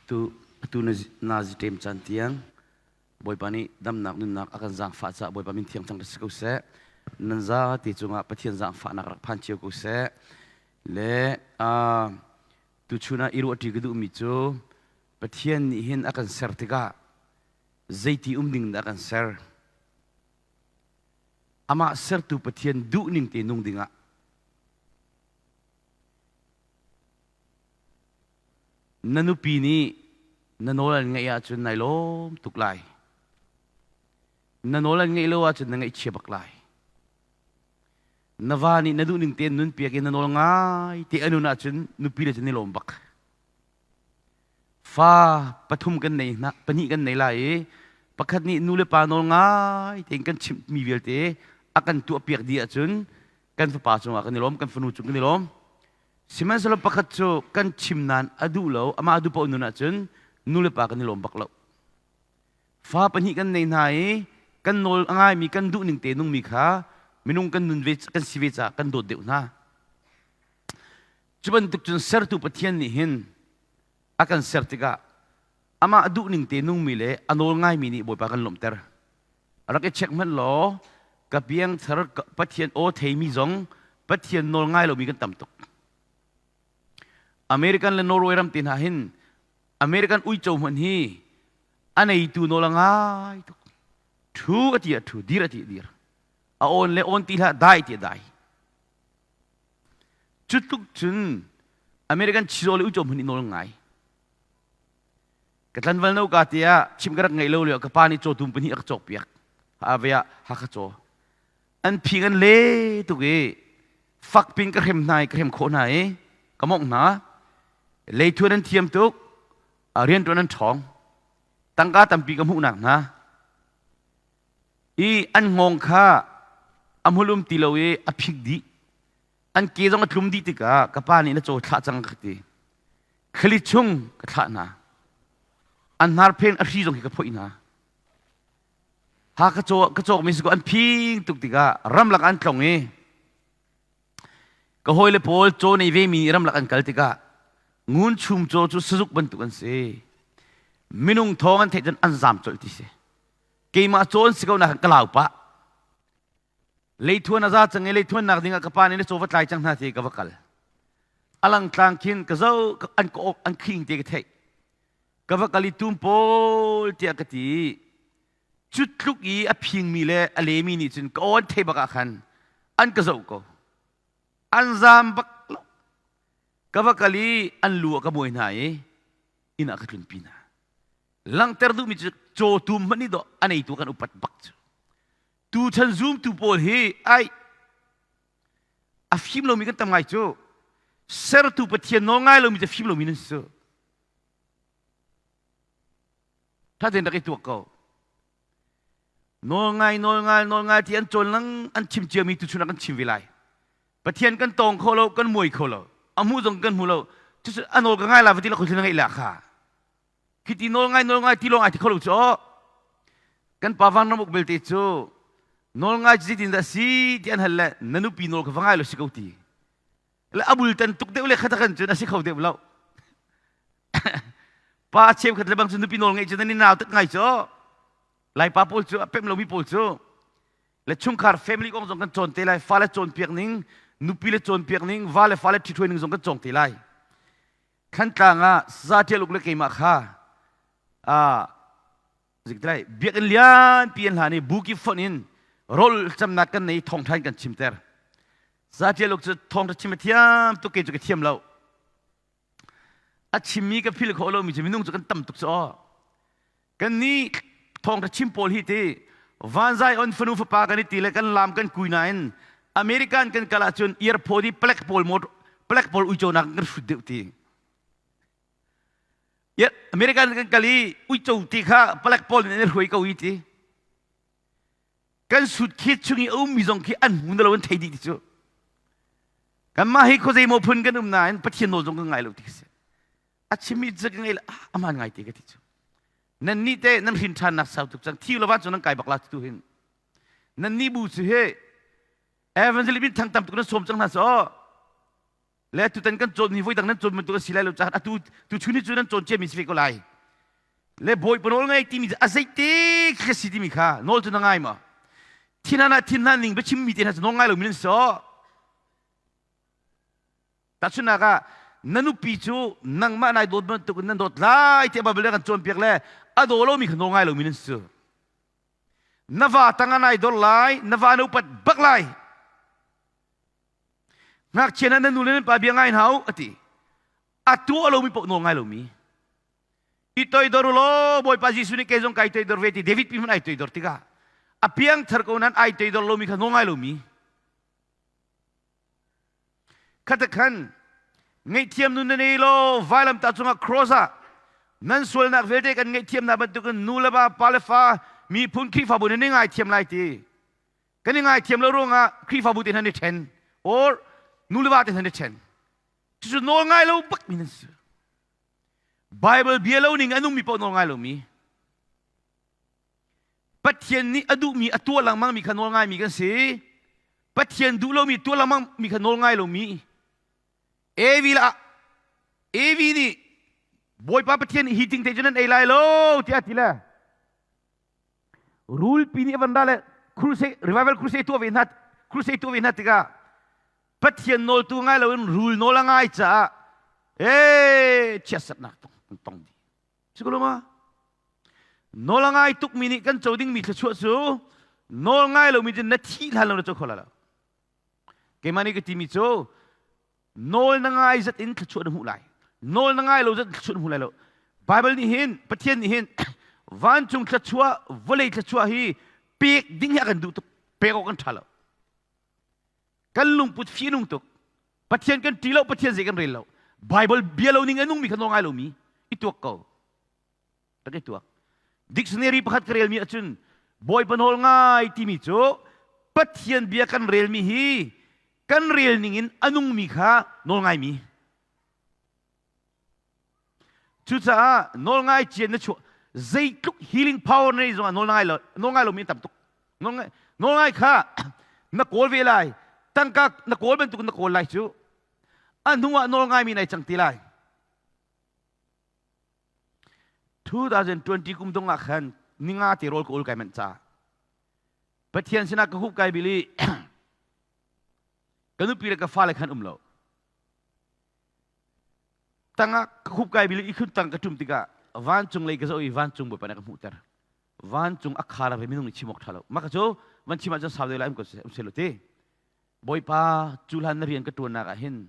Atu atu na ziṭem caan tiang Bawipa nih damnak nunnak a kan zaangfah caah Bawipa min thiang thang si ko seh. Nan zate cungah Pathian zaangfahnak rak phan cio ko seh. Le tuchun ah i ruahṭi ka duhmi cu Pathian nih hin a kan ser tikah zeiti um ding dah a kan ser? Amah sertu Pathian duhning te nung dingah Na nupi nih na nawl an ngaih ahcun nai lawm tuk lai. Na nawl an ngaih lo ahcun na ngaihchia bak lai. Na va nih na duhning tein nun piak in na nawl ngai te a nun ahcun nupi le cun ni lawm bak. Fa pathum kan nei hna, pahnih kan nei lai i pakhat nih nu le pa nawl ngai tein kan chimhmi vialte a kan tuah piak dih ahcun kan fapa cungah kan i lawm, kan fanu cung kan i lawm. Sihmanhsehlaw pakhat cu kan chim nain a duh lo, amah a duh paoh nun ahcun nu le pa kan i lawm bak lo. Fa pahnih kan nei hna i kan nawl a ngaimi kan duh ning te nungmi kha minung kan nun ve kan si ve caah kan dawt deuh hna. Cu bantuk cun sertu Pathian nih hin a kan ser tikah amah duh ning te nungmi le a nawl ngaimi nih Bawipa kan lawmhter. Rak i check hmanh law ka piangthar Pathian aw theimi zong Pathian nawl ngai lomi kan tam tuk. American le Norway ram te hna hin American uico hmanh hi a neitu nawl a ngai tuk. Thu a ti a thu, dir a ti a dir. A awn le awn ti hlah, dai ti a dai. Cu tluk cun American chizaw le uico hmanh nih nawl ngai. Ka tlanval no ka tiah chim ka rak ngeih lo lio ka pa nih cawtum pahnih a ka cawk piak. Ha ve ah Hakha caw. An phing an le tuk i fak pin ka hrem hna i ka hrem khawh hna i ka mongh hna. Leithuan an thiam tuk, rianṭuan an ṭhawng. Tangka tampi ka hmuhnak hna. I an hngawng kha a hmul um ti lo i a phik dih. An ke zong a tlum dih tikah ka pa nih na caw thlah cang ka ti. Khali chung ka thlah hna. An hnarphen a hri zong hi ka phoih hna. Ha ka caw ka cawk mi si ko an phing tuk tikah ramlak an tlong i ka hawile pawl caw nei ve mi nih ramlak an kal tikah ngun chum caw cu sazuk bantuk an si. Minung thawng an theih cun an zam colh ti si. Keimah caw an si ko nak ka lau pah. Leithuan a za cang i leithuan nak ding ah ka pa nih na caw va tlai cang hna ti ka va kal. Alang tlang khin ka zo an ka an khing te ka theih. Ka va kal i tum pawl tiah ka ti. Cu tluk i a phingmi le a lemi nih cun ka aw an thei bak ah khan an ka zoh ko. An zam bak lo. Ka va kal i an lu ah ka muai hna i inn ah ka tlunpi hna. Langhter duhmi cu caw tum hmanh nih dawh a neitu kan upat bak cu. Tuchan zumtu pawl hi ai a fim lomi kan tam ngai cu. Sertu Pathian nawl ngai lomi cu fim lomi nan si cu. Tha tein rak i tuak ko. Nawl ngai, nawl ngai, nawl ngai ti an cawn lang an chim ciami tuchun ah kan chim ve lai. Pathian kan tawng kho lo, kan muai kho lo. A hmuh zong kan hmu lo. Cucu a nawl ka ngai la va ti la khoi na ngeih la kha. Khiti nawl ngai nawl ngai ti lawng ai ti kho lo cu aw. Kan pa van ramuk belte cu nawl ngai cu zeitin dah si ti an hal le na nupi nawl kha va ngai lo si ko ti. Le a bultan tuk deuh le kha kan cun a si kho deuh lo. Pa cheukhat le bang cu nupi nawl ngeih cu nan i nau tuk ngai cu. Laipa pawl cu a pem lomi pawl cu le chungkhar family kong zong kan cawn te lai fale cawnpiak ning nupi le cawnpiak ning va le fale ṭhithuai ning zong kan cawng te lai. Thlantlang ah Za Ṭial Uk le keimah kha ziktlai biakinn lianpi an hlan i buki fonh in rawl camnak kan nei thawngṭha in kan chimter. Za Ṭial Uk cu thawngṭha chim a thiam tuk kei cu ka thiam lo. A chimmi ka phil khawh lomi cu minung cu kan tam tuk cu aw. Kan nih thawngṭha chim pawl hi ti vanzai on fanu fapa kan i ti le kan lam kan kui nain American kan kal ahcun earphone i palek pawl palek pawl uico nak kan hrut deuh ti. American kan kal i uico ti kha palek pawl nih an i hruai ko i ti. Kan sut khi chung i a ummi zong khi an hmu na lo an thei dih ti cu. Kanmah hi khuazei maw phun kan um nain Pathian nawl zong kan ngai lo ti si. A chimmi cu ka ngei aman ngai te ka ti cu. Nan nih te nan hrin ṭhannak sau tuk cang thi lo van cu nan kai bak la tu hin. Nan nih bu cu he evangelist bin thang tam tuk nan sawm cang hna so. Le tutan kan cawn hi voi dang nan cawn bantuk a si lai lo caah atu tu chun hi cu nan cawn ciami si ve ko lai. Le Bawipa nawl ngai timi a zeite khi si timi kha nawl cu na ngai ma? Thinhan ah thinhan ning biachimmi te hna cu nawl ngai lomi nan si. Tahchunhnak ah na nupi cu nangmah nai dawt bantuk in nan dawt lai tiah Bible kan cawnpiak le a daw lomi kha nawl ngai lomi nan si. Na va tang ah nai dor lai, na va na upat bak lai. Ngakchia hna na nu le nan pa bia ngai hna u a ti. A tuah lomi paoh nawl ngai lomi. I toidor u law Bawipa Jesuh nih kei zong kai toidor ve ti David pi hmanh ai toidor tikah a piangthar ko nan ai toidor lomi kha nawl ngai lomi. Khata khan ngaihthiam nun na nei law vailamtah cungah cross ah nan sualnak vialte kan ngaihthiam hna bantukin nu le va pa le fa miphun Khrihfabu nih nan ngaithiam lai ti. Kan i ngaithiam lo ruangah Khrihfabu te hna ni ṭhen or nu le va te hna ni ṭhen. Cucu nawl ngai lo bak mi nan si. Bible bia lo ning a nungmi paoh nawl ngai lomi. Pathian nih a duhmi a tuah lengmang mi kha nawl ngaimi kan si. Pathian duh lomi tuah lengmang mi kha nawl ngai lomi. Evi lah Evi nih Bawipa Pathian nih hi ting te cu nan ei lai lo tiah a ti le rulpi nih a van ra le crusade revival crusade tuah ve hna crusade tuah ve hna tikah Pathian nawltu ngai loin rul nawl a ngai caah ee chiatsernak tong tong dih. Si ko lo ma? Nawl a ngai tukmi nih kan co dingmi thluachuah cu nawl ngai lomi cu na thih hlan lo na co kho lai lo. Keimah nih ka timi cu nawl na ngai zat in thluachuah na hmuh lai. Nawl na ngai lo zat in thluachuah na hmu lai lo. Bible nih hin Pathian nih hin vancung thluachuah vawlei thluachuah hi pek ding hi a kan duh tuk. Pek awk kan ṭha lo. Kan lungput fihnung tuk. Pathian kan ṭih lo, Pathian zei kan rel lo. Bible bia lo ning a nungmi kha nawl ngai lomi i tuak ko. Rak i tuak. Dictionary pakhat ka relmi ahcun Bawipa nawl ngai timi cu Pathian bia kan relmi hi kan rel ning in a nungmi kha nawl ngaimi. Cucaah nawl ngai cian na chuah zeitluk healing power na nei zongah nawl ngai lo nawl ngai lomi an tam tuk. Nawl ngai, nawl ngai kha na kawl ve lai. Tangka na kawl bantuk na kawl lai cu. A hnu ah nawl ngaimi nai cang ti lai. 2020 kum dong ah khan ninga te rawl ka ul kai manh ca. Pathian sinah ka hup kai bil i ka nupi le ka fale khan um lo. Tangah ka khup kai bil i khun tang ka ṭum tikah vancung lei ka zoh i vancung Bawipa nih a ka hmuhter. Vancung a khar ve minung nih chim awk ṭha lo. Mah ka cu van chim ahcun sau deuh lai um ko um seh lo ti. Bawipa cu hlan na rian ka ṭuannak ah hin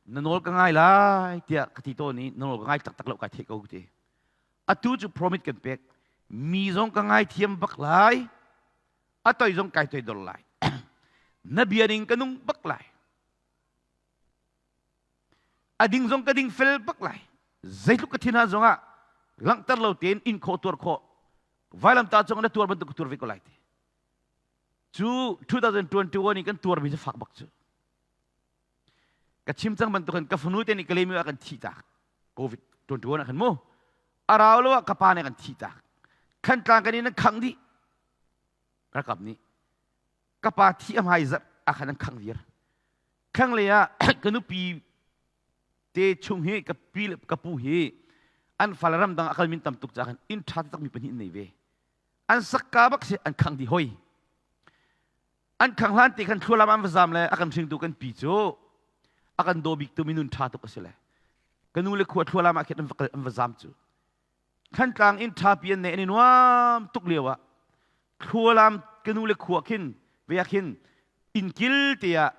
na nawl ka ngai lai tiah ka ti tawn i na nawl ka ngai taktak lo kai theih ko ka ti. Atu cu promise kan pek. Mi zong ka ngaithiam bak lai. A toi zong kai toidor lai. Na bia ning ka nung bak lai. A ding zong ka ding fel bak lai. Zeitluk ka thin ha zongah langhter lo tein in khawh tuar khawh vailamtah cung na tuar bantuk ka tuar ve ko lai ti. Cu 2021 i kan tuarmi cu fak bak cu. Ka chim cang bantukin ka fanu te nih Kalaymyo ah kan thih tak. COVID 21 ah khan mu. A rau lo ah ka pa nih kan thih tak. Khantlang kan in an khang dih. Ralkap nih ka pa thi a hmai zarh ah khan an khang viar. Thlanglei ah ka nupi te chung hi ka pi le ka pu hi an fale ramdang a kalmin tam tuk caah khan inn ṭha taktak mi pahnih an nei ve. An sakka bak si an khang dih hoi. An khang hlan te khan thlualam an va zam le a kan hringtu kan pi cu a kan daw bik tu minun ṭha tuk a si le ka nu le khua thlualam ah khin an va kal an va zam cu Thantlang inn ṭhapi an nei an i nuam tuk lio ah thlualam ka nu le khua khin ve ah khin inn kil te ah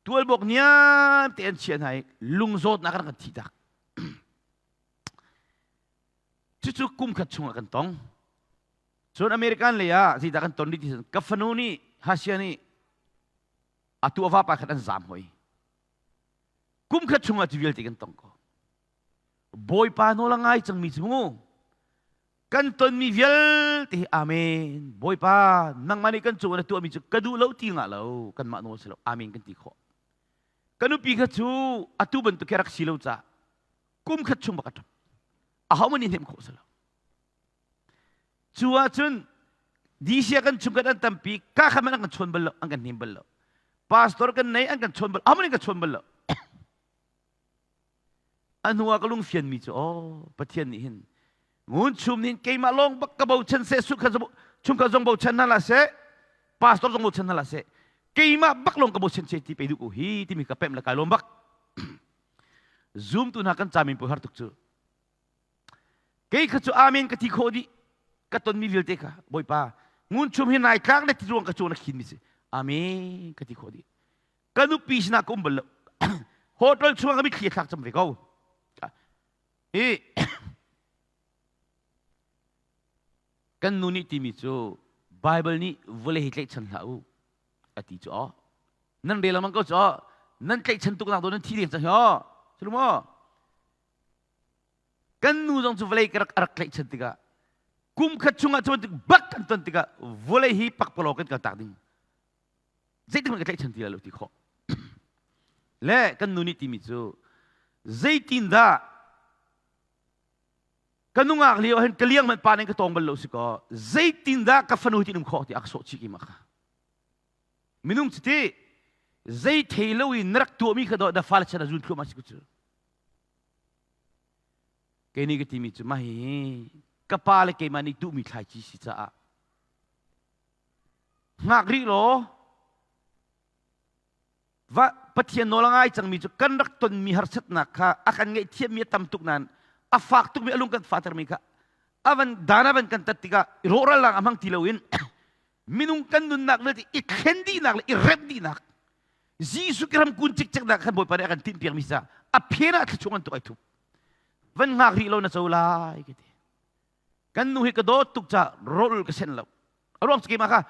tualbawk niam te an chiah hna i lungzawtnak an kan thih tak. Cucu kum khat chungah kan tong. Cun American lei ah zeidah kan ton rih ti ka fanu nih Hasia nih atu a vapa khat an zaam hoi. Kum khat chungah cu vialte kan tong ko. Bawipa nawl a ngai cangmi cu mu kan tonmi vialte hi amen Bawipa nangmah nih kan cung na tuahmi cu ka duh lo ti ngah lo kanmah nawl si lo amen kan ti khawh ka nupi kha cu atu bantuk khi rak si lo ca kum khat chung bak a ṭap ahohmanh nih hnemh khawh si lo cu ahcun DC ah kan chung kan an tampi ka kha man an kan chawn bal lo an kan hnem bal lo pastor kan nei an kan chawn bal ahohmanh an kan chawn bal lo. A hnu ah ka lung fianmi cu aw Pathian nih hin ngun chum nih keimah lawng bak ka bochan seh chungkhat zong bochan hna la seh pastor zong bochan hna la seh keimah bak lawng ka bochan che ti pe duh ko hi timi ka pemh le kai lawm bak. Zumtu hna kan camin pui har tuk cu. Kei kha cu amen ka ti khawh dih. Ka tonmi vialte kha Bawipa ngun chum hi nai tlak le ti ruang ka cawn a khin mi si. Amen ka ti khawh dih. Ka nupi sinah ka um bal lo. Hotel chung ka mitthli a thlak cam ve ko. I kan nu nih timi cu Bible nih vawlei hi tlaihchan hlah u a ti cu aw. Nan rel lengmang ko cu aw. Nan tlaihchan tuk nak do nan thi deng cang hi aw. Sulu maw? Kan nu zong cu vawlei ka rak a rak tlaihchan tikah kum khat chungah cu bantuk bak kan ton tikah vawlei hi pakpalawng kan kaltak ding zeitik hmanh ka tlaihchan ti lai lo ti khawh. Le kan nu nih timi cu zeitindah ka nungak lio hin ka liang hmanh pa ning ka tawng bal lo si kaw zeitindah ka fanu hi ti um khawh ti a ka sawh chih ki ma kha. Minung cu ti zei thei lo in na rak tuahmi kha dawh na fale chan a zun thluahmah si ku cu. Kei nih ka timi cu mah hihi ka pa le keimah nih duhmi thlaici si caah hngak rih law va Pathian nawl a ngai cangmi cu kan rak tonmi harsatnak kha a kan ngaihthiammi a tam tuk nain a fak tukmi a lung kan fahtermi kha a van dan a van kan tat tikah rawhralnak a hmang ti loin minung kan nunnak vialte i thlen dihnak le i remh dihnak Jesuh ram kun cikceknak khan Bawipa nih a kan tinhpiakmi ca a phen ah thluachuah ngan tuk ai thup. Van hngak rih lo na co lai ka ti. Kan nu hi ka dawt tuk ca rawl ka sen lo. A ruang cu keimah kha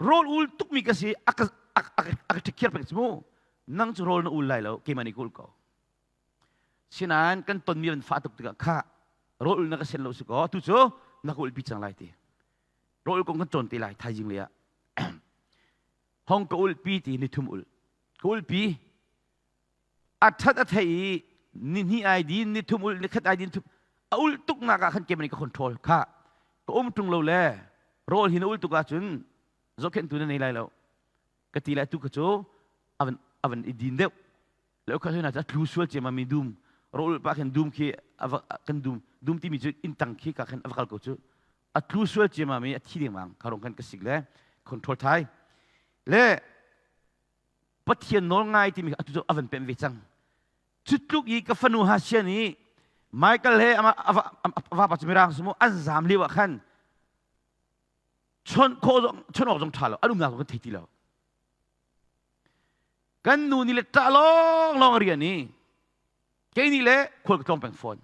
rawl ul tukmi ka si a ka a ka ṭhikhiar peng si mu. Nang cu rawl na ul lai lo keimah nih ka ul ko. Sinain kan tonmi van fah tuk tikah kha rawl ul na ka sen lo si kaw tu cu na ka ulpi cang lai ti. Rawl kong kan cawn te lai thaizing lei ah. Hong ka ulpi ti nithum ul. Ka ulpi. A that a thei i ni hnih ai din, ni thum ul, ni khat ai din thum. A ul tuk nak ah khan keimah nih ka control. Kha ka um ṭung lo le rawl hi na ul tuk ahcun zohkhenhtu na nei lai lo. Ka ti le atu kha cu avan avan i din deuh. Le kha hna cu tlu sual ciammam mi dum rawl pa khin dum khi kan dum dum timi cu inn tang khi ka khan a va kal ko cu a tlu sual ciammam i a thi dengmang kha rong kan ka sik le control thai le Pathian nawl ngai timi atu cu a van pem ve cang cu tluk i ka fanu Hasia nih Michael he a vapa cu mirang sumu an zam lio ah khan chon khawh zong chon awk zong ṭha lo an umnak zong kan thei ti lo Kan nu nih le ṭah lawnglawng a rian i kei nih le khual ka tlawng peng fawn.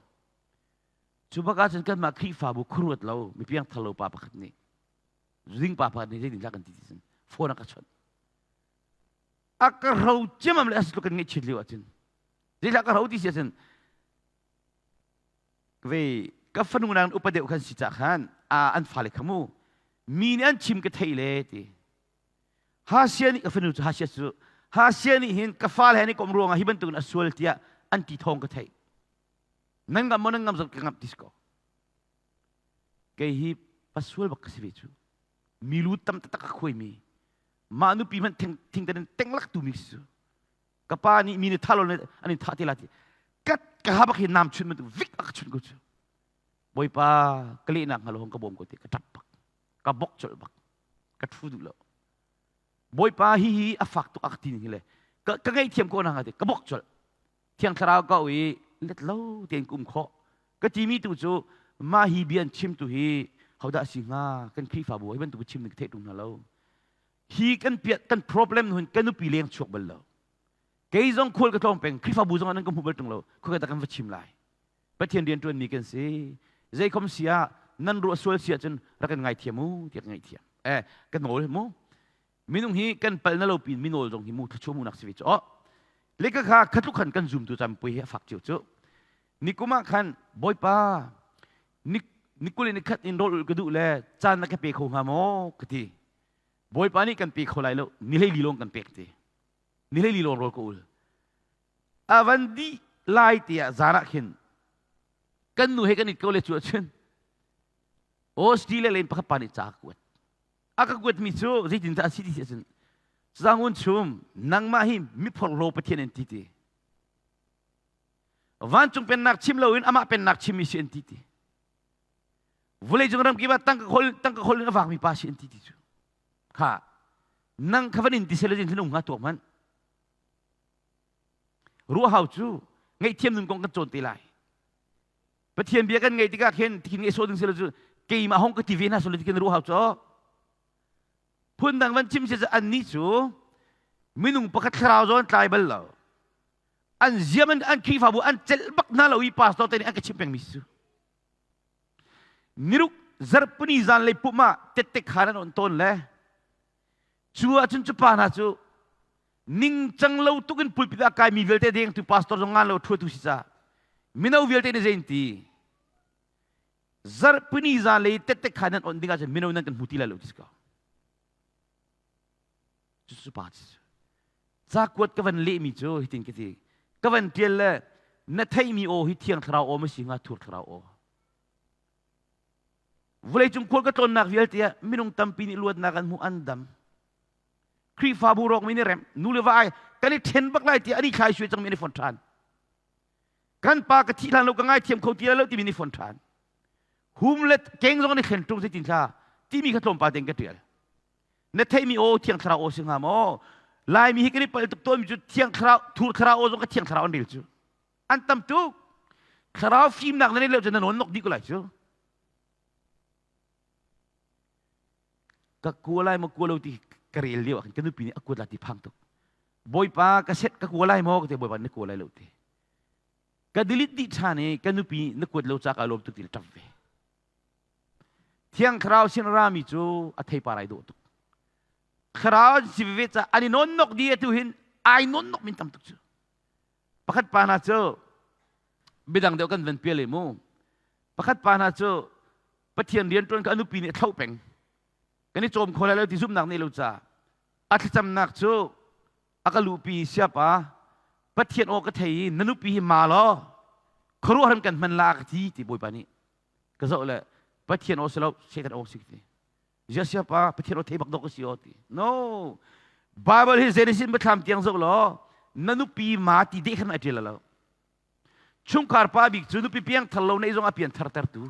Cu bak ahcun kanmah Khrihfabu khuaruat lo mi piangthar lo pa pakhat nih zing pa pakhat nih zeitin dah kan ti ti cun phone a ka chawnh. A ka hro ciamam le a si tluk kan ngaihchiat lio ahcun zeihlah ka hro ti si ahcun ve ka fanu nang upa deuh khan si cah khan a an fale kha mu mi nih an chim ka thei le ti Hasia nih ka fanu cu Hasia cu Hasia nih hin ka fale he an i komh ruangah hi bantukin a sual tiah an ti thawng ka theih. Nan ngam maw nan ngam zong ka ngamh ti si ko. Kei hi pasual bak ka si ve cu. Milu tam taktak a khuaimi mah nupi hmanh thing thing in tenglak tu mi si cu. Ka pa nih mi nih tha lo an in thah te la ti. Kat ka ha bak hi nam chun bantuk vik a ka chun ko cu. Bawipa ka lehnak hnga lo hong ka bawm ko ti ka ṭap bak. Ka bok colh bak. Ka ṭhu duh lo. Bawipa hi hi a fak tuk a ka ti ning hi le ka, ka ngaihthiam ko na ti ka bok colh. Thiang Thlarau ka i let lo tein ka um khawh. Ka timi tu cu mah hi bia an chim tu hi hodah si hnga kan Khrihfabu hi bantuk chim ning ka theih ṭung hna lo. Hi kan piat kan problem hun kan nupi leng chuak bal lo. Kei zong khual ka tlawng peng Khrihfabu zong an ka hmu bal ṭung lo. Khua ka kan va chim lai. Pathian rian ṭuanmi kan si. Zeikhom si ah nan ruah sual si ahcun rak kan ngaithiam u tiah ka ngaihthiam. Eh, ka nawl mu. Minung hi kan pal na lo pin minawl zong hi mu thluachuah mu nak si ve cu. Oh. Le ka kha khatluk khan kan zoom tu cam pui hi a fak cio cu. Nikum ah khan Bawipa ni nikul in khat in rawl ka duh le caan na ka pe kho hnga maw ka ti. Bawipa nih kan pe kho lai lo ni hlei li lawng kan pek ti. Ni hlei li lawng rawl ka ul. A van dih lai tiah zan ah khin kan nu he kan it ko le cu ahcun Australia len pakhat pa nih ca a kuat. A ka kuatmi cu zeitindah a si ti si ahcun Zangun chum nangmah hi miphorhlaw Pathian in ti ti. Vancung pennak chim loin amah pennak chimmi si an ti ti. Vawleicung ramkip ah tangka khol tangka khol in a vakmi pa si an ti ti cu. Kha nang kha van in ti sel in thinung hnga tuak hmanh. Ruahau cu ngaihthiam nun kong kan cawn te lai. Pathian bia kan ngaih tikah khin tikhin ngeih sawh ding silo cu keimah hong ka ti ve hna silo tikhin ruahau cu phundang van chim si annih cu minung pakhat thlarau zawn tlai bal lo an ziam an an Khrihfabu an celh bak hna lo i pastor te nih an ka chimh pengmi si cu niruk zarhpini zan lei pum ah tette khan an on tawn le cu ahcun cu pa hna cu ningcang lo tuk in pulpit ah kaimi vialte dengtu pastor zong ngan lo ṭhuatu si ca mino vialte nih zei ti zarhpini zan lei tette khan nan on ding ahcun mino nan kan hmu ti lai lo ti si ko Cucu pa cu cakuat ka van lehmi cu hitin ka ti. Ka van ṭial le na theihmi aw hi Thiang Thlarau aw ma si hnga Thur Thlarau aw. Vawleicung khual ka tlawnnak vialte ah minung tampi nih luatnak an hmuh an dam. Khrihfabu rawkmi nih rem nu le va ai kan i ṭhen bak lai tiah an i thlai suai cangmi an i fon ṭhan. Kan pa ka thih hlan lo ka ngaithiam kho ti lo timi an i fon ṭhan. Hum le keng zong an i thlen ṭung zeitin thla timi kha tlawmpal tein ka ṭial. Na theihmi aw Thiang Thlarau aw si hnga maw? Laimi hi kan i palh tuk tawnmi cu Thiang Thlarau, Thur Thlarau aw zong ka Thiang Thlarau an rel cu. An tam tuk. Thlarau fimnak na neih lo cun na nawn nok dih ko lai cu. Ka kua lai maw kua lo ti ka rel lio ah khin ka nupi nih a kuat la ti phang tuk. Bawipa ka set ka kua lai maw ka ti Bawipa na kua lai lo ti. Ka delete dih ṭhan i ka nupi na kuat lo ca ka lawm tuk ti le ṭap ve. Thiang Thlarau sin rami cu a theipar ai dawh tuk. Thlarau an si veve ca an i nawnnok di atu hin ai nawnnok min tam tuk cu. Pakhat pa hna cu midang deuh kan van pial i mu. Pakhat pa hna cu Pathian rian ṭuan ka nupi nih a thloh peng. Kan i cawm kho lai lo ti zumhnak nih lo ca. A thlacamnak cu a ka luhpi siapa Pathian aw ka thei i na nupi hi ma law khuaruahhar kan hman la ka ti ti Bawipa nih ka zoh le Pathian aw si lo Satan aw si ti zia siapa Pathian aw thei bak dok ka si aw ti no Bible hi Genesis biathlam tiang zoh law na nupi ma ti deh khan ai ṭial lo chungkhar pa bik cu nupi piang thar lo nei zong a pian thar tertu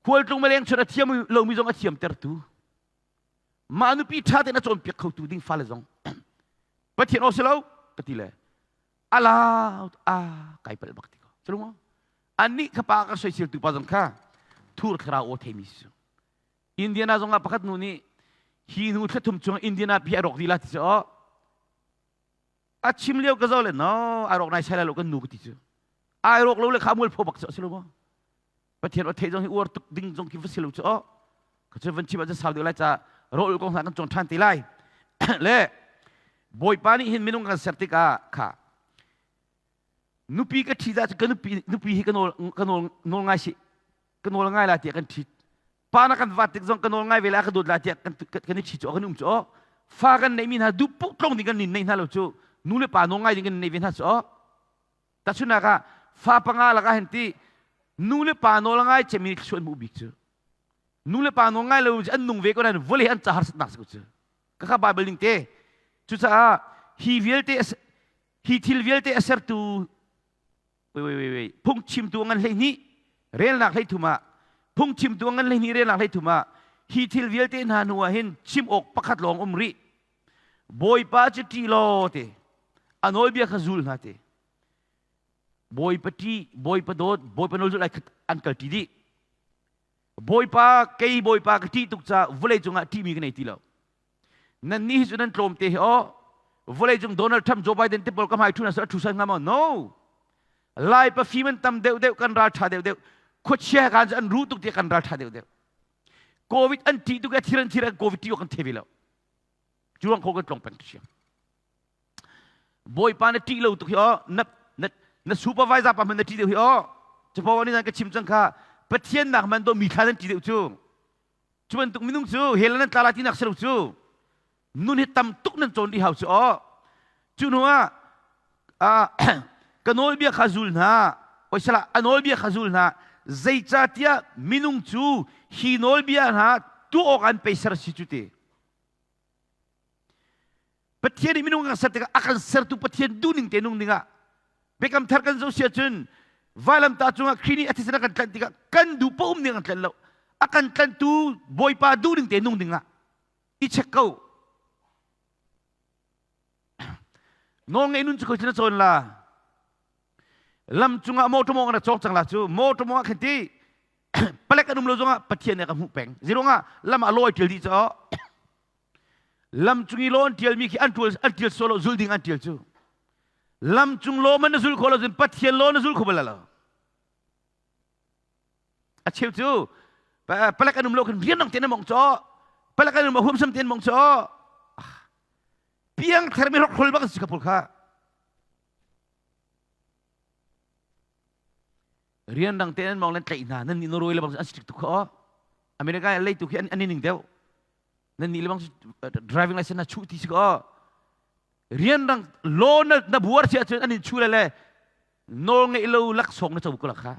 khualtlung maleng chun a thiam lomi zong a thiam tertu mah nupi ṭha tein a cawnpiak khotu ding fale zong Pathian aw si lo ka ti le alau a kai palh bak ti ko culung annih kha pa ka soisel tu pa zong kha thur thlarau aw theimi si Indiana zong ah pakhat nu nih hi hnu thla thum chung Indiana pi a rawk dih la ti si aw a chim lio ka zo le no a rawk nai sai lai lo kan nu ka ti cu ai rawk lo le kha mual pho bak cu a si lo maw Pathian aw theih zong hi uar tuk ding zong khi va si lo cu aw ka cu van chim ah sau deuh lai ca rawl kong hna kan cawn ṭhan te lai le Bawipa nih hin minung kan ser tikah kha nupi ka ṭhi dah cu ka nupi nupi hi ka nawl ka nawl nawl ngai si ka nawl ngai la tiah kan ṭhit pa na kan vat tik zong ka nawl ngai ve la ka dawt la tiah kan kan i ṭhi cu kan um cu aw fa kan neihmi hna duh puk tlong ding kan nin nei hna lo cu nu le pa nawl ngai ding kan nei ve hna cu aw Tahchunhnak ah fa panga lakah hin ti nu le pa nawl ngai cemmi thluachuah an hmuh bik cu nu le pa nawl ngai lo an nung ve ko nain vawlei an ca harsatnak si ko cu kha Bible ning te cucaah hi vialte hi thil vialte a sertu wait wait wait wait phungchimtu ngan 12 relnak 13 ah phungchimtu ngan 12 relnak 13 ah hi thil vialte hna hnu ah hin chim awk pakhat lawng um rih Bawipa cu ṭih law ti a nawlbia kha zul hna ti Bawipa ṭih Bawipa dawt Bawipa nawl zulh ai khat an kal ṭi dih Bawipa kei Bawipa ka ṭih tuk caah vawlei cungah ṭihmi ka nei ti lo nannih hi cu nan tlawm te hi aw vawlei cung Donald Trump Joe Biden te pawl ka hmai ṭhu na ṭhu san hnga maw no Lai pafim an tam deuh deuh kan ral ṭha deuh deuh khuachia kan cu an ru tuk tiah kan ral ṭha deuh deuh COVID an ṭih tuk i a thir an thir COVID ṭih awk kan thei ve lo Cu ruang kho kan tlong peng siang. Bawipa na ṭih lo tuk hi aw na na na supervisor pa hmanh na ṭih deuh hi aw capo nih nan ka chim cang kha Pathian nak man do mi thla nan ṭih deuh cu cu bantuk minung cu hell nan tla lai ti nak si lo cu nun hi tam tuk nan cawn rih hau cu aw cu hnu ah ka nawlbia kha zul hna oisala a nawlbia kha zul hna zeicahtiah minung cu hi nawlbia hna tuah awk an peiser si cu ti Pathian nih minung a kan ser tikah a kan sertu Pathian duhning te nung dingah. Biakam thar kan zoh si ahcun vailamtah cungah Khrih nih a thisen a kan tlanh tikah kan duh paoh um ning an tlanh lo. A kan tlanhtu Bawipa duh ning te nung dingah i check ko. Nawlngeih nun cu khoi na cawn la. Lam cungah motor mawng na cawk cang la cu motor mawng ah khan ti palek an um lo zongah Pathian nih a ka hmuh peng. Zirungah lam ah law ai ṭial dih caw. Lam cung i law an ṭialmi khi an ṭual an ṭial sual lo zul ding an ṭial cu. Lam cung law man na zul khawh lo cun Pathian law na zul kho bal lo. A cheu cu palek an um lo khan rianrang tein an mong caw. Palek an um huamsam tein mong caw. Piang thermi hrokhrol bak si ka pawl kha. Rianrang tein an mong len tlaih hna nan nih Norway le bang an strict tuk kho. America leitu khi an ning deuh. Nan nih le bang driving license na chuh ti si ko. Rianrang law na na buar si ahcun an in chu le le nawl ngeih lo laksawng na co ko la kha.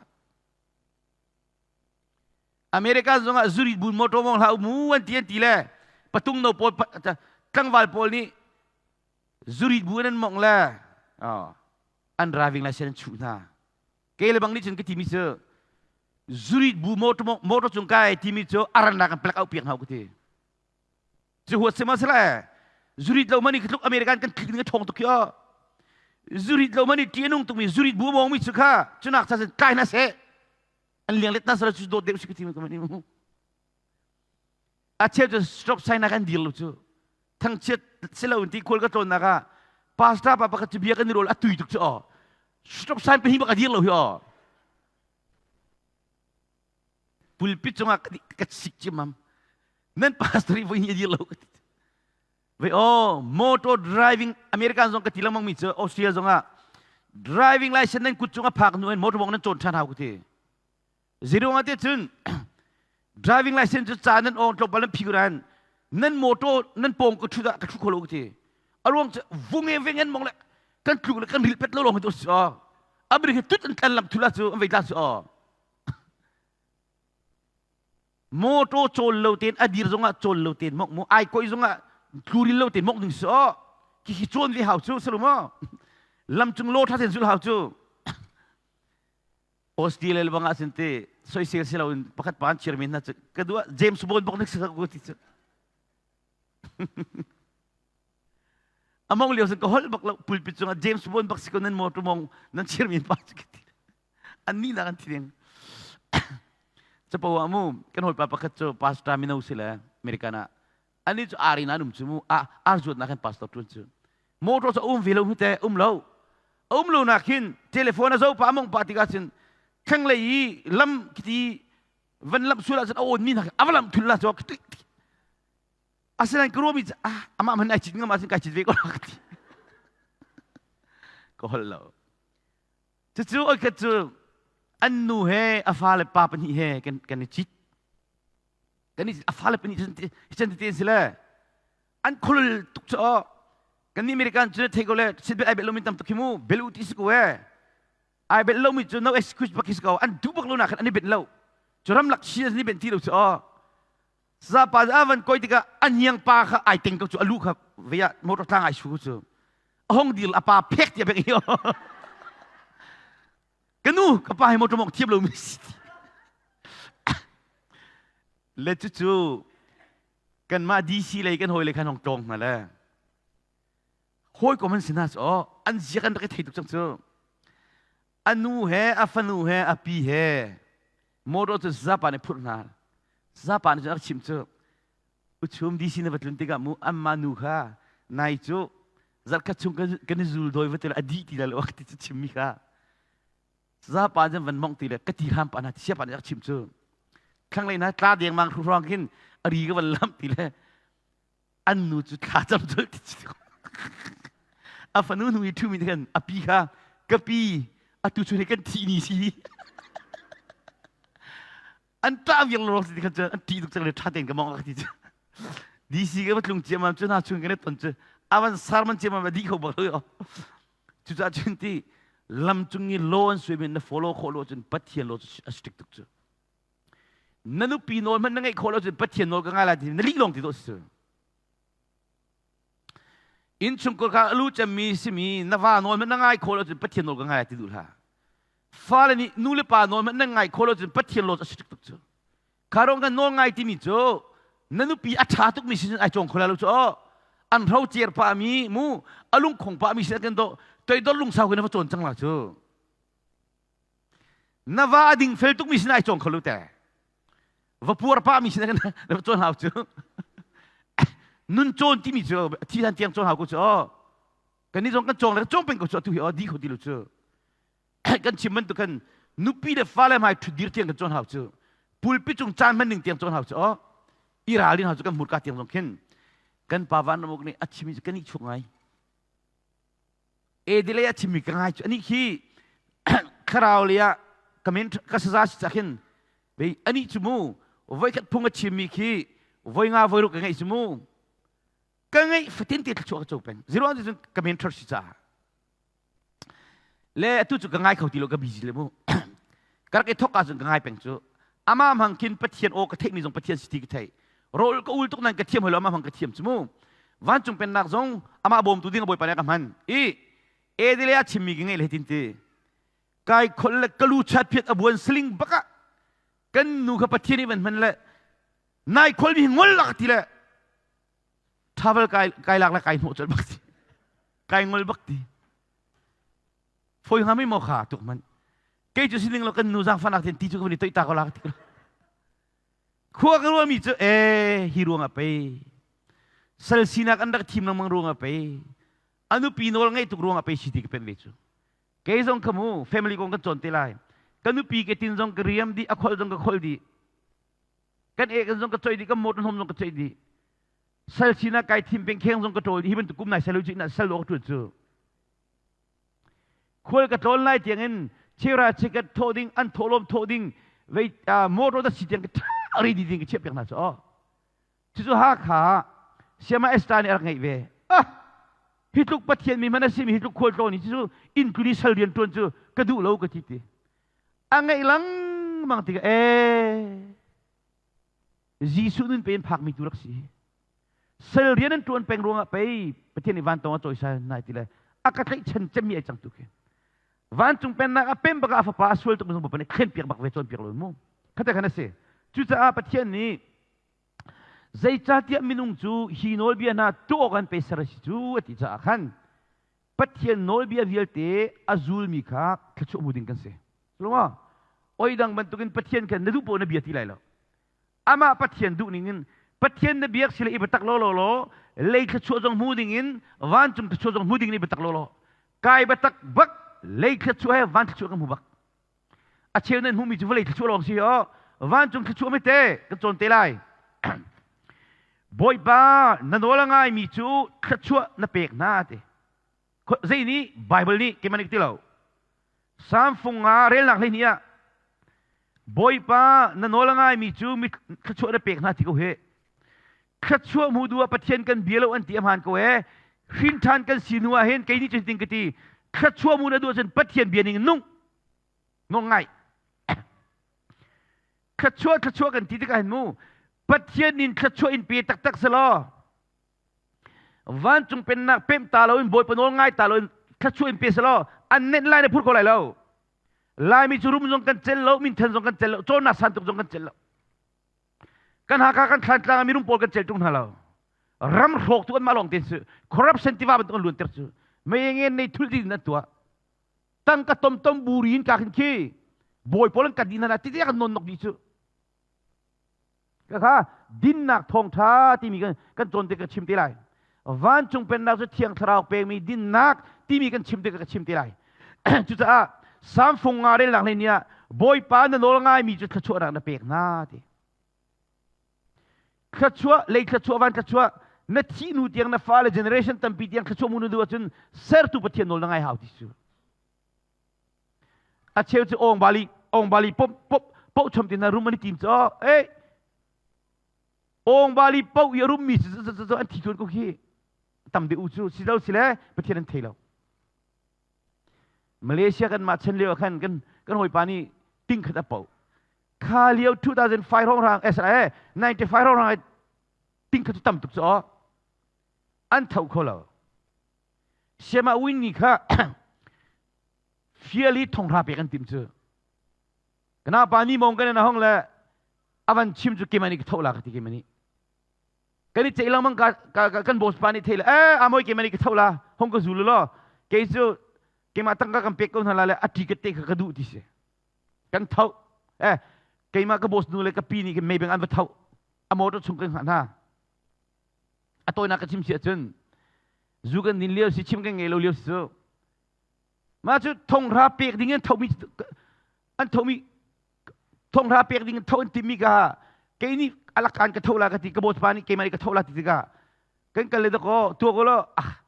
America zongah zuri bun motor mong hlah mu an ti an ti le patung no pawl tlangval pawl nih zuri bu an mong le an driving license an chuh hna. Kei le bang nih cun ka timi cu zuri bu motor motor cung kai timi cu arannak an plak out piak hna ka ti. Cu huat sihmanhsehlaw zurit lo mani tluk American kan tlik ning a ṭhawng tuk hi aw. Zurit lo mani ṭih a nung tukmi zurit bu a mawngmi cu kha cunak cha cun tlai hna seh. An liang let hna seh cu dawt deuh si ka ti ka mu. A cheu cu stop sign nak an dir lo cu. Thangchiat si lo in ti khual ka tlawnnak ah pastor pa pakhat cu bia kan i rawl a tui tuk cu aw. Stop sign pahnih bak a dir lo hi aw. Pulpit cungah ka sik cimam. Nan pastor i voi ni a dir lo ka ti. Ve oh, motor driving American zong ka ti lengmang mi cu Australia zong ah driving license nan kut cung a phak hnu in motor bong nan cawn ṭhan hau ka ti. Zero nga te cun driving license cu ca nan ong tlawmpal nan phi ran nan motor nan pawng ka ṭhu dah ka ṭhu kho lo ka ti. A ruang cu vung e veng en mong le kan tluk le kan ril pet lo lawng hi to si aw. America tut an tlan lam thula cu an vei tla cu aw. Motor cawl lo tein a dir zongah cawl lo tein mok mu ai koi zongah tluril lo tein mok ding si aw khi khi cawn ve hau cu salu maw lam cung law tha ten zul hau cu Australia le bangah sin te soisel si lo in pakhat pa an chir mi hna cu ka duah James Bond bok nik sa ko ti cu among lio sin ka holh bak lo pulpit cungah James Bond bak si ko nan motor mong nan chir mi pa cu ka ti an nih nak an thi ding capo ah mu kan hawipa pakhat cu pastor mino si le American ah ani cu ari na um cu mu a ar zuat nak kan pastor tuan cu motor cu um ve lo hu te um lo um lo nak hin telephone a zo pa among pa tikah cun thleng lei i lam khiti van lam sul ah cun a on mi nak avalam thul la chu asinain ka ruahmi cu ah amah hmanh ai cit ngam ahcun kai cit ve ko la ka ti ka holh lo Cucu oikhat cu an nu he a fale pa pahnih he kan kan i cit. Kan i a fale pahnih cu chan tete an si le an khul tuk cu aw. Kan nih American cu thei ko le seatbelt ai bel lomi tam tuk hi mu bel u ti si ko e. Ai bel lomi cu no excuse bak hi si ko an duh bak lo nak khan an i benh lo. Cu ramlak chi an i benh ti lo cu aw. Zapa a van koi tikah a hniang pa kha ai teng ko cu a lu kha ve ah motor tlang ai su cu a hong dir a pa phek tiah bek hi ka nu ka pa hi motor mok thiam lo mi si le cucu kanmah DC lei kan hawi le khan hong tlawng hna le hawikom an si hna cu an ziak an rak i thei tuk cang cu a nu he a fanu he a pi he motor cu zapa nih phurh hna zapa nih cun a rak chimh cu Uchum DC na va tlun tikah mu amma nu kha nai cu zarhkhat chung kan i zul dawi va ti le a dih ti la lo ti cu chimmi kha zapa cun van mongh ti le ka ti hram pa na sia pa nih rak chim cu thlanglei na tla dengmang hruhruang khin a ri ka van lamh ti le an nu cu thla cam cul ti cu a fanu nu i ṭhumi khan a pi kha ka pi atu cu hi kan thih ni si an ṭah viang lo ti kha cu an ṭih tuk cang le ṭha tein ka mong ka ti cu DC ka va tlung ciammam cu hna chung kan i ton cu a van sarman ciammam a dih kho bak lo cucaah cun ti lam cung i law an suai na follow khawh lo cun Pathian law cu a strict tuk cu na nupi nawl hmanh na ngeih khawh lo cun Pathian nawl ka ngai lai ti na lih lawng ti dawh si cu. Innchungkhar kha a lu cemmi simi na va nawl hmanh na ngai khawh lo cun Pathian nawl ka ngai ti duh hlah. Fale nih nu le pa nawl hmanh nan ngai khawh lo cun Pathian law a si tuk cu. Kha rong kan nawl ngai timi cu na nupi a ṭha tukmi sin ai cawng kho lai lo cu aw. An hro cer pah mi mu a lungkhong pah mi sin kan do toidor lungsau kan va cawn cang la cu. Na va a ding fel tukmi sin ai cawng kho lo te. Va puar pah mi sin kan na va cawn hau cu. Nun cawn timi cu thi han tiang cawn hau ko cu aw. Kan nih zong kan cawng le cawng peng ko cu atu hi aw di kho ti lo cu. Kan chim bantuk khan nupi le fale hmai ṭhutdir tiang kan cawn hau cu. Pulpi cung caan hman ning tiang cawn hau cu aw. I ralrin hau cu kan hmurka tiang zong khin kan pa van ramuk nih a chimi cu kan i chuk ngai. Edile a chimmi ka ngai cu anih khi thlarau lei ah ka men ka saza si cah khin vei anih cu mu voikhat phung a chimmi khi voi nga voi ruk ka ngeih cu mu ka ngeih fatin te thluachuah ka co peng zero cun ka mentor si caah le atu cu ka ngai kho ti lo ka busy le mu ka rak i thok ahcun ka ngai peng cu amah hmang khin Pathian aw ka theihmi zong Pathian si ti ka theih rawl ka ul tuk nan ka thiam hoi lo amah hmang ka thiam cu mu vancung pennak zong amah bawmtu ding a bawipa nih a ka hman i edile a chimmi ka ngeih le hitin ti kai khol le ka lu chat phiat a buan siling bak ah kan nu kha Pathian nih van hman le nai khol mi ngol lak ti le travel kai kai lak le kai hnawh chol bak ti kai ngol bak ti foi hnga mi maw kha tuk man kei cu sining lo kan nu zaangfahnak ten ti cu ka van i toih ta ko la ka ti khua ka ruahmi cu ee hi ruang ah pei sal sinak an rak thim lengmang ruang ah pei a nupi nawl ngeih tuk ruang ah pei si ti ka pen ve cu kei zong kha mu family kong kan cawn te lai ka nupi ke tin zong ka riam dih a khol zong ka khol dih kan ek zong ka choi dih kan motor hnom zong ka choi dih sal sinak kai thim peng kheng zong ka ṭawl dih hi bantuk kum nai sal cu sal lo ka ṭuan cu Khual ka tlawn lai tiangin chera chikat thawh ding an thawhlawm thawh ding vei motor da si tiang ka ṭha ready ding ka chiah piak hna cu aw. Cucu Hakha Siama Esther nih a rak ngeih ve. Ah hi tluk Pathian mi hmanh a simi hi tluk khual tlawn hi cu inn tlun i sal rian ṭuan cu ka duh lo ka ti ti. A ngeih lengmang tikah ee Jesuh nun pe in phakmi tu rak si. Sal rian an ṭuan peng ruangah pei Pathian nih vantawng a cawisan nai ti le a ka tlaihchan cemmi ai cang tu khi. Vancung pennak a pem bak ah a fapa a sual tuk zong Bawipa nih thlen piak bak ve cawn piak lo mu. Khate khan a si. Cucaah Pathian nih zeicahtiah minung cu hi nawlbia hna tuah awk an pe ser a si cu a ti caah khan Pathian nawlbia vialte a zulmi kha thluachuah hmu ding kan si. Lungah oi dang bantukin Pathian khan na duh poh na bia ti lai lo. Amah Pathian duh ning in Pathian na biak sile i biatak law law law lei thluachuah zong hmu ding in vancung thluachuah zong hmu ding in i biatak law law kai biatak bak lei thluachuah he van thluachuah kan hmu bak a cheu nan hmuhmi cu vawlei thluachuah lawng si aw vancung thluachuah mi te kan cawn te lai Bawipa na nawl a ngaimi cu thluachuah na pek hna ti zei nih Bible nih keimah nih ka ti lo Salm fung nga relnak 12 ah Bawipa na nawl a ngaimi cu mi thluachuah na pek hna ti ko hi. Thluachuah hmu duh ah Pathian kan bia lo an ti a hmaan ko ee. Hrin ṭhan kan si hnu ah hin kei nih cun hitin ka ti. Thluachuah hmu na duh ahcun Pathian bia ning nung. Nung ngai. Thluachuah thluachuah kan ti tikah hin mu Pathian nin thluachuah in pe taktak selaw Vancung pennak pemh ta loin Bawipa nawl ngai ta loin thluachuah in pe selaw an nenh lai na phur ko lai lo. Laimi cu rum zong kan cel lo, minthen zong kan cel lo, cawnnak san tuk zong kan cel lo. Kan Hakha kan Thlantlang ah mirum pawl kan cel tung hna lo. Ram hrawk tu anmah lawng te su corruption tiva bantuk an luanter cu. Mei ngen nei thul din an tuah. Tangka tomtom buri in ka khin khi bawi pawl an kan dih hna ti kan non nok dih cu. Kha dinnak thawngṭha timi kan kan cawn te ka chim te lai. Vancung pennak cu Thiang Thlarau pekmi dinnak timi kan chim te ka chim te lai. Cucaah Salm fung nga relnak hlei nih ah Bawipa na nawl ngaimi cu thluachuahnak na pek hna ti. Thluachuah, lei thluachuah, van thluachuah, na thih hnu tiang na fale generation tampi tiang thluachuah mu na duh ahcun sertu Pathian nawl na ngai hau ti cu. A cheu cu ong bali ong bali pop pop poh chom ti na rum an i tim cu eh ong bali poh i a rum mi cu an thi tuan ko khi tam de u cu si lo si le Pathian an thei lo Malaysia kan mah chen lio khan kan kan hawipa nih ting khat a poh kha lio 2005 rong rang SRA 95 rong rang ting khat cu tam tuk cu an tho kho lo. Siama Win ni kha fial i thonghra pek an tim cu. Kana pa ni mong kan na hong le avan chim cu keimah nih ka tho la ka ti keimah nih. Kan i ceih lengmang ka, ka, kan boss pa nih thei le eh amoi keimah nih ka tho la hong ka zul law kei cu keimah tangka kan pek ko hna la le a ticket te kha ka duh ti si. Kan tho eh keimah ka boss nu le ka pi nih maybe an va tho a motor chung kan hngah hna. A tawinak ka chim si ahcun zu kan din lio si chim kan ngei lo lio si cu mah cu thonghra pek ding in thomi an thomi thonghra pek ding in tho an timi ka kei nih alakan ka tho la ka ti ka boss pa nih keimah nih ka tho la ti tikah kan kal le dakaw tua ko lo ah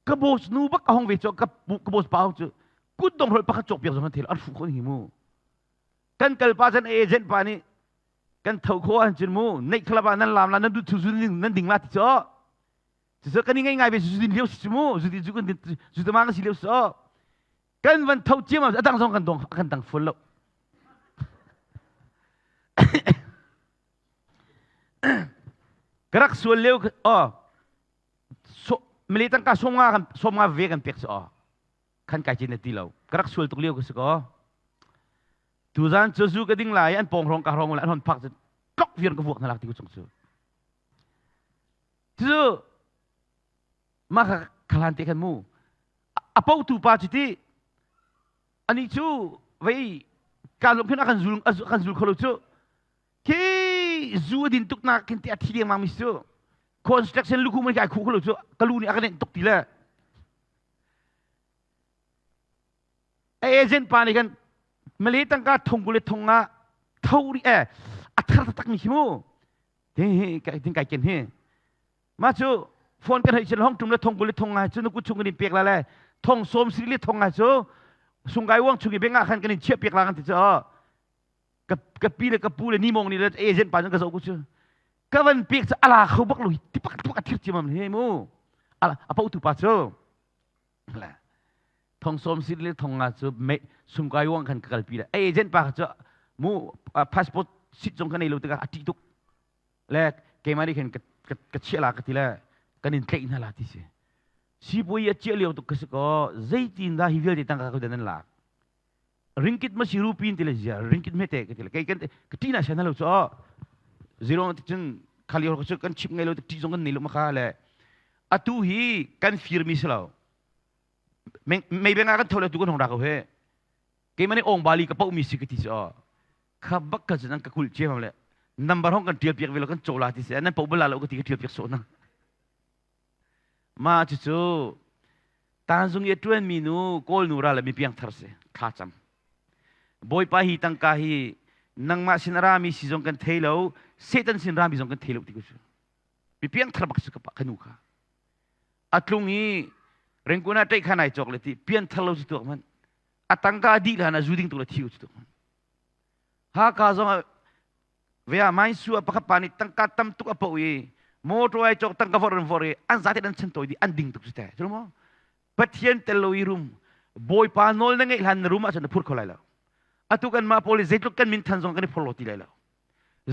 ka boss nu bak a hong ve cu ka ka boss pa hong cu kut dong hrol pakhat cawk piak zong an thel an hru ko hi mu kan kal pa chan agent pa nih kan tho kho an cun mu neih khalap ah nan lam la nan du thu zu nan ding la ti cho Cucu kan i ngai ngai ve zu din lio si mu zu din zu kan din zu tama kan si lio so kan van tho ciam a dang zong kan dong kan dang full lo ka rak sual lio oh so mali tangka somnga kan somnga ve kan pek so oh khan kai chin na ti lo ka rak sual tuk lio ka si ko tuzan cu zu ka ding lai an pong rong ka rong an hon phak tlok vian ka vuak na lak ti ku chung cu Cu mah kha khalan te khan mu a potu pa cu ti ani cu vei ka lung khin a kan zul a kan zul kho lo cu khi zu a din tuk nak khin ti a thi dengmang mi cu construction lukhu man kai khu kho lo cu ka lu nih a ka nenh tuk ti le a agent pa nih khan Malay tangka thong kule thong ah tho ri eh a thar tak mi khi mu Hi tin kai ken hi. Ma cu phone kan hei chin hong tum le thong kul le thong nga cu na kut chung kan in pek la le thong som sri le thong nga cu sungkai wang chung i benga khan kan in chiah pek la kan ti cu ka ka pi le ka pu le ni mong ni le agent pa ka zo ku cu ka van pek cu ala kho bak lo ti pak pak a thir chiamam he mu ala a pau tu pa cu la thong som sri le thong nga cu me sungkai wang khan ka kalpi le agent pa cu mu passport sit zong kan nei lo tikah a ṭih tuk le keimah nih khan ka chiah la ka ti le kan in tlaih hna la ti si sipuai a chiah lio tuk ka si ko zeitin dah hi vialte tangka ka dan an lak ringkit ma si rupin ti le zia ringkit me te ka ti le kei kan ka ṭih na sian lo chu zero ti cun khali hor ka kan chip ngai lo ṭih zong kan nei lo ma kha le atu hi kan fir mi si lo mei benga kan thole tu kan hong ra ko he keimah nih ong bali ka poh mi si ka ti si aw kha bak ka cun an ka kulh ciam le number hong kan tial piak ve lo kan cawla ti si nan poh bala lo ka ti ka tial piak sawh na ma cu cu tanzung i tuan mi nu kawl nu ra le mi piang thar si thla cam bawipa hi tangka hi nangmah sin ra mi si zong kan thei lo satan sin ra mi zong kan thei lo ti ku cu mi piang thar bak si ka pa ka nu kha a tlung i ringkun ah ṭeih khan ai cawk le ti pian thar lo cu tuak man a tangka dih hlan ah zu ding tu le thi cu tuak man haka zong ah vea mai su a pakhat pa nih tangka tam tuk a po i motor ai cawk tangka vor an vor i an zate an chan toi di an ding tuk cu te cu mo pathian tel lo i rum bawipa nawl na ngeih hlan na rum ahcun na phur kho lai lo atu kan mah pawl i zeitluk kan min than zong kan i phor lo ti lai lo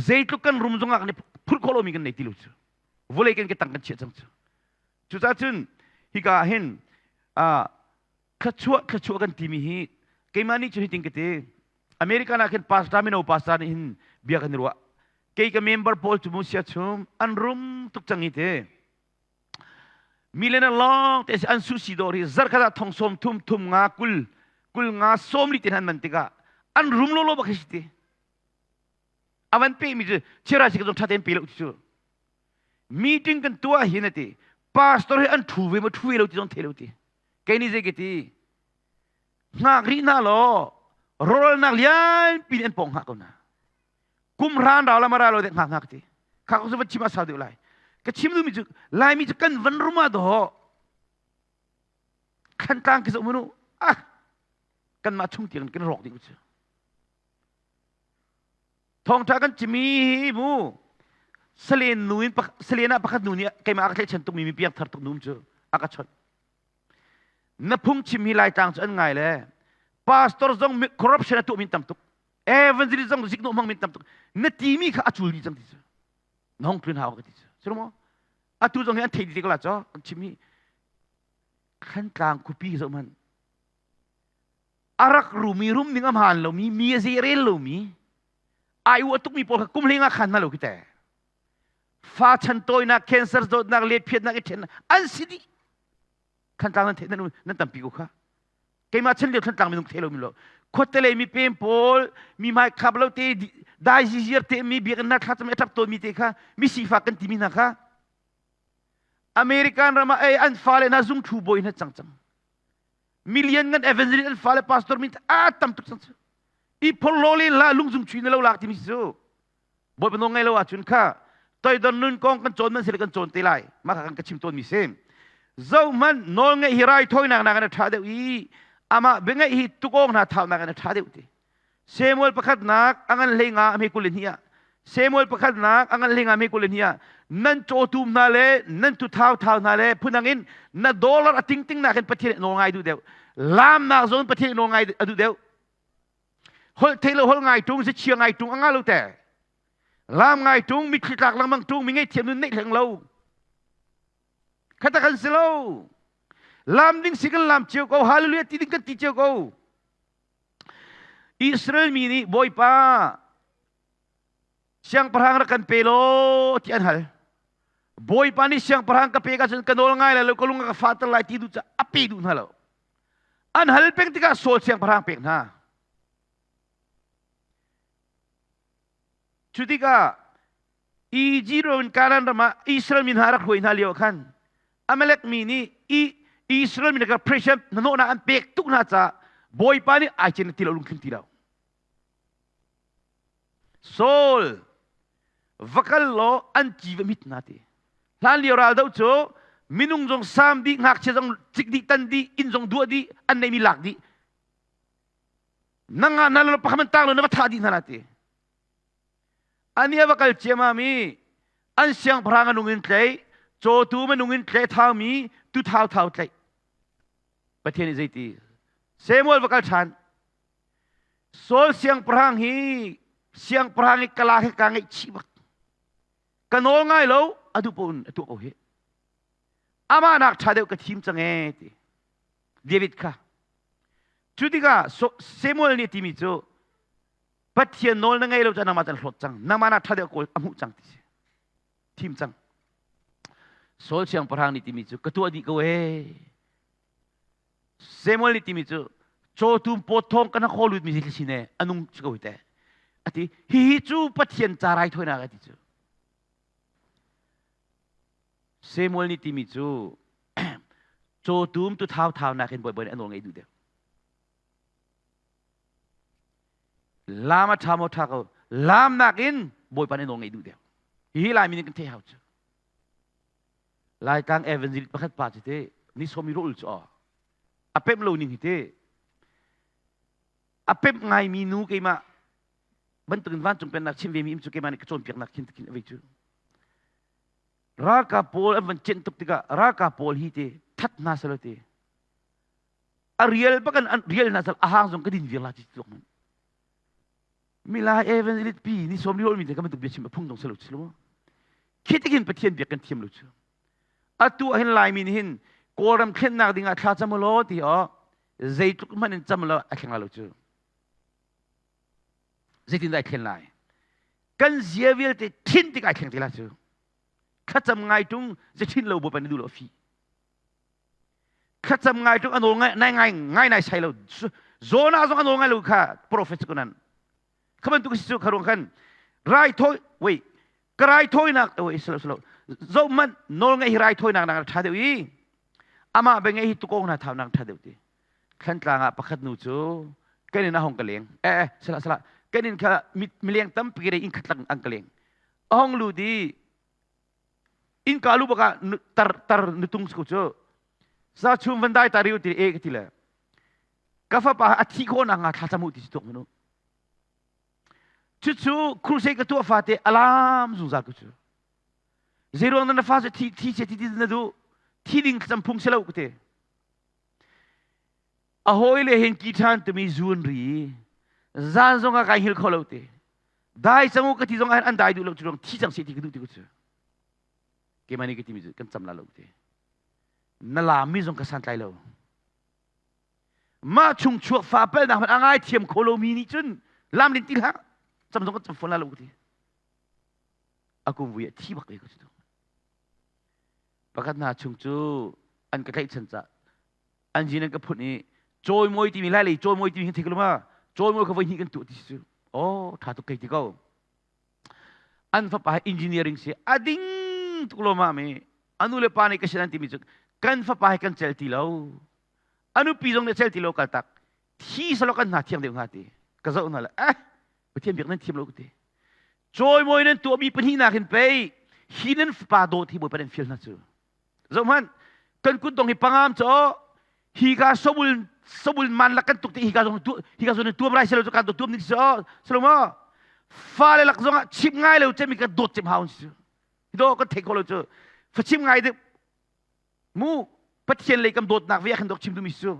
zeitluk kan rum zong ah kan i phur kho lomi kan nei ti lo cu vawlei kan ke tang kan chiah cang cu cucaah cun hika ah hin thluachuah thluachuah kan timi hi keimah nih cun hitin ka ti American ah khin pastor mino pastor nih hin bia kan i ruah kei ka member pawl cu mu sia chung an rum tuk cang hi te mi le na lawng te an su si dawr hi zarkhat ah thong som thum thum nga kul kul nga som li te han man tikah an rum lo lo bak hi si ti avan pe mi cu chira si ka zong tha tein pe lo ti cu meeting kan tuah hin ati pastor hi an thu ve ma thu ve lo ti zong thei lo ti kei nih zei ka ti hngak rih hna law rawlnak lianpi nih an pong hngak ko na kum ran rau la mara lo dek hngak hngak ti kha ko va chim a sau deuh lai ka chim duhmi cu laimi cu kan van rum ah dawh khantlang ki zoh manu ah kanmah chung tiang kan rawk dih cu Thawngṭha kan chimi hi mu salen nu in salen ah pakhat nu nih keimah a ka tlaihchan tukmi mi piangthar tuk nu cu a ka chawnh. Na phungchim hi Laitlang cu an ngai le pastor zong corruption a tuah min tam tuk evangelist zong ziknawh hmang min tam tuk na timi kha a cul dih cang ti cu na hong tlun hau ka ti cu silo maw atu zong hi an thei dih te ko la cho an chim hi. Thlantlang khuapi zoh hmanh. A rak rumi rum ning a hmaan lomi, mi a zei rel lomi, ai uah tukmi pawl kha kum hleng ah khan hna lo khi te. Fa chan tawinak, cancer zawtnak, letphiatnak i ṭhen an si dih. Thantlang nan theih nan nan tampi ko kha. Keimah chan lio Thantlang minung thei lomi lo. Khuate lei mi pem pawl, mi hmai khap lo te, dai ziziar te mi biakinn hna thla cam i a ṭap tawnmi te kha mi sifak kan timi hna kha American ram ah ei an fale hna zung thu bawi hna cang cang. Million ngan evangelist an fale pastor min a tam tuk cang cu. I phorlo le la lungzung chui na lo lak timi cu. Bawipa nawl ngai lo ahcun kha toidor nun kong kan cawn man si le kan cawn te lai. Mah kha kan ka chim tawn mi si. Zohmanh nawl ngeih hi raithawinak nakin a ṭha deuh i amah biangeih hi tukawng hna thau nakin a ṭha deuh ti. Samuel pakhatnak a ngan hlei nga a hme 22 ah Samuel pakhatnak a ngan hlei nga hme 22 ah nan cawtum hna le nan tuthau thau hna le phundang in na dollar a tingting nakin Pathian nawl ngai duh deuh. Laamnak zawn Pathian nawl ngai a duh deuh. Holh thei lo holh ngai tung si chia ngai tung a nga lo te. Lam ngai tung mitthli tlak lengmang tung mi ngeihthiam nun neih hleng lo. Khata kan si lo. Lam ding si kan lam cio ko hallelujah ti ding kan ti cio ko. Israel mi nih Bawipa siangpahrang rak kan pe law ti an hal. Bawipa nih siangpahrang ka pek ahcun ka nawl ngai lai lo ka lung a ka fahter lai ti duh caah a pe duh hna lo. An hal peng tikah Saul siangpahrang pek hna. Cu tikah Egypt ram in Kanaan ram ah Israel mi hna rak hruai hna lio ah khan Amalek mi nih i Israel mi kha pressure hnahnawhnak an pek tuk hna caah Bawipa nih ai cen ti lo lungtling ti lo. Saul va kal law an ci va mit hna ti. Hlan lio ral do cu minung zong sam dih, ngakchia zong cik dih, tan dih, inn zong duah dih, an neihmi lak dih. Nang ah na lo pakhat man tang lo na va thah dih hna la ti. Ani a va kal ciammam i an siangpahrang a nung in tlaih, cawtu minung in tlaih thaumi tu thau thau tlaih. Pathian nih zeiti? Samuel va kal ṭhan. Saul siangpahrang hi siangpahrang i kala he ka ngaihchih bak. Ka nawl ngai lo, a duh paoh in a tuah ko hi. Amah nak ṭha deuh ka thim cang ee ti. David kha. Cu tikah Samuel nih a timi cu Pathian nawl na ngei lo cu nangmah can hlawt cang. Nangmah nak ṭha deuh kawl a hmuh cang ti si. Thim cang. Saul siangpahrang nih timi cu ka tuah dih ko ee. Samuel nih timi cu cawtum pawt thawng kana khaw lut mi si sin e anung si ko hi te. Ati hihi cu Pathian ca raithawinak a ti cu. Samuel nih timi cu cawtum tu thau thau nakin bawibawi nih a nawl ngei duh deuh. Lam a ṭha maw ṭha ko. Lam nakin Bawipa nih nawl ngeih duh deuh. Hihi Laimi nih kan theih hau cu. Laitlang evangelist pakhat pa cu te ni sawmi rawl cu aw. A pemh lo ning hi te. A pemh ngaimi nu keimah bantukin vancung pennak chim ve mi im cu keimah nih ka cawnpiaknak khin khin a vei cu. Ralkap pawl an van cenh tuk tikah ralkap pawl hi te that hna selaw te a rial bak an rial na sal a hang zong ka din viar la ti tluk man milai evangelist pi ni som riol mi te ka bantuk bia chim a phung dong selo chilo khi tikin pathian biak kan thiam lo chu atu hin lai mi hin kawlram thlennak ding ah thla cam lo ti o zeitluk hmanh in cam lo a thleng la lo chu zeitin dah thlen lai kan zia vialte thin tik ai thleng te la chu thlacam ngai tung ze thin lo bo pan du lo fi thlacam ngai tuk a nawl ngai nai ngai ngai nai sai lo zona zong a nawl ngai lo kha prophet ku nan kha bantuk si cu kha ruang khan rai thawi wei ka rai thawinak wei salo salo zo man nawl ngai hi rai thawinak nak tha deuh i amah be ngai hi tukong na thau nak tha deuh ti thlantlang ah pakhat nu cu kan in a hong ka leng eh eh sala sala kan in kha mileng tampi re in khat lang ang ka leng a hong lu di innka lu bak ah tar tar nutung ko cu sa chum van dai ta riu ti e ka ti le ka fapa a thi khawh nak nga thla cam ti si tuk manu cucu crusade ka tuah fate alam zungzal ko cu zeiruang na fa cu thi thi che ti ti na duh thi ding cam phung si lo ka ti a hawi le hin ki ṭhan tumi zun ri zan zong ah kai hil kho lo ti dai cang u ka ti zong ah an dai duh lo cu ruang thi cang si ti ka duh ti ku cu keimah nih ka timi cu kan cam la lo te. Na laammi zong ka santlai lo. Mah chung chuak fa palnak hmanh a ngaithiam kho lomi nih cun lam len ti hlah. Cam zong kan cam fawn la lo ka ti. A kum vui ah thi bak ve ko cu. Pakhat hna chung cu an ka tlaihchan cah an zin an ka phun i cawimawi timi lai lei cawimawi timi hi thei ko ma cawimawi kha voi hnih kan tuah ti si cu oh tha tuk kei ti ko an fapa hi engineering si a ding tuk lo ma mi anu le pa nih ka sin an timi cu kan fapa hi kan cel ti lo anu pi zong nih cel ti lo kal tak thi salo kan hna thiang deuh hnga ti ka zoh hna le eh Pathian biak nan thiam lo ka ti cawimawi nan tuahmi pahnihnak hin pei hi nan fapa dawt hi Bawipa nan fial hna cu zohhmanh kan kut dong hi pangam cu hi ka sobul sobul man lak kan tuk ti hi ka zong tu hi ka zong tuam rai selo cu kan tuam ning si selo mo fale lak zong ah chim ngai lo cemi ka dawt cem hau si do kan thei ko lo cu fa chim ngai de mu pathian lei kam dawtnak ve khan dok chim dumi su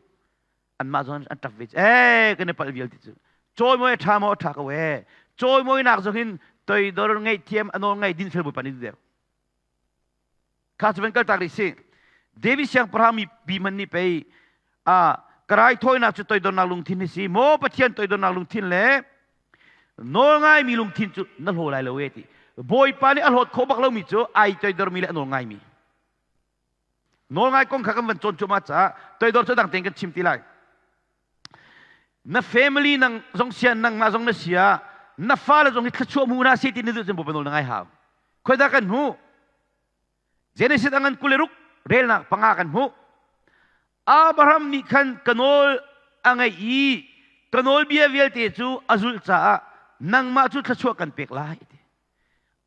anmah zong an ṭap ve ee kan i palh vial ti cu cawimawi a ṭha maw a ṭha ko ee cawimawinak zong hin toidor ngaihthiam a nawl ngai dinfel bawipa nih deuh kha cu van kal tak rih si David siangpahrang mi pi man nih pei a ka raithawinak cu toidornak lungthin hi si maw Pathian toidornak lungthin le nawl ngaimi lungthin cu na hlaw lai lo e ti Bawipa nih a hlawt khawh bak lomi cu ai toidormi le a nawl ngaimi Nawlngai kong kha kan van cawn cuahmah caah toidor cu dang tein kan chim ti lai. Na family nang zong sia nangmah zong na sia na fale zong hi thluachuah hmu hna si ti na duh cun Bawipa nawl na ngai hau. Khoi dah kan hmuh? Genesis a ngan 26 relnak panga kan hmuh. Abraham nih khan ka nawl a ngaih i ka nawlbia vialte cu a zulh caah nangmah cu thluachuah kan pek lai ti.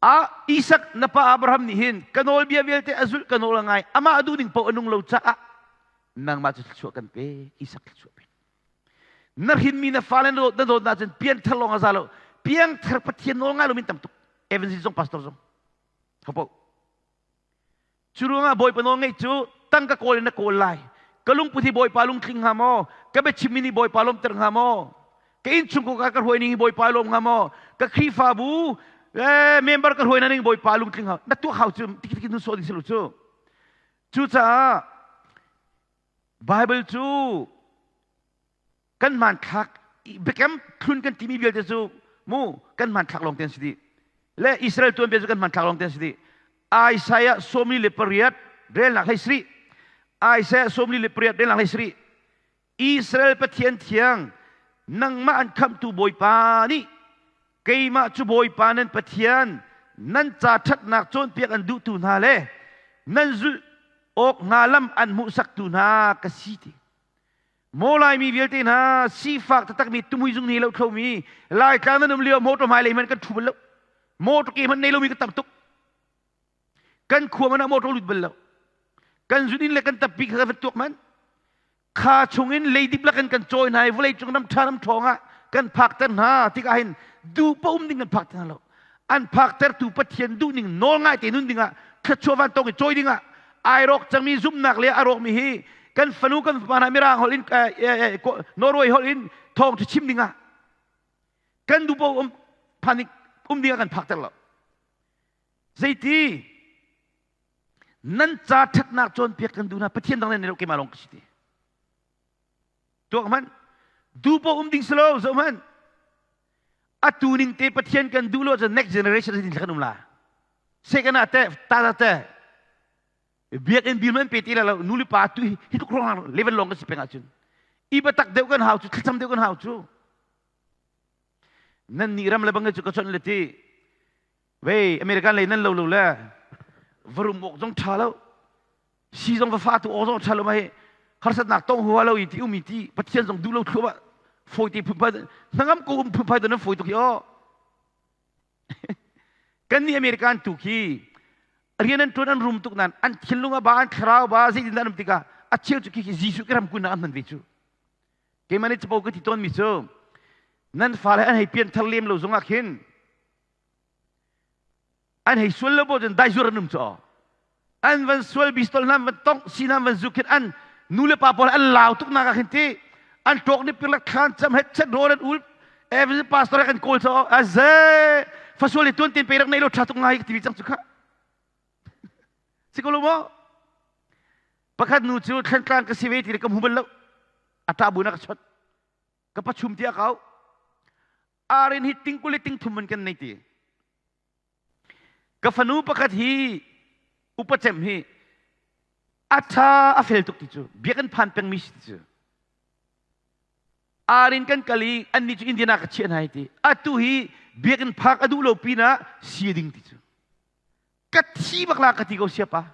Ah Isak na pa Abraham nih hin ka nawlbia vialte a zulh ka nawl a ngai amah a duh ning paoh a nung lo caah nangmah cu thluachuah kan pe Isak thluachuah pe na hrinmi na fale na dawt na dawt ahcun pianthar lawng a za lo piangthar Pathian nawl ngai lomi tam tuk evangelist zong pastor zong hopo Cu ruangah Bawipa nawl ngeih cu tangka kawl in na kawl lai. Ka lungput hi Bawipa lungtling hnga maw? Ka biachimmi nih Bawipa lawmter hnga maw? Ka innchungkhar ka ka hruai ning hi Bawipa lawm hnga maw? Ka Khrihfabu eh, member ka hruai na ning Bawipa lungtling hnga na tuak hau cu tik tik nun sawh ding si lo cu. Cucaah Bible cu kan hmanthlak biakam thlun kan timi vialte cu mu kan hmanthlak lawng te an si dih le Israel tuanbia cu kan hmanthlak lawng te an si dih Isaiah 48 relnak hlei sri Isaiah 48 relnak hlei sri Israel Pathian thiang nangmah an khamhtu Bawipa nih keimah cu Bawipa nan Pathian nan ca ṭhatnak cawnpiak an duhtu hna le nan zulh awk hna lam an hmuhsaktu hna ka si ti Maw Laimi vialte hna sifak taktakmi tumui zung ni lo thlomi Laitlang nan um lio motor hmailei hmanh kan ṭhu bal lo. Motor ke hmanh nei lomi kan tam tuk. Kan khua man ah motor lut bal lo. Kan zun inn le kan tappi kha kan tuak man. Kha chungin leidip lakin kan cawi hna i vawlei cung ram ṭha ram ṭhawng ah kan phakter hna tikah hin duh pa um ding kan phakter hna lo. An phaktertu Pathian duhning nawl ngai te nun dingah thluachuah van tong i cawi dingah ai rawk cangmi zumhnak le a rawkmi hi kan fanu kan fapa hna mirang holh in Norway holh in thawng ṭha chim dingah kan duh paoh um phanik um dingah kan phakter lo zeiti nan ca ṭhatnak cawnpiak kan duh hna Pathian dang nan keimah lawng ka si ti tuak hmanh duh paoh um ding si lo zoh hmanh atu ning te Pathian kan duh lo cun next generation zeitin kan um la second ah teh ta teh biakinn bil man pe ti la lo nu le pa tu hi tluk rong level long kan si peng ahcun i batak deuh kan hau cu thlacam deuh kan hau cu nan nih ram le bang cu ka chon le ti vei American lei nan lo lo le varum awk zong tha lo si zong va fa tu awk zong tha lo ma hi harsatnak tong hua lo i ti umi ti pathian zong duh lo thluah foi ti phunphai hnangam ko um phunphai to nan foi tuk hi o Kan nih American tu khi rian an ṭuan an rum tuk nain an thinlung a ba an thlarau ba zeitin dah an um tikah a cheu cu khi Jesuh ka ram kun ah an hman ve cu. Keimah nih capo ka ti tawnmi cu nan fale an hei pianthar lem lo zongah khin an hei sual lo bo cun daizur an um cu an van sual bistol hna van tongh si hna van zuk khin an nu le pa pawl an lau tuk nak ah khin ti an ṭawk ni pirlak thlan cam het chet rawl an ul every pastor kan kawl cho aze fasual i tuan tin pe rak nei lo tha tuk ngai ti cang chu kha si ko lo maw? Pakhat nu cu thlantlang ka si ve ti le ka hmu bal lo. A ṭah bu na ka chawt. Ka pachum tiah ka auh. Arin hi ting kul le ting thum man kan nei ti. Ka fanu pakhat hi upa cem hi a ṭha a fel tuk ti cu biakinn phan pengmi si ti cu. Arin kan kal i annih cu Indiana ka chiah hna hi ti. Atu hi biakinn phak a duh lo pinah si a ding ti cu. Ka thi bak la ka ti ko siapa.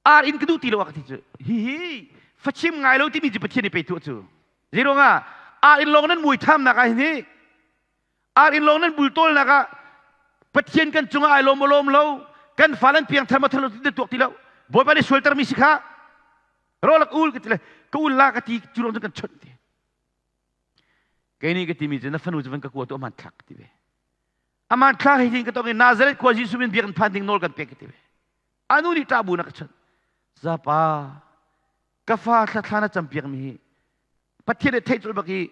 Ar in ka duh ti lo a ka ti cu. Hihi fachim ngai lo timi cu Pathian nih pei tuah cu. Zeiruangah ar in lawng nan mui thamnak ah hin hi ar in lawng nan bultawlnak ah Pathian kan cungah ai lawm lawm lo kan fale an piangthar ma thar lo ti tuak ti lo Bawipa nih sualter mi si kha rawlak ul ka ti le ka ul la ka ti cu lawng cu kan chawnh ti kei nih ka timi cu na fanu cu van ka kua tu aman thlak ka ti ve aman thlak hi tin ka tong i Nazareth khua Jesuh min biakinn phan ding nawl kan pek ka ti ve anu nih ṭah bu na ka chawnh zapa ka fa thla thla na campiak mi hi Pathian nih theih colh bak i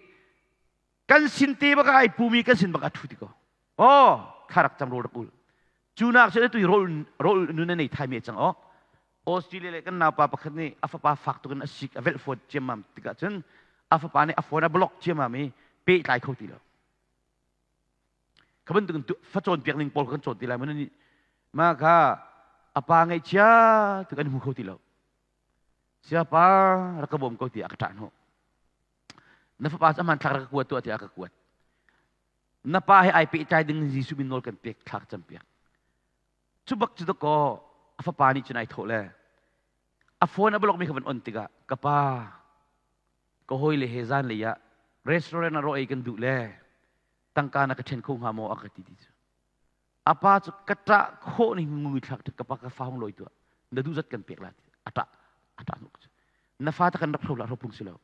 kan sin te bak ai pumi kan sin bak a thu ti ko oh kharak cang rawl rak ul cu nak cu tu rawl rawl nun nei thai me cang oh Australia le kan naupa pakhat nih a fapa fak tukin a sik a velh phone ciammam tikah cun a fapa nih a phone a block ciammam i pehtlai kho ti lo kha bantukin fa cawnpiak ning pawl kan cawn ti lai mun nih ma kha a pa ngaihchia tuk an hmu kho ti lo siapa rak ka bawm ko ti a ka ṭah hnawh Na fapa cu a hmanthlak rak ka kuat tuah tiah a ka kuat. Na pa he ai pehtlai ding Jesuh min nawl kan pek thlak campiak. Cu bak cu dakaw a fapa nih cun ai thawh le a phone a block mi kha van on tikah ka pa ka hawile he zan lei ah restaurant ah raw ei kan duh le tangka na ka ṭhen kho hnga maw a ka ti ti cu a pa cu ka ṭah khawh ning ngui thlak ka pa ka fa hong lawi tuah na duh zat kan pek la a ṭah a ṭah nuk cu na fa ta kan rak hro la hro phung si lo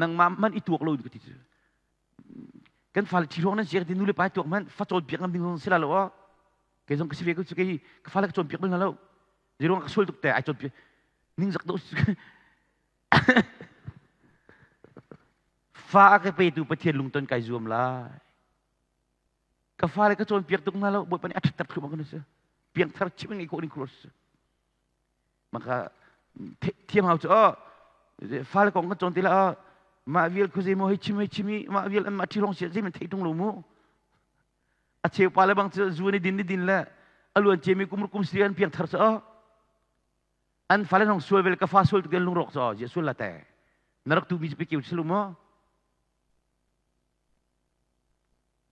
nangmah man i tuak lo ka ti cu kan fale thi ruang nan si ti nu le pa tuak man fa cawn piak ngam ding si la lo o kei zong ka si ve ko cu kei ka fale ka cawn piak bal hna lo zeiruang ka sual tuk te ai cawn piak ning zak do fa a ka petu pathian lungton kai zuam lai Ka fale ka cawnpiak tuk hna lo, Bawipa nih a ṭhatter thluahmah kan si. Piangthar chim in ngei khawh ding khur si. Maka thiam hau cu oh fale kong kan cawn ti la oh mah vial khuazei maw hei chim hei chim i mah vial an mah ṭhi rong si zei man thei ṭung lo mu. A cheu pa le bang cu zu ni din ni din le a luan ciami kum kum si an piangthar cu oh an fale hong sual vel ka fa sual tuk an lungrawk cu oh zia sual la te na rak tu mi cu pe keu si lu maw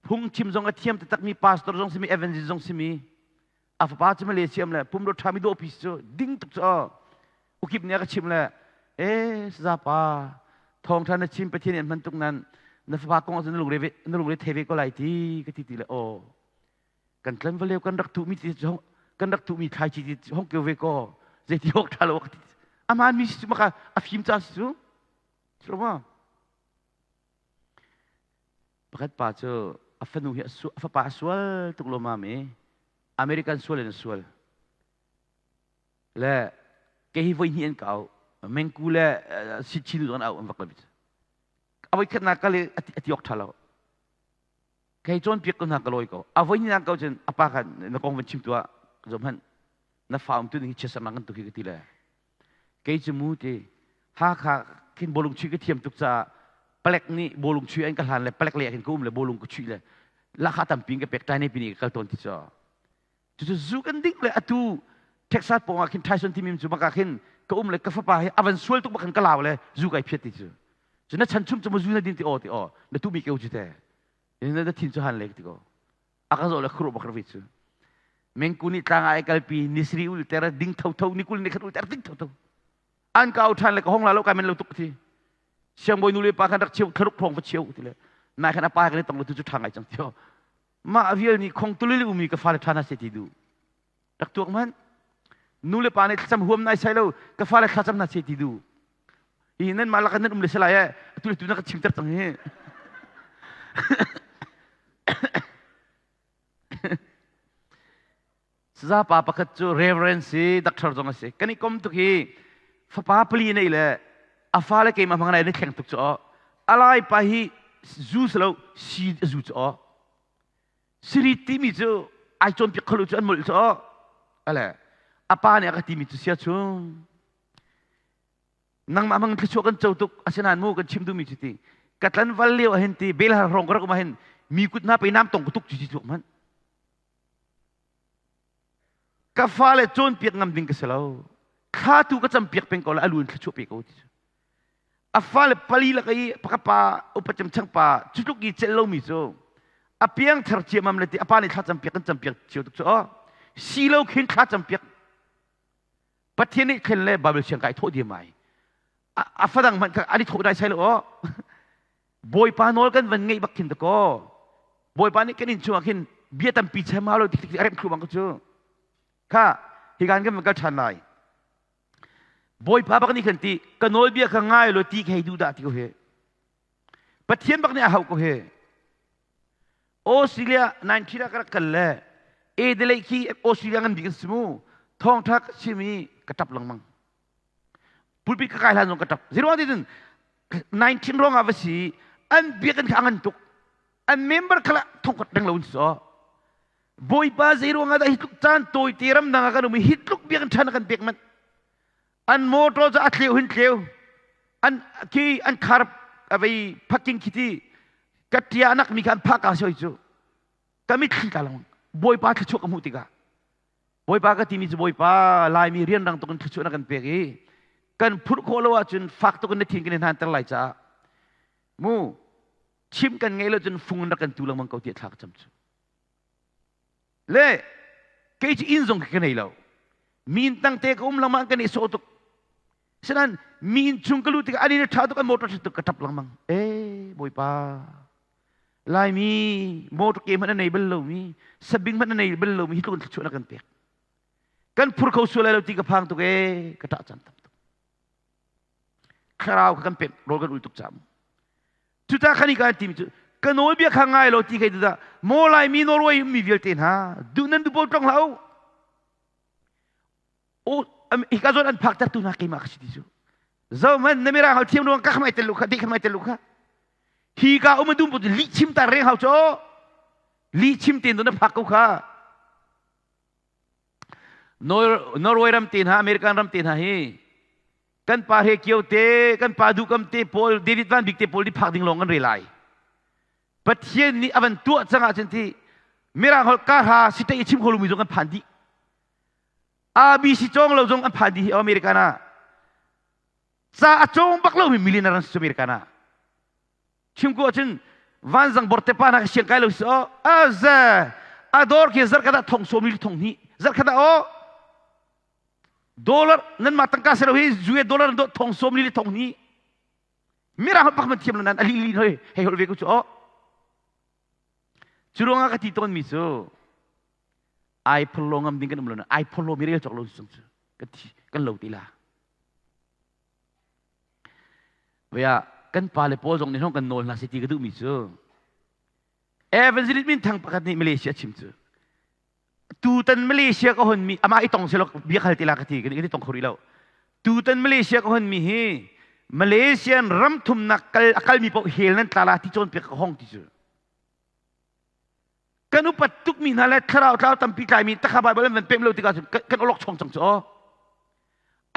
Phungchim zong a thiam taktakmi pastor zong simi evangelist zong simi a fapa cu Malaysia am le pumro ṭhami dawhpi cu ding tuk cu ukip nih a ka chimh le e sazapa thawngṭha na chim Pathian nih an hman tuk nan na fapa kong ahcun na lungre ve na lungre thei ve ko lai ti ka ti ti le aw kan tlan valeu kan rak tuhmi ti kan rak tuhmi thlaici ti hong keu ve ko zeiti awk ṭha lo ka ti aman mi si cu maka a fim ca si cu ma Pakhat pa cu a fanu hi a fapa a sual tuk lawmam i American sual in a sual. Le kei hi voi hnih an ka auh. Mengku le Sichinu zong an auh an vak lo. A voi khatnak kal i a ti awk ṭha lo. Kei cawnpiak ko hna ka lawi ko. A voi hnihnak ko cun a pa kha na kong van chim tuah zoh hmanh na fa um tu ning hi chiatsernak kan tuk hi ka ti le Kei cu mu ti Hakha khin bawlung chuih ka thiam tuk caah palek nih bawlung chuih an ka hlan le palek lei ah khin ka um le bawlung ka chuih le lahkhah tampi in ka pek ṭai pi nih ka kal tawn ti cu. Cucu zu kan ding le atu Texas pawng ah khin Tyson timim cu baka khin ka um le ka fapa hi a van sual tuk bak khin ka lau le zu kai phiat ti cu. Cu na chan chum cu mu zu na din ti aw ti aw na tu mi keu cu te. Na thin cu han le ti ko. A ka zawh le khuru bak ravi cu. Mengku nih tlang ah ai kalpi nisri ul ter ding thotho nikul ni khat ul ter ding thotho. An ka au ṭhan le ka hong la lo kai men lo tuk ti. Siangbawi nu le pa khan rak cheu thlaruk phong va cheu ti le nai khan a pa kan i tong lo tu cu ṭha ngai cang ti mah vial nih khong tulili umi ka fale ṭha na se ti du rak tuak man nu le pa nih thlacam huam nai sai lo ka fale thlacam na se ti du hi nan mah lak nan um le salai e atu le tu na ka chimter cang hi Saza pa pakhat cu reverend si doctor zong a si. Kan i kom tuk hi fapa pali nei le a fale keimah hmang nai na thleng tuk cu aw. A lai pa hi zu si lo si a zu cu aw. Siri timi cu ai cawnpiak kholo cu an molh cu aw. Ale. A pa nih a ka timi cu sia chung. Nangmah hmang thluachuah kan co tuk asinain mu kan chim duhmi cu ti ka tlanval lio ah hin ti belhar hrawng ka rak um ah hin mi kut hna pe nam tong ka tuk cu ti tluk hmanh. Ka fale cawnpiak ngam ding ka si lo. Thla tu ka campiak peng ko la a lu in thluachuah pe ko ti cu. A fale pali lak i ka pa upa cem chang pa cu tluk i celh lomi cu a piang thar ciamam le ti a pa nih thla campiak kan campiak cio tuk cu aw si lo khin thla campiak Pathian nih thlen le Bible siang kai thawh diam ai a fadang hmanh kha an i thawh dai sai lo aw Bawipa nawl kan van ngeih bak khin dakaw Bawipa nih kan inn chungah khin bia tampi chem hau lo tik tik a remh thlu bang cu kha hikan kan van kal ṭhan lai Bawipa bak nih khan ti ka nawlbia kha ngai law ti ka hei duh dah ti ko hi. Pathian bak nih a hauh ko hi. Australia 19 ah ka rak kal le Adelaide khi Australia ngan bik an si mu. Thawngṭha ka chim i ka ṭap lengmang. Pulpit ka kai hlan zong ka ṭap. Zeiruang ti cun 19 ruang ah va si an biakinn kha a ngan tuk. An member kha thongkhat reng lo an si aw. Bawipa zeiruang ah dah hi tluk caan tawite ramdang ah kan um i hi tluk biakinn ṭhan a kan pek manh. An motor cu a tleu hin tleu. An khi an khar a vei phaking khi ti ka ṭia nak mi kha an phah ka soi cu. Ka mitthli tla lengmang. Bawipa thluachuah ka hmuh tikah Bawipa ka timi cu Bawipa Laimi rianrang tuk in thluachuah na kan pek i kan phurh khawh lo ahcun fak tuk in na thin kan i hnaanter lai caah mu chim kan ngeih lo cun fung in rak kan tu lengmang ko tiah thla ka cam cu. Le kei cu inn zong ka nei lo. Mi inn tang te ka um lengmang kan i sawh tuk. Sinain mi inn chung ka luh tikah an inn a ṭha tuk an motor ṭha tuk ka ṭap lengmang. Ee Bawipa Laimi motor ke hmanh a nei bal lomi sabing hmanh a nei bal lomi hi tluk in thluachuah na kan pek. Kan phur kho sual lai lo ti ka phang tuk ee ka ṭah caan tam tuk. Thlarau kha kan pek rawl kan ul tuk cam. Cuta khan i kan timi cu ka nawlbia kha ngai lo ti kai tu dah maw Laimi Norway mi vialte hna duh nan duh pawl tlong hlah u. O hika zawn an phak tertu hna keimah ka si ti cu. Zohman na mirang hal thiam ruang ka khamai tel lu kha di khamai tel lu kha. Hi ka um dum put li chim ta reng hau cho. Li chim ten na phak ko kha. Norway ram te hna American ram te hna hi kan pa he kio te kan pa duhkam te pawl David Van Bik te pawl di phak ding lawng kan re lai Pathian nih a van tuah cang ahcun ti mirang holh ka hra si te i chim kho lomi zong kan phan dih ABC cawng lo zong an phan dih hi American ah ca a cawng bak lomi millionaire an si American ah chim ko ahcun vanzang bor te pa hna ka siang kai lo si o aza ador khi zarkhat ah thong sawm li thong hnih zarkhat ah o dollar nan mah tangka se lo hi US dollar do thong sawm li thong hnih mirang pak man thiam lo nan ali li hoi hei hol ve ko chu o cu ruangah ka ti tawn mi cu ai pholo ngam ding kan um lo na ai pholo mi rel cawk lo chung cu kan thi kan lo ti la Vea kan pa le pawl zong nih hong kan nawl hna si ti ka duh mi cu Evangelist min thang pakhat nih Malaysia chim cu tutan Malaysia ka hon mi amah i tong selaw bia khal ti la ka ti kan i tong kho rih lo tutan Malaysia ka hon mi hi Malaysian ram thumnak kal a kalmi paoh hel nan tla la ti cawnpiak ka hong ti cu kan upat tukmi hna le thlarau tlau tampi tlaimi takha Bible an van pem lo tikah cun kan olok chong cang cu aw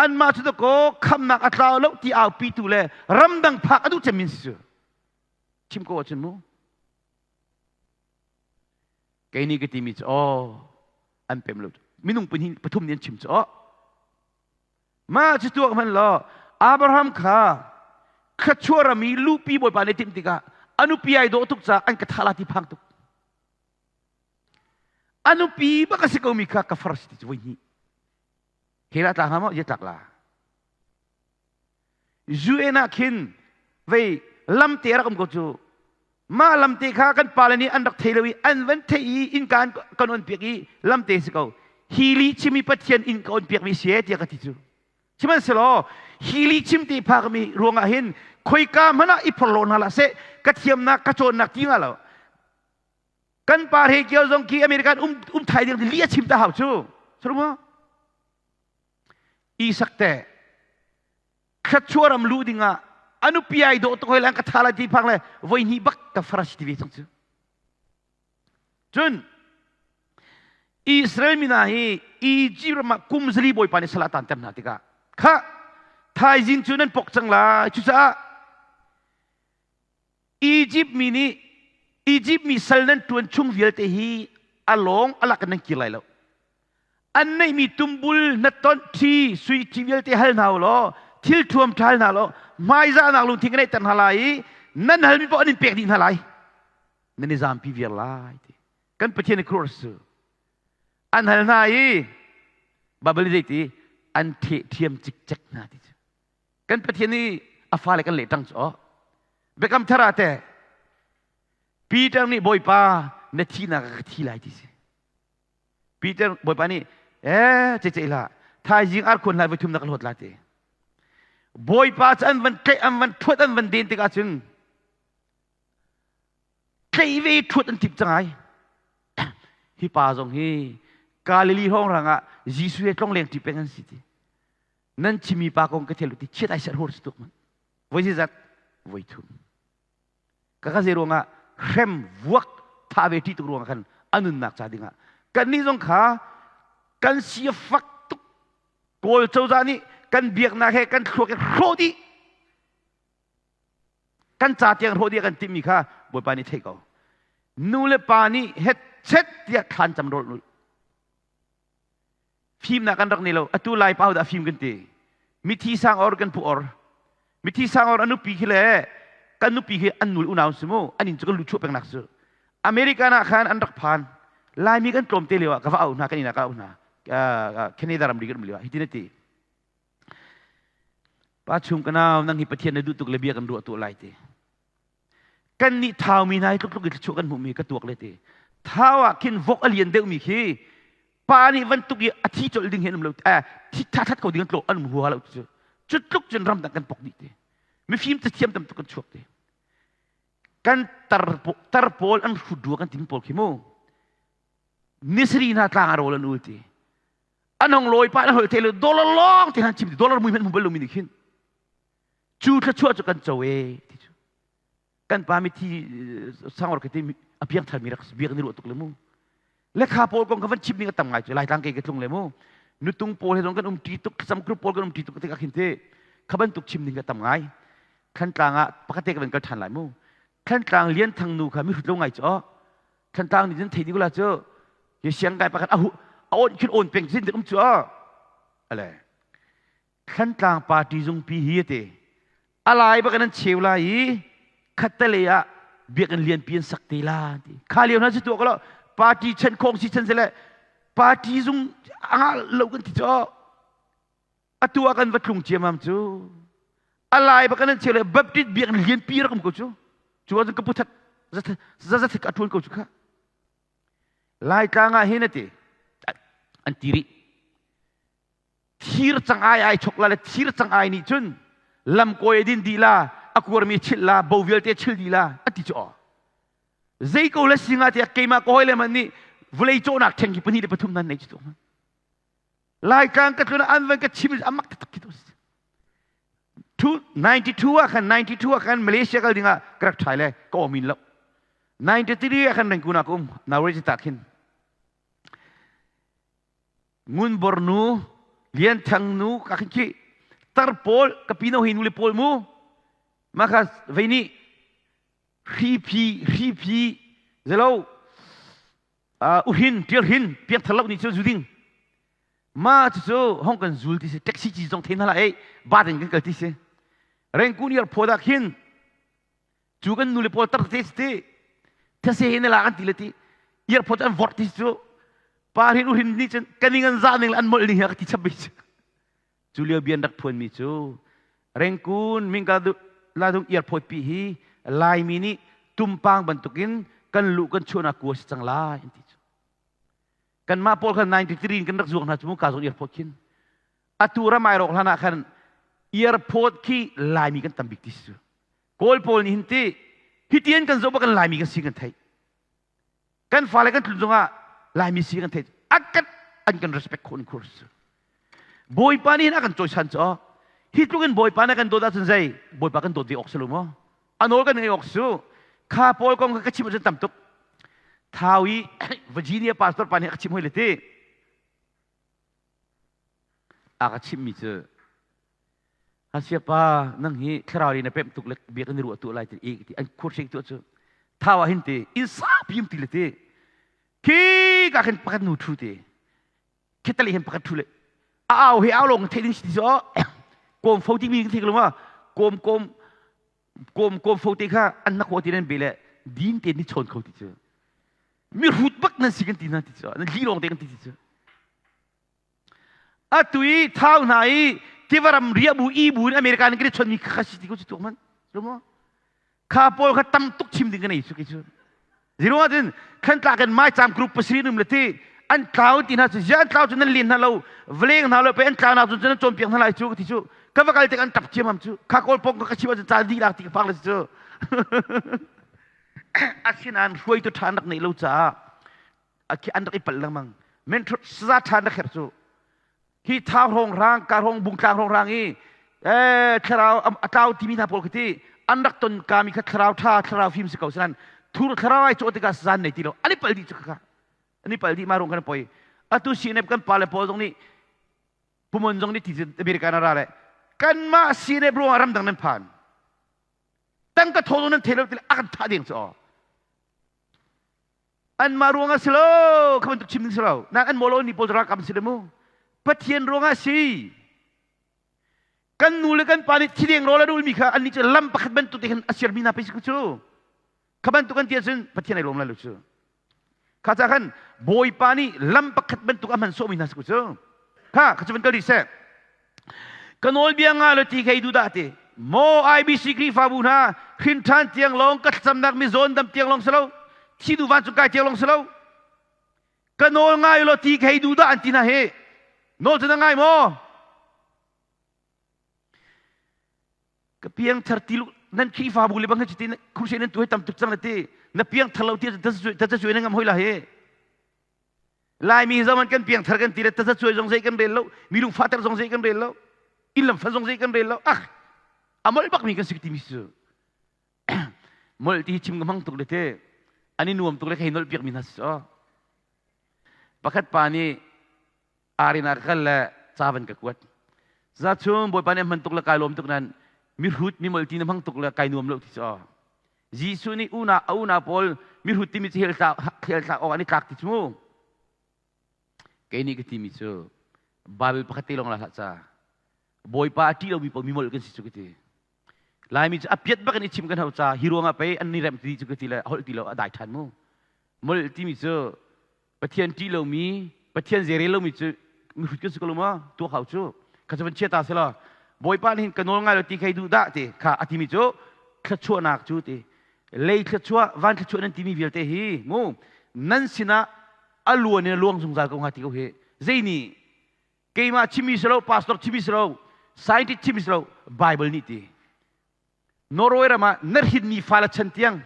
anmah cu dakaw khamnak a tlau lo ti aupi tu le ramdang phak a duh cemmin si cu chim ko ahcun mu kei nih ka timi cu aw an pem lo minung pahnih pathum nih an chim cu aw Mah cu tuak hmanh law Abraham kha thluachuah ram i luhpi Bawipa nih timh tikah a nupi ai dawh tuk caah an ka thah la ti phang tuk. A nupi bak a si komi kha ka far si ti cu voi hnih. He la tla hnga maw? Ye tlak la. UN ah khin vei lamte rak um ko cu mah lamte kha kan pale nih an rak thei lo i an van thei i innka an kan on piak i lamte si ko hi li chim i Pathian inn ka on piak mi si e tiah ka ti cu sihmanhsehlaw hi li chim te phak mi ruangah hin khoika hmanh ah i phorhlaw hna hlah seh ka thiamnak ka cawnnak ti nga lo kan pa he kio zong khi American um um thai ding li a chim ta hau cu Sarumo Isak te thluachuah ram luh dingah a nupi ai dawh tuk hoi lang ka tha lai ti phang le voi hnih bak ka farasi ti ve cang cu cun. Israel mi hna hi Egypt ram ah kum zali Bawipa nih sal ah taanter hna tikah kha thaizing cu nan pok cang lai. Cucaah Egypt mi nih Egypt mi sal nan ṭuan chung vialte hi a lawng a lak in nan kir lai lo. An neihmi tumbul, hnatonh, ṭhi, sui ṭhi vialte hal hna u law thil thuam ṭha hal hna law hmaizahnak lungthin ka neihter hna lai i nan halmi paoh an in pek dih hna lai. Nan i zampi viar lai ti. Kan Pathian i khuaruah su. An hal hna i Baibal nih zeiti an ṭheh ṭhiam cikcek hna ti cu. Kan Pathian i a fale kan leh ṭang cu aw. Biakam thar ah teh Peter nih Bawipa na thihnak ah ka thi lai ti si. Peter Bawipa nih ee cei hlah thaizing arkhuan hlai voi thum na ka hlawt la ti. Bawipa cu an van tlaih an van ṭhuat an van den tikah cun tlaih ve ṭhuat an timh cang ai. Hi pa zong hi Galilee hrawng ah Jesuh he tlongleng ṭi peng an si ti. Nan chimi pa kong ka thel ti chiat ai ser hur si tuk man. Voi zat voi thum. Ka ka zei ruangah hrem vuak tha ve ṭi tuk ruangah khan a nunnak ca dingah kannih zong kha kan si a fak tuk Kawl cozah nih kan biaknak he kan thluak he hrawh dih kan ca tiang hrawh dih kan timmi kha Bawipa nih theih ko nu le pa nih het chet tiah thlan cam rawl Fimnak kan rak nei lo. Atu Lai pa dah fim kan ti. Mithi sang or kan pu or. Mithi sang or an nupi khi le kan nupi khi an nul unau si mu. An inn cu kan lu chuah peng nak cu. American ah khan an rak phan. Laimi kan tlawm te lio ah ka va au hna kan inn ah ka au hna. Canada ramri kan um lio ah hitin a ti. Pa chung ka nau nang hi Pathian na duh tuk le bia kan ruah tuah lai ti. Kan nih thaumi hna hi tluk tluk in thluachuah kan hmuhmi ka tuak le ti. Thau ah khin vok a lian deuhmi khi pa nih van tuk i a thi colh ding hi an um lo eh thi thathat ko ding an tlo an um hua lo cu cu tluk cun ramdang kan pok dih ti mifim cathiam tam tuk kan chuak ti kan tar tar pawl an hrut rua kan timi pawl khi mu nisri hna tlang a rawl an ul ti an hong lawi pa an holh the lo dollar lawng te han chim ti dollar mui hmanh hmu bal lo mi nih khin cu thluachuah cu kan co e ti cu kan pa mithi sangor ka ti a piang tharmi rak biak ni ruah tuk le mu lekha pawl kong ka van chim ning a tam ngai cu laitlang ke ka tlung le mu nutung pawl he zong kan um ṭi tuk sam group pawl kan um ṭi tuk tikah khin te kha bantuk chim ning ka tam ngai Thantlang ah pakhat te ka van kal ṭhan lai mu Thantlang Lian Thang nu kha mi hrut lo ngai cu Thantlang nih cun thei ding la cu hi siang kai pakhat a hu a on khin on peng sin um cu ale Thlantlang party zungpi hi a ti. A lai bak in an cheu lai i khattelei ah biakinn lianpi an sak te la ti. Kha lio hna si tuah ko party chen khong si chen sele party zung a ngah lo kan ti cu atu ah kan va tlung ciamam cu a lai bak in an cheu le Baptist biakinn lianpi rak um ko cu cu ahcun ka pu that za za a ṭuan ko cu kha Laitlang ah hin a ti an ti rih Thir cangai ai chok la le thir cangai nih cun lamkawi a din dih la, a kuarmi chilh la, bo vialte chil dih la, a ti cu aw. Zei ko le singa tiah keimah ka hawile hmanh nih vawlei cawhnak ṭheng hi pahnih le pathum nan nei cu tu. Laitlang ka tlun an van ka chim amak taktak khi tu si. 92 ah khan 92 ah khan Malaysia kal dingah ka rak ṭhai le ka awm in lo. 93 ah khan Rangoon ah ka um. Nawrezi ta khin. Ngunbor nu, Lian Thang nu ka khin khi tar pawl ka pino hi nu le pawl mu ma kha vei nih hriphi hriphi zelo uhin tial hin piak thar lo ni cu zu ding ma cu cu hong kan zul ti si taxi ci zong the na la ei ba den kan kal ti si rengkun yar phoda khin Cu kan nu le pawl tar te ti thase he na la an ti le ti airport an vort ti cu pa hin uhin nih cun kan ning an za ning le an molh ning hi ka ti chap cu cu lio bian rak phuan mi cu Rengkun mingka ladung airport pi hi Laimi nih tumpang bantukin kan luh kan chuahnak kua si cang lai an ti cu kanmah pawl khan 93 in kan rak zuang hna cu mu ka zong airport khin atu ram ai rawk hlan ah khan airport khi Laimi kan tam bik ti si cu Kawl pawl nih hin ti hitian kan zoh bak kan Laimi kan si kan theih. Kan fale kan tlun zongah Laimi si kan theih. Akat an kan respect khawh khur su. Bawipa nih hin a kan cawisan cu hi tluk in Bawipa nih kan dawt ahcun zei Bawipa kan dawt ve awk si lo maw? A nawl kan ngaih awk su. Kha pawl kong kha ka chim ahcun tam tuk. Thau i Virginia pastor pa nih a ka chimh hoi le ti. A ka chimhmi cu Hasia pa nang hi thlarau in na pemh tuk le biak in ruah tu lai ti i ti an khur tu cu thau ah hin ti in sapi um ti le ti khi ka khin pakhat nu thu ti khi tali hin pakhat thu le a au he au long thei ding si ti so kom fo ti mi thei lo ma kom kom kom kom fo te kha an na ko ti nan be le din te ni chon kho ti cu mi hrut bak nan si kan ti na ti cu nan li long te kan ti ti cu Atu i thau hna i tivaram riahbu i bu in America nih kan i chonmi kha si ti ko cu tuak man. Lumo. Kha pawl kha tam tuk chim ding kan ei su ki cu. Zero ahcun Thlantlak in Maicam group pasarih um le ti an tlau ti hna cu zia an tlau cu nan len hna lo vleng hna lo pe an tlau nak cu nan cawnpiak hna lai cu ti cu ka va kal tik an tap ciamam cu kha kawl pong ka chim ahcun caan dih lak ti ka phang le cu asinain hruaitu ṭha an rak neih lo caah an rak i palh lengmang mentor saza ṭha na kher cu hi thau hrawng rang ka hrawng bungtlang hrawng rang i thlarau a tlau timi hna pawl khi ti an rak ton kami kha thlarau ṭha thlarau fim si ko sinan thur thlarau ai cawh tikah zan nei ti lo an i palh dih cu kha an i palh dih ma rung kan poi atu CNF kan pa le pawl zong nih pumon zong nih ti America na ra le kanmah CNF ruangah ramdang nan phan tangka thaw nan thei lo ti le a kan thah ding cu aw Anmah ruangah si lo, kha bantuk chim ding si lo. Nak an mawlo ni pawl ralkap si le mu. Pathian ruangah si. Kan nu le kan pa nih thideng rawl a dulmi kha annih cu lam pakhat bantuk te khan a siarmi hna pei si cu. Kha bantuk an ti ahcun Pathian ai lawm lai lo cu. Kha ca khan Bawipa nih lam pakhat bantuk a hman sawhmi hna si cu. Kha kha cu van kal rih seh. Ka nawlbia nga le ti kei duh dah ti. Maw IBC Khrihfabu hna hrin ṭhan tiang lawng ka thlacamnak mi zawn dam tiang lawng si lo. Thi duh vancung kai tiang lawng si lo. Ka nawl ngai law ti kei duh dah an ti hna hi. Nawl cu na ngai maw? Ka piangthar ti nan Khrihfabu le bang hi cuti crusade nan tu hi tam tuk cang le ti. Na piangthar lo ti tazacuai na ngam hoi la hi. Laimi zaman kan piangthar kan ti le tazacuai zong zei kan rel lo mi lungfahter zong zei kan rel lo inn lamfan zong zei kan rel lo ah a molh bakmi kan si timi cu molh ti chim ka hmang tuk le te an i nuam tuk le hei nolh piakmi hna si pakhat pa nih arina ka kal le ca van ka kuat za chung bawipa nih hman tuk le kai lawm tuk nan mihrut mi molh ti na hmang tuk le kai nuam lo ti cu Jesuh nih una a unau pawl mihrut timi cu hell tlak hell tlak awk an i tlak ti cu mu. Kei nih ka timi cu Bible pakhat te lawng la hlah ca. Bawipa a ṭih lomi paoh mi molh kan si cu ka ti. Laimi cu a piat bak in i chim kan hau ca hi ruangah pei an ni remh ti cu ka ti le a holh ti lo a dai ṭhan mu. Molh timi cu Pathian ṭih lomi, Pathian zeirel lomi cu mihrut kan si ko lo maw? Tuak hau cu. Kha cu van chia ta selaw Bawipa nih hin ka nawl ngai lo ti kha i duh dah ti kha a timi cu thluachuahnak cu ti lei thluachuah van thluachuah nan timi vialte hi mu nan sinah a luan in a luang zungzal ko hnga ti ko hi zei nih keimah chimi si lo pastor chimi si lo scientist chimi si lo Bible nih ti Norway ram ah na hrinmi fale chan tiang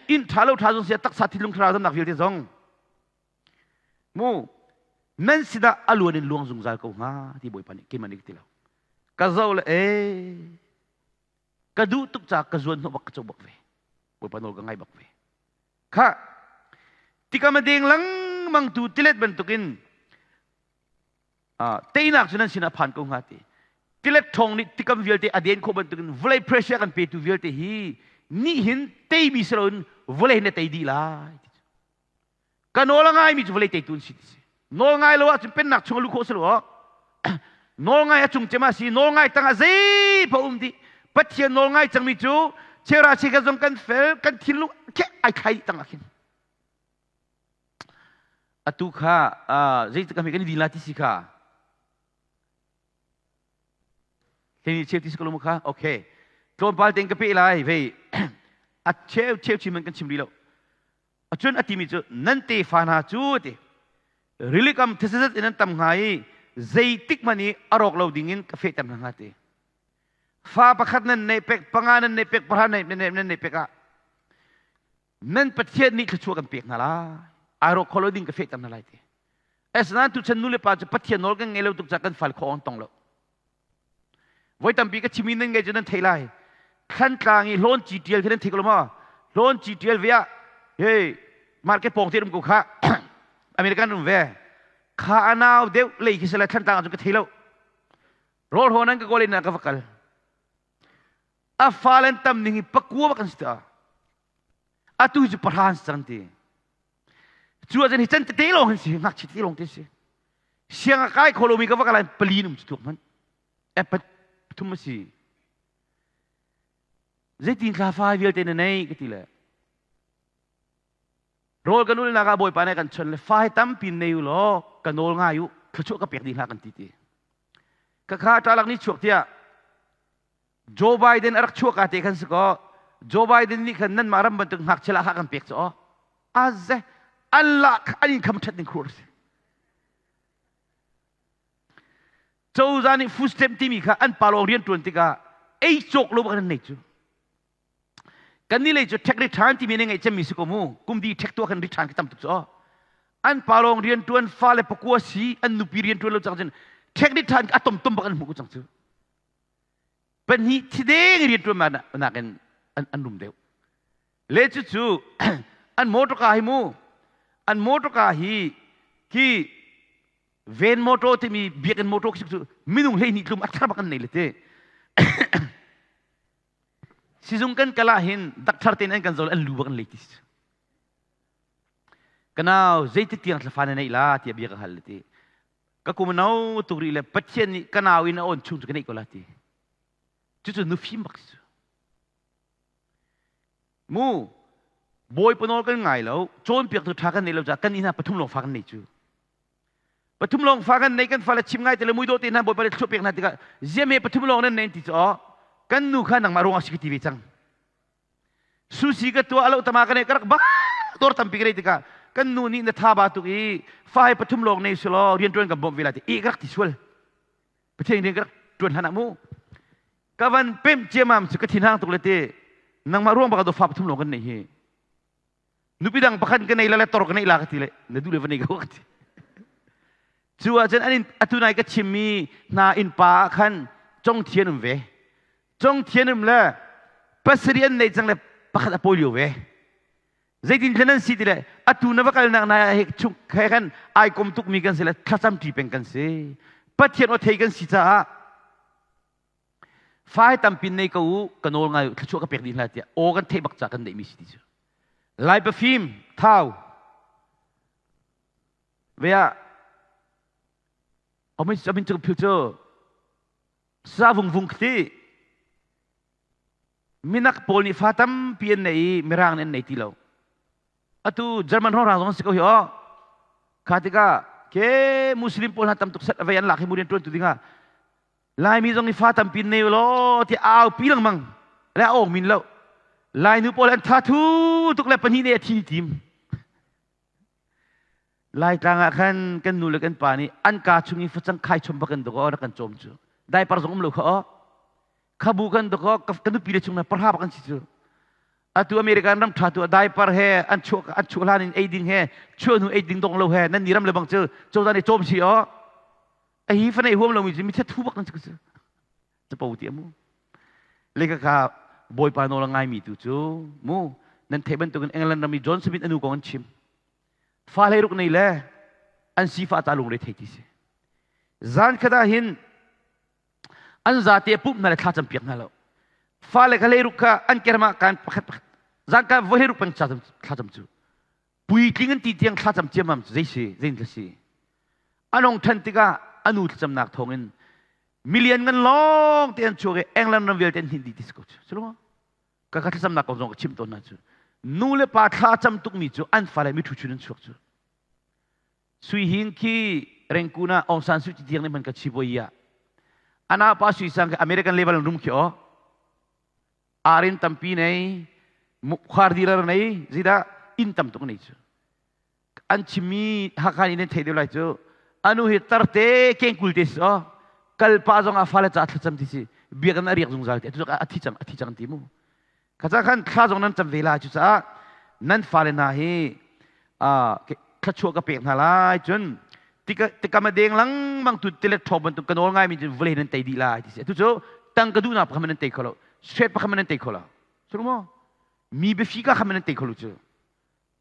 inn ṭha lo ṭha zong si taksa thinlung thlarau damnak vialte zong mu nan sinah a luan in luang zungzal ko hnga ti Bawipa nih keimah nih ka ti lo ka zo le e ka duh tuk ca ka zuan hnawh bak ka co bak ve Bawipa nawl ka ngai bak ve kha tikam a deng lengmang tu tilet bantukin teinak cu nan sinah phan ko hnga ti tilet ṭhawng nih tikam vialte a den khawh bantukin vawlei pressure kan petu vialte hi nih hin teimi si loin vawlei hin a tei dih lai ka nawl a ngaimi cu vawlei teitu an si ti si nawl ngai lo ahcun pennak chung a luh khawh si lo nawl ngai a cung cem ah si nawl ngai tangah zei paoh um dih Pathian nawl ngai cangmi cu chera cheka zong kan fel kan thinlung khe ai thlai dih tangah khin Atu kha zeitik ah kan i din la ti si kha? Hlei cheu ti si ko lo mu kha? Okay. Tlawmpal tein ka peh lai vei. A cheu cheu chim in kan chim rih lo. Acun a timi cu nan tefa hna cu ti rilikam thesazat in an tam hnga i zeitik hmanh i a rawk lo ding in ka fehter hna hnga ti. Fa pakhat nan neih pek, panga nan neih pek, pahra nan neih pek ah Nan Pathian nih thluachuah kan pek hna lai. Ai rawk kho lo ding ka fehter hna lai ti. Asinain tuchan nu le pa cu Pathian nawl kan ngei lo tuk caah kan fal kho on tong lo. Voi tampi ka chimi nan ngei cu nan thei lai. Thlantlang i hlawn ci tial khi nan thei ko lo maw? Hlawn ci tial ve ah Hey, market pawng te um ko kha. American um ve. Kha anau deuh lei khi sala thlan tang cu ka thei lo. Rawl haw nan ka kawl in ka va kal. A fa len tam ning hi pakua bak an si ta. Atu cu pahra an si cang ti. Cu ahcun hi can tete lawng an si, ngakchia tete lawng te si. Siang a kai kho lomi ka va kal pali um cu tuak hmanh. E pathum a si. Zeitin thla fa vialte na nei ka ti le. Rawl kan ulnak ah Bawipa nih kan chon le fa hi tampi nei u law ka nawl ngai u thluachuah ka pek dih hna kan ti ti. Ka kha ṭalak ni chuak tiah Joe Biden a rak chuah ka te khan si kaw Joe Biden nih khan nanmah ram bantuk ngakchia lah kha kan pek cu aw aze Allah an in kham ṭhat ning khur si. Cozah nih food stamp timi kha an pa lawng rian ṭuan tikah ei cawk lo bak an nei cu. Kan nih lei cu tax return timi ne ngeih cemmi si ko mu. Kum di tax tuah kan return ka tam tuk cu aw. An pa lawng rian ṭuan fale pakua si an nupi rian ṭuan lo cang cun tax return a tom tom bak an hmuh ko cang cu. Pahnih thi deng rian ṭuan nakin an rum deuh. Le cucu an motorka hi mu an motorka hi khi ven motor timi biakinn motor khi cu minung 12 tlum a thar bak an nei le te. Sizung kan kal ah hin dakthar tein an kan zol an lu bak an lei ti. Kanau zeiti tiang thlafa na neih la tiah bia ka hal le ti. Ka kum no tuk rih le Pathian nih ka nau in a on chung cu ka neih ko la ti. Cucu nufim bak si cu. Mu Bawipa nawl kan ngai lo, cawnpiaktu ṭha kan nei lo caah kan inn ah pathum lawng fa kan nei cu. Pathum lawng fa kan nei kan fale chim ngai te le muidawh te hna Bawipa nih thluah pek hna tikah ziame pathum lawng nan nei ti cu aw kan nu kha nangmah ruangah si ka ti ve cang. Susi ka tuah alo tama ka nei ka rak ba dor tampi ka nei tikah kan nu nih na tha ba tuk i fa hi pathum lawng nei sulaw rianṭuan kan bawmh ve lai ti i ka rak ti sual. Pathian rian ka rak ṭuan hlan ah mu ka van pemh ciamam cu ka thinhang tuk le ti nangmah ruang bak ah fa pathum lawng kan nei hi nupi dang pakhat ka nei la le tor ka nei la ka ti le na duh le va nei ko ka ti cu ahcun an in atu nai ka chimmi hna inn pa ah khan congthian um ve congthian um le pasarih an nei cang le pakhat a pawi lio ve zeitin thlen an si ti le atu na va kalnak na he chung he khan ai kom tukmi kan si le thlacam ṭi peng kan si Pathian aw thei kan si caah Fai tampi nei ko u, ka nawl ngai u, thluachuah ka pek dih hna tiah aw kan theih bak ca kan neihmi si ti cu. Lai pafim, thau, ve ah amin amin cu phil cu sa vung vung khti minak pawl nih fa tampi an nei i mirang nih an nei ti lo atu German hrawng rang zong si ko hi aw kha tikah ke muslim pawl hna tam tuk set avei an lak hi mu rian tuan tu dingah Laimi zong i fa tampi nei law ti au pi lengmang le a awng min lo. Lainu pawl an tha thu tuk le pahnih ne a thi tim. Laitlang ah khan kan nu le kan pa nih an ka chung i facang khai chom bak kan dok rak kan cawm cu. Diaper zong um lo kha aw. Khabu kan dok aw ka nupi le chung na parha bak an si cu. Atu American ram tha tu diaper he an chuah an chuah hlan in ei ding he chuah hnu ei ding dong lo he nan ni ram le bang cu cozah nih cawm si aw. A hi fanei huam lomi cu mi thu bak nan si cu capo ti amu le ka kha bawipa nawl a ngaimi tu cu mu nan theih bantukin England ram i John Smith anu kong an chim fa hlei ruk nei le an sifa ta lungre thei ti si zan khat ah hin an zate pumh hna le thla cam piak hna lo fale kha hlei ruk kha an kerma kan pakhat pakhat zan ka voi hlei ruk peng thla cam cu puitling an ti tiang thlacam ciammam cu zei si zein si an ong ṭhan tikah a nu thlacamnak thawngin million ngan lawng te an chuak i England ram vialte an hnin dih ti si ko cu cu ka ka thlacamnak kong zong ka chim tawn hna cu nu le pa thlacam tukmi cu an fale mi ṭhu chun an chuak cu Sui Hing khi Rengkun ah Aung San Suu Kyi tiang nih hman ka chibuai ah ana pa Sui Sang khi American level rum khi o Arin tampi nei, khuar dirar nei, zeidah inn tam tuk nei cu. An chimmi Hakha nih nan theih deuh lai cu. Anu hi tarte kengkul te si aw. Kalpa zong ah fale ca thlacam ti si. Biakinn a riak zungzal ti. Atu a thi cang, a thi cang ti mu. Kha khan thla zong nan cam ve lai cucaah nan fale hna hi thluachuah ka pek hna lai cun tikam a deng lengmang tu tilet ṭhawng bantuk ka nawl ngaimi cu vawlei nan tei dih lai ti si atu cu tang ka duhnak pakhat nan tei kho lo straight pakhat nan tei kho lo cu maw mi biafi ka kha nan tei kho lo cu.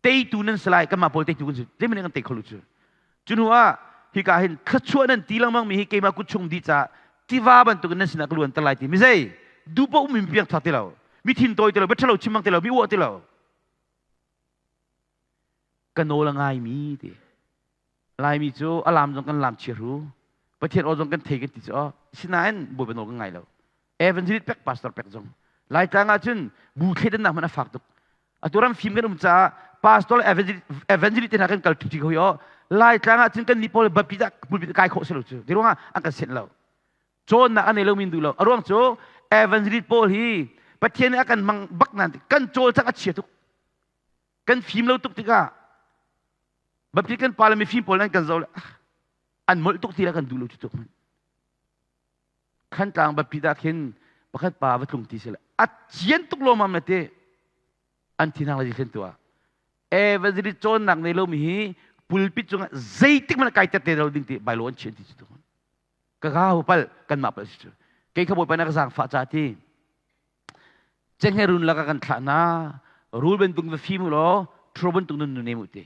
Teitu nan si lai, kanmah pawl teitu kan si. Zeihmanh kan tei kho lo cu. Cu hnu ah hika hin thluachuah nan ti lengmang mi hi keimah kut chung dih caah tiva bantukin nan sinah ka luanter lai ti mi zei duhpoh ummi mi piangthar ti lo, mi thin tawi ti lo, bia ṭhalo chim bang ti lo, mi uah ti lo. Ka nawl a ngaimi ti. Laimi cu a lam zong kan lam chiahru. Pathian aw zong kan thei kan ti cu aw. Sinain Bawipa nawl kan ngai lo. Evangelist pek pastor pek zong. Laitlang ah cun bu thleidannak hmanh a fak tuk. Atu ram fim kan um caah pastor le evangelist te hna kan kal ṭi ko hi aw. Laitlang ah cun kan nih pawl Baptist ah pulpit kai khawh si lo cu. Ti ruangah an kan senh lo. Cawnnak a nei lo min duh lo. A ruang cu evangelist pawl hi Pathian nih a kan hmang bak nan kan cawlcangh a chia tuk. Kan fim lo tuk tikah Baptist kan pa le mifim pawl an kan zoh le an molh tuk ti le kan duh lo cu tuk hmanh. Khantlang Baptist ah khin pakhat pa va tlung ti si le a cian tuk lawmam le te an thinhang le thlen tu ah evangelist cawnnak nei lomi hi pulpit cungah zeitik hmanh kai tet te lo ding ti bailo an chian ti cu tuk ka ga ho pal kanmah pal si cu kei kha bawipa na ka zaangfah ca ti Cenghngerun lakah kan thlah hna. Rul bantuk va fim u law ṭhuro bantuk nun nu nem u ti.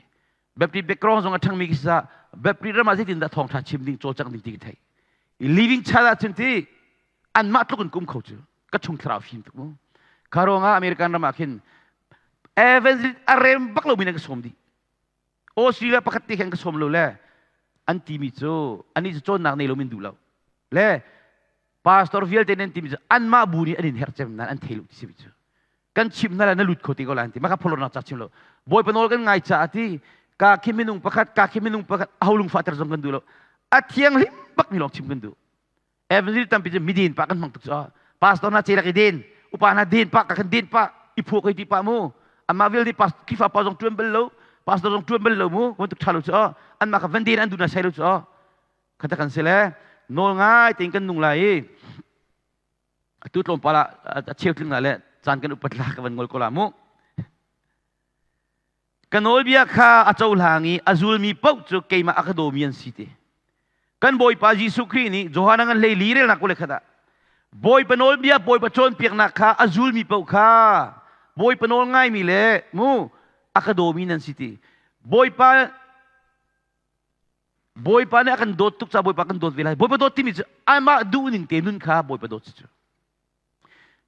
Baptist background zong a ṭhangmi khi sa Baptist ram ah zeitindah thawngṭha chim ding cawlcangh ding ti ka theih. Living child ah cun ti anmah tluk in kum kho cu ka chung thlarau fim tuk mu. Kha ruangah American ram ah khin evangelist a rem bak lomi nan ka sawm dih. Australia pakhat te khan ka sawm lo le an timi cu anih cu cawnnak nei lo min duh lo. Le pastor vialte nan timi cu anmah bu nih an in herh cem nan an thei lo ti si cu kan chim hna le na lut kho ti ko lai an ti maka pholornak ca chim lo bawipa nawl kan ngai caah ti ka khi minung pakhat ka khi minung pakhat aho lungfah ter zong kan duh lo a thianghlim bak mi lawng chim kan duh evangelist tampi cu midin pa kan hmang tuk cu pastor hna celak i den upa hna den pa ka kan den pa i phuak hoi ti pa mu amah vialte pas Khrihfa pa zong tuan bal lo pastor zong tuan bal lo mu bantuk tha lo cu anmah ka van den an duh na sai lo cu Khata kan si le nawl ngai tein kan nung lai i atu tlawmpal ah a cheu tling le caan kan upat la ka van ngol ko la mu. Ka nawlbia kha a cohlang i a zulmi paoh cu keimah a ka dawmi an si ti. Kan Bawipa Jesuh Khrih nih Johan a ngan hlei li relnak kule khat ah Bawipa nawlbia Bawipa cawnpiaknak kha a zulmi paoh kha Bawipa nawl ngaimi le mu a ka dawmi nan si ti. Bawipa Bawipa nih a kan dawt tuk caah Bawipa kan dawt ve lai. Bawipa dawt timi cu amah duhning te nun kha Bawipa dawt si cu.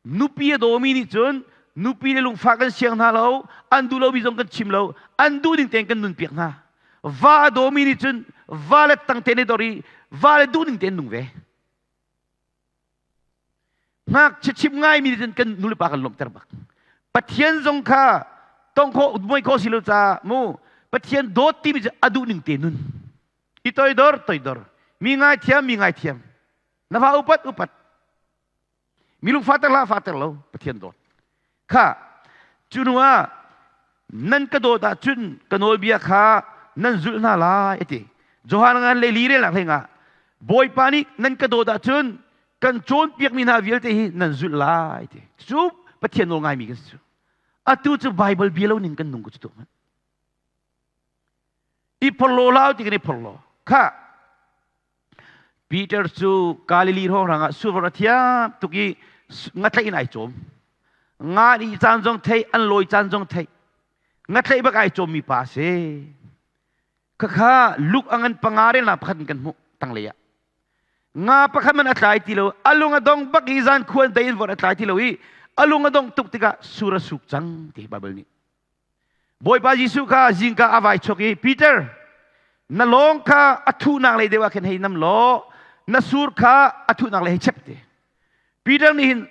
Nupi a dawmi nih cun nupi le lungfah kan siang hna lo, an duh lomi zong kan chim lo, an duhning tein kan nunpiak hna. Va a dawmi nih cun va le tang te ne dor i va le duhning tein nung ve. Ngakchia chim ngaimi nih cun kan nulepa kan lawmhter bak. Pathian zong kha tong khawh muai khawh si lo caah mu Pathian dawt timi cu a duh ning te nun. I toidor toidor. Mi ngaithiam mi ngaithiam. Na fa upat upat. Mi lung fater hlah fater lo Pathian dawt. Kha cu hnu ah nan ka dawt ahcun ka nawlbia kha nan zulh hna lai a ti. Johan ngan le li relnak hlei ngah Bawipa nih nan ka dawt ahcun kan cawnpiakmi hna vialte hi nan zulh lai ti. Cu Pathian nawl ngaimi kan si cu. Atu cu Bible bia lo ning kan nung ko cu tuk hmanh. I phorhlaw hlah ti kan i phorhlaw. Kha Peter cu Galilee hrawnghrang ah survor a thiam tuk i ngatlaih in ai cawm. Nga nih caan zong thei, an lawi caan zong thei. Ngatlaih bak ai cawmmi pa a si. Khakha Luke a ngan panga relnak pakhat in kan hmuh tanglei ah. Nga pakhat man a tlai ti lo, a lung a dong bak i zan khuan dei in vor a tlai ti lo i a lung a dong tuk tikah sur a suk cang ti Bible nih. Bawipa Jesuh kha zingka a vai chok i Peter na lawng kha a thuhnak lei deuh ah khin hei nam law na sur kha a thuhnak lei hei chep te. Peter nih hin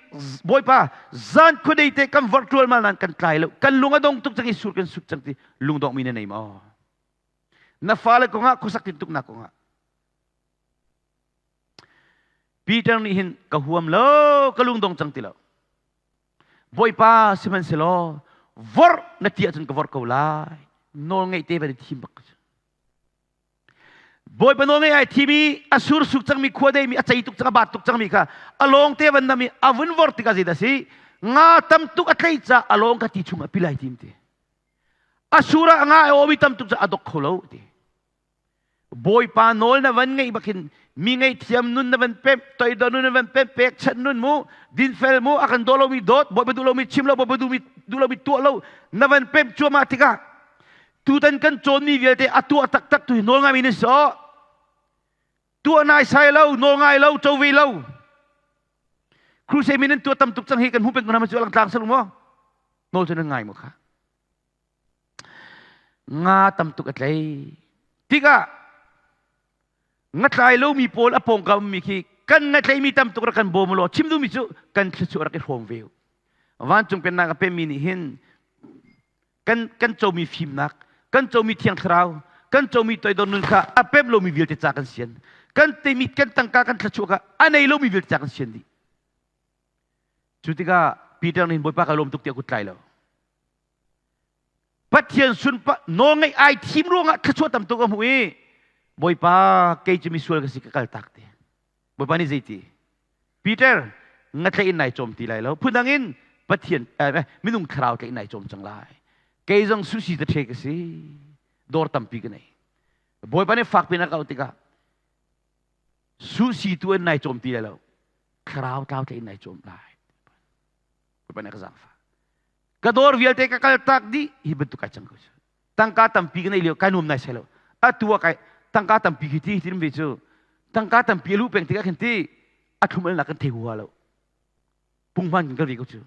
Bawipa zan khuadei te kan vorh ṭualmal nain kan tlai lo kan lung a dong tuk cang i sur kan suk cang ti lungdongmi na nei maw? Na fale kongah khuasak tintuknak kongah Peter nih hin ka huam lo ka lungdong cang ti lo. Bawipa sihmanhsehlaw vorh na ti ahcun ka vorh ko lai. Nawl ngeih te van i thim bak. Bawipa nawl ngeih ai thim i a sursuk cangmi khua deimi a cei tuk cang a baat tuk cangmi kha a lawng te van nam i a vun vor tikah zeidah si nga tam tuk a tlei ca a lawng kha ti chung a pil ai tim ti. A sur ah nga a awmi tam tuk ca a dok kho lo ti. Bawipa nawl na van ngeih bak hin mi ngaihthiam nun na van pemh toidor nun na van pemh pekchanh nun mu dinfel mu a kan daw lomi dawt Bawipa duh lomi chim lo Bawipa duhmi duh lomi tuah lo na van pemh cuahmah tikah. Tutan kan cawnmi vialte a tuah taktak tu hi nawl ngaimi nan si awh. Tuah naisai lo, nawl ngai lo, co ve lo. Crusade mi nan tuah tam tuk cang hi kan hmu peng ko hna cu alang tlang sal maw? Nawl cu nan ngai maw kha? Nga tam tuk a tlei. Tikah ngatlai lomi pawl a pawngkam ummi khi kan ngatleimi tam tuk rak kan bawm law chim duhmi cu kan thluachuah rak i hrawm ve u. Vancung pennak a pemmi nih hin kan kan comi fimnak, kan comi thiang thlarau, kan comi toidor nun kha a pem lomi vialte ca kan sian. Kan teimi kan tangka kan thluachuah kha a nei lomi vialte ca kan sian dih. Cu tikah Peter nih Bawipa ka lawm tuk tiah kut tlai lo. Pathian sunpa nawlngaih ai thim ruangah thluachuah tam tuk a hmuh i Bawipa kei cu misual ka si ka kal tak ti. Bawipa nih zeiti? Peter ngatlaih in nai cawm ti lai lo. Phundang in Pathian eh, minung thlarau tlaih in nai cawm cang lai. Kei zong susi ta the ka si. Dawr tampi ka nei. Bawipa nih fak pin a kau tikah susi tu in nai cawm ti lai lo. Thlarau tlau tlaih in nai cawm lai. Bawipa nih ka zaangfah. Ka dawr vialte ka kal tak dih hi bantuk ai cang ko cu. Tangka tampi ka nei lio kai nuam nai sai lo. Atu ah kai tangka tampi khi ti tin ve cu. Tangka tampi a luh peng tikah khin ti a thlum alnak kan thei hua lo. Punghman kan kal ve ko cu.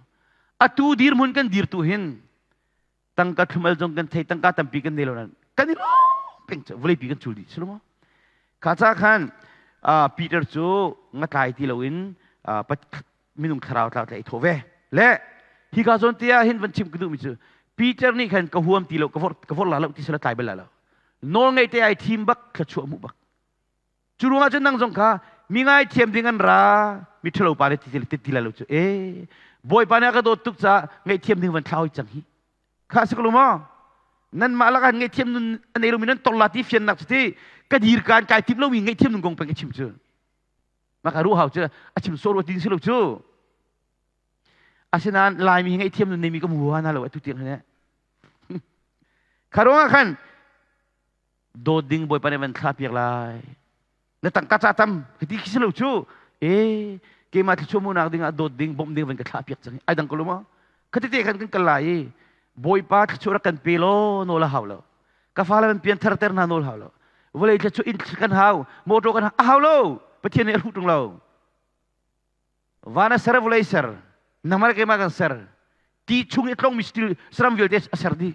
Atu dirhmun kan dir tu hin tangka thlum al zong kan thei tangka tampi kan nei lo nan kan i lawm peng cu vawleipi kan cul dih si lo maw? Kha ca khan Peter cu ngatlai ti loin minung thlarau tlau tla i thawh ve le hika zawn te ah hin van chim ka duhmi cu Peter nih khan ka huam ti lo ka vor ka vor la lo ti sala tlai bal la lo nawl ngei te ai thim bak thluachuah hmuh bak cu ruangah cun nang zong kha mi ngai thiam ding an ra mi ṭhalo pa nih ti ti la lo cu e bawipa nih a ka dawt tuk caah ngaihthiam ding van thlau cang hi kha si ko lo maw nanmah lakah ngaihthiam nun an ei lomi nan tor la ti fiannak cu ti ka dir kaan kai tim lomi ngaihthiam nun kong peng ka chim cu Maka ruhau cu a chim sawh rua tin si lo cu. Asinain Laimi hi ngaihthiam nun neimi ka hmu hna lo atu tiang hin. Kha ruangah khan dawt ding Bawipa nih van thlah piak lai. Na tangka ca tam hiti khi si lo cu. E keimah thluachuah hmuhnak ding ah dawt ding bawmh ding van ka thlah piak cang. Ai dang ko lo maw? Khatete khan kan kal lai i Bawipa thluachuah rak kan pe law nawl a hau lo. Ka fale van pian thar ter hna nawl hau lo. Vawlei thluachuah inn kan hau, motor kan hau, a hau lo. Pathian nih a hruh ṭung lo. Van a ser, vawlei ser. Nangmah le keimah kan ser. Ti chung i tlongmi stil saram vialte a ser dih.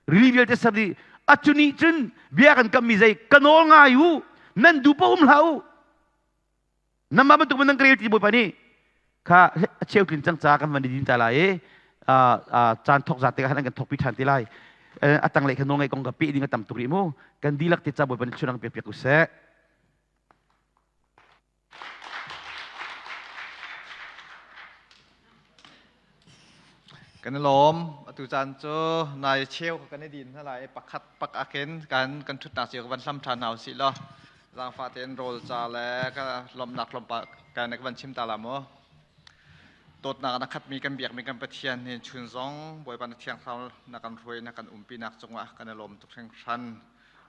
Rili vialte ser dih. A cu nih cun bia kan kammi zei ka nawl ngai u. Nan duh paoh um hlah u. Namah bantuk nan ka rel ti Bawipa nih kha a cheu tlin cang ca kan van i din ta lai i caan thok zat tikah khan an kan thokpi ṭhan te lai. A tanglei kha nawlngaih kong ka peh ding a tam tuk rih mu. Kan dihlak te ca Bawipa nih thluachuah pek piak u seh. Kan i lawm. Atu caan cu nai cheu kan i din hna lai. Pakhat pak akin kan kan ṭhutnak cio ka van hlam ṭhan hna usih law zaangfah tein rawl ca le ka lawmhnak tlawmpal kan ka van chim ta la mu. Dawtnak na khatmi kan biakmi kan Pathian hin chun zong Bawipa na thiang thlarau na kan hruai na kan umpinak cungah kan i lawm tuk hringhran.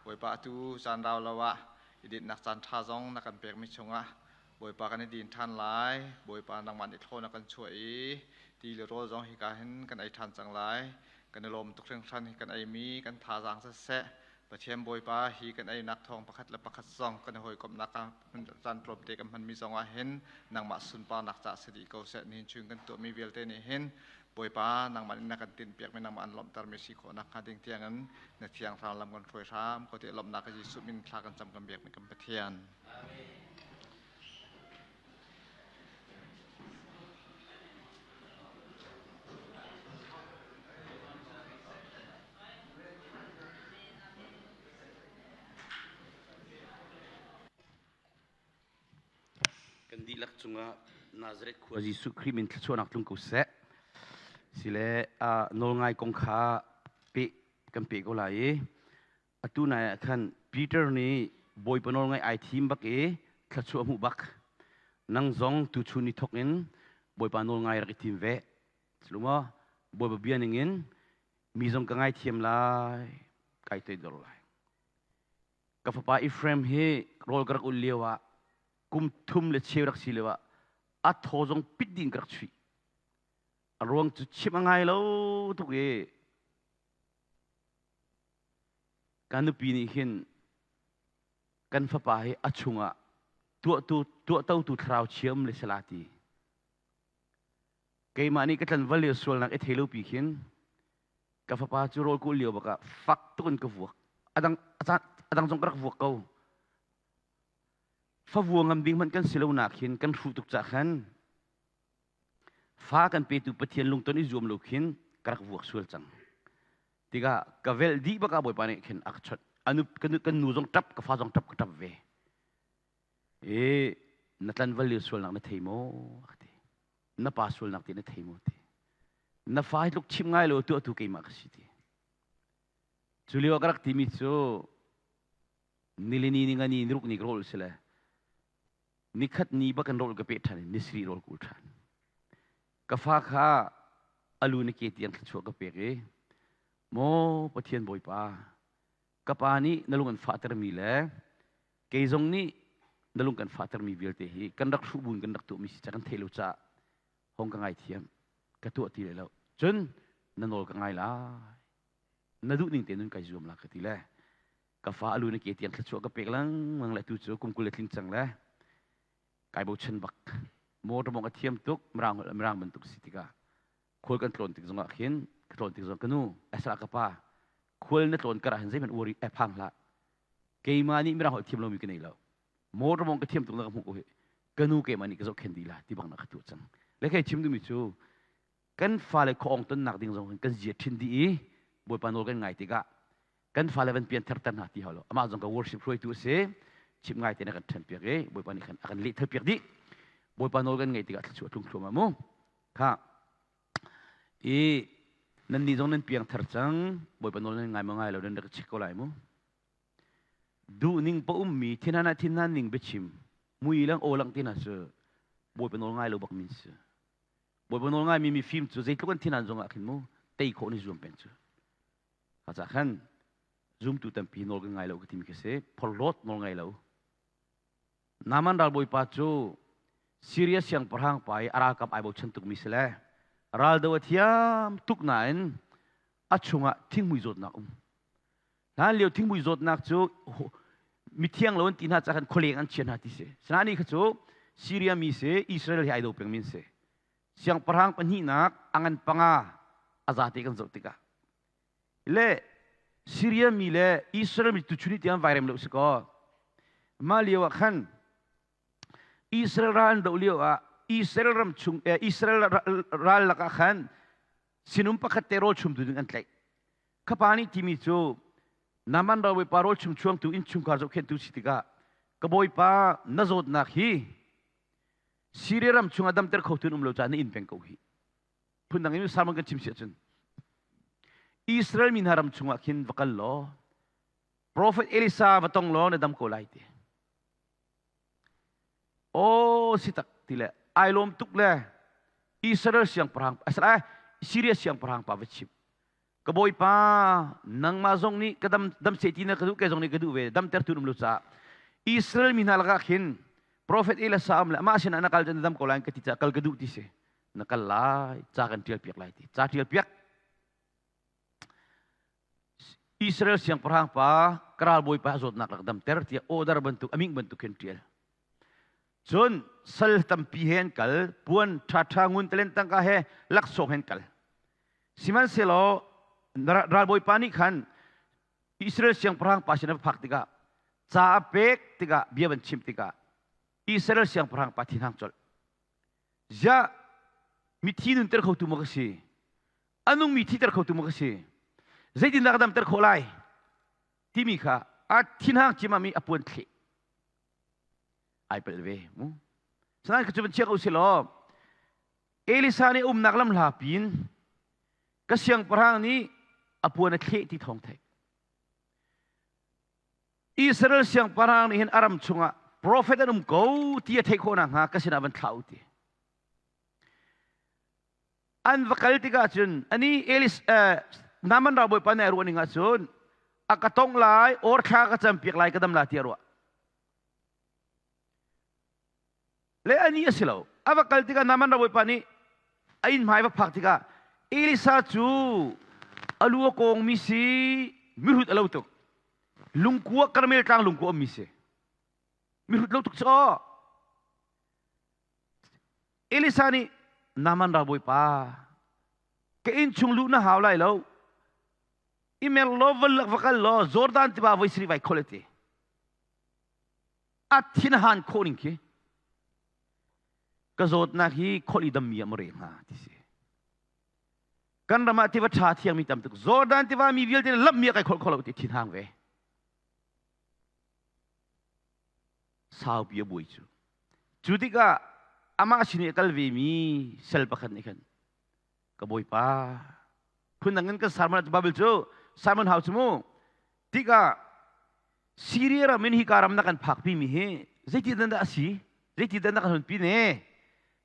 Bawipa atu caan rau lo ah i dinhnak caan ṭha zong na kan pekmi chungah Bawipa kan i din ṭhan lai. Bawipa nangmah nih thlawn a kan chuah i ti le rawl zong hika hin kan ei ṭhan cang lai. Kan i lawm tuk hringhran hi kan eimi kan thazaang siseh Pathian Bawipa hi kan einak thawng pakhat le pakhat zong kan i hawikomhnak ah caan tlawmte kan hmanmi zong ah hin nangmah sunparnak caah si dih ko seh. Nihin chung kan tuahmi vialte nih hin Bawipa nangmah nih na kan tinhpiakmi nangmah an lawmhtermi si khawh nakhnga ding tiangin na thiang thlarau lam kan hruai hram ko ti lawmhnak Jesuh min thla kan cam kan biakmi kan Pathian. Kan dihlak cungah Nazareth khua Jesuh Khrih min thluachuahnak tlung ko seh. Sile nawlngai kong kha pe kan pe ko lai i atu nai ah khan Peter nih Bawipa nawlngaih ai thim bak i thluachuah hmuh bak. Nang zong tuchun ni thawk in Bawipa nawlngai rak i thim ve. Silu maw? Bawipa bia ningin mi zong ka ngaithiam lai, kai toidor lai. Ka fapa Ephraim hi rawl ka rak ul lio ah kum thum le cheu rak si lio ah a thaw zong pit ding ka rak chuih. A ruang cu chim a ngai lo tuk i. Kan nupi nih hin kan fapa hi a chungah tuahtu tuahtotu thlarau chia um le sala ti. Keimah nih ka tlanval lio sualnak i thei lo pi khin ka fapa cu rawl kul lio bakah fak tuk in ka vuak. Adang adang zong ka rak vuak ko. Favua ngam ding hmanh kan si lo nak hin kan hruh tuk cah khan fa kan petu Pathian lungton i zuam lo khin ka rak vuak sual cang. Tikah ka velh dih bakah Bawipa nih khin a ka chawnh. Anu kan nu zong ṭap ka fa zong ṭap ka ṭap ve. E na tlanval lio sualnak na thei maw? A ka ti. Na pa sualnak ti na thei maw ti. Na fa hi tluk chim ngai lo tuahtu keimah ka si ti. Cu lio ah ka rak timi cu nilini ni ngani niruk ni ka rawl si le nikhat ni bak kan rawl ka pe ṭhan i nisri rawl kul ṭhan. Ka fa kha alu na ke tiang thluachuah ka pek i maw Pathian Bawipa ka pa nih na lung an fahtermi le kei zong nih na lung kan fahtermi vialte hi kan rak hruh buin kan rak tuahmi si ca kan theih lo caah hong ka ngaithiam ka tuah ti lo cun na nawl ka ngai lai na duh ning te nun kai zuam la ka ti le ka fa alu na ke tiang thluachuah ka pek lengmang le tu cu kum 20 le tling cang le kai bochan bak motor mong a thiam tuk mirang mirang bantuk si tikah khual kan tlawn tik zongah khin ka tlawn tik zong ka nu asra ka pa khual na tlawn kar ah hin zeihmanh worry e phang hlah keimah nih mirang holh thiam lomi ka nei lo motor mong ka thiam tuk na ka hmuh ko hi ka nu keimah nih ka zohkhen dih la ti bang na ka tuah cang le kei chim duhmi cu kan fale khuaawng tonnak ding zong kan zia ṭhin dih i Bawipa nawl kan ngai tikah kan fale van pian therter hna ti hau lo amah zong ka worship hruaitu a si chim ngai te na kan ṭhen piak i Bawipa nih khan a kan lehthal piak dih Bawipa nawl kan ngaih tikah thluachuah tlung thluahmah mu kha i nan nih zong nan piang thar cang Bawipa nawl nan ngai ma ngai lo nan rak check ko lai mu duhning pa ummi thinhan ah thinhan ning biachim mui lang aw lang ti hna cu Bawipa nawl ngai lo bak min si Bawipa nawl ngaimi mifim cu zeitluk an thinhan zongah khin mu tei khawh ni zuam peng cu. Kha khan zumtu tampi nawl kan ngai lo ka timi khi si phorhlawt nawl ngai lo. Naaman ralbawipa cu Syria siangpahrang pa i a ralkap ai bochan tukmi si le raldo a thiam tuk nain a chungah thinghmui zawtnak um. Hlan lio thinghmui zawtnak cu mithiang lo an ti hna caah khan khualeng an chia hna ti si. Sinain kha cu Syria mi si, Israel he ai do pengmi an si. Siangpahrang pahnihnak a ngan panga a zate kan zoh tikah le Syria mi le Israel mi tuchun ni tiang vairem lo si kaw mah lio ah khan Israel ral an doh lio ah Israel ram chung Israel ral lakah khan sinum pakhat te rawl chumtu ding an tlaih. Khapa nih timi cu Naman ralbawipa rawl chung chuangtu innchungkhar zohkhenhtu si tikah ka bawipa na zawtnak hi Syria ram chungah damter khotu an um lo caah na inn peng ko hi. Phundang in sermon kan chim si ahcun Israel mi hna ram chungah khin va kal law Prophet Elisa va tong law na dam ko lai ti. Aw si tak ti le ai lawm tuk le Israel siangpahrang asala Syria siangpahrang pa va chim ka bawipa nangmah zong nih ka dam dam se ti na ka duh ke zong nih ka duh ve damter tu um lo caah Israel mi hna lakah khin profet Elisa um le amah sinah na kal cun na dam ko lai ka ti caah kal ka duh ti si na kal lai ca kan tial piak lai ti ca tial piak Israel siangpahrang pa ka ralbawipa a zawtnak rak damter tiah order bantuk a ming bantuk khin ṭial. Cun sal tampi he an kal, puan ṭhaṭha ngun talen tangka he laksawng he an kal. Sihmanhsehlaw ralbawipa nih khan Israel siangpahrang pa sin a phak tikah ca a pek tikah bia van chim tikah Israel siangpahrang pa thinhang colh. Ziah mithi nunter khotu maw ka si? A nungmi thiter khotu maw ka si? Zeitindah ka damter khawh lai? Timi kha a thinhang cimam i a puan thleh. Ai palh ve mu. Sinain ka cu van chia ko si law Elisa nih umnak lam hla pin ka siangpahrang nih a puan a thleh ti thawng theih. Israel siangpahrang nih hin a ram chungah profet an um ko ti a theih khawh nakhnga ka sinah van thlah u ti. An va kal tikah cun ani Elis Naaman ralbawipa nih a ruah ning ah cun a ka tong lai or thla ka campiak lai ka dam la ti a ruah. Le ani a si lo. A va kal tikah Naaman ralbawipa nih a inn hmai va phak tikah Elisa cu a lu a kawngmi si mihrut a lo tuk. Lungkua Karmel tlang lungkua ummi si. Mihrut lo tuk cu aw. Elisa nih Naaman ralbawipa ka inn chung luh na hau lai lo. I mer law van lak va kal law Jordan tiva voi sarih vai khol ati. A thin han khawh ning khi ka zawtnak hi khol i dammi ah maw re hnga ti si. Kan ram ah tiva ṭha thiangmi tam tuk. Jordan tiva mi vialte lammi a kai khol kho lo ti thin hang ve. Saupi a buai cu. Cu tikah amah sin i a kal vemi sal pakhat nih khan ka bawipa phundang in kan sermon Bible cu sermon hau cu mu tikah Syria ram in hika ram na kan phakpi mi hi zeiti dan dah a si zeiti dan na kan hunpi ne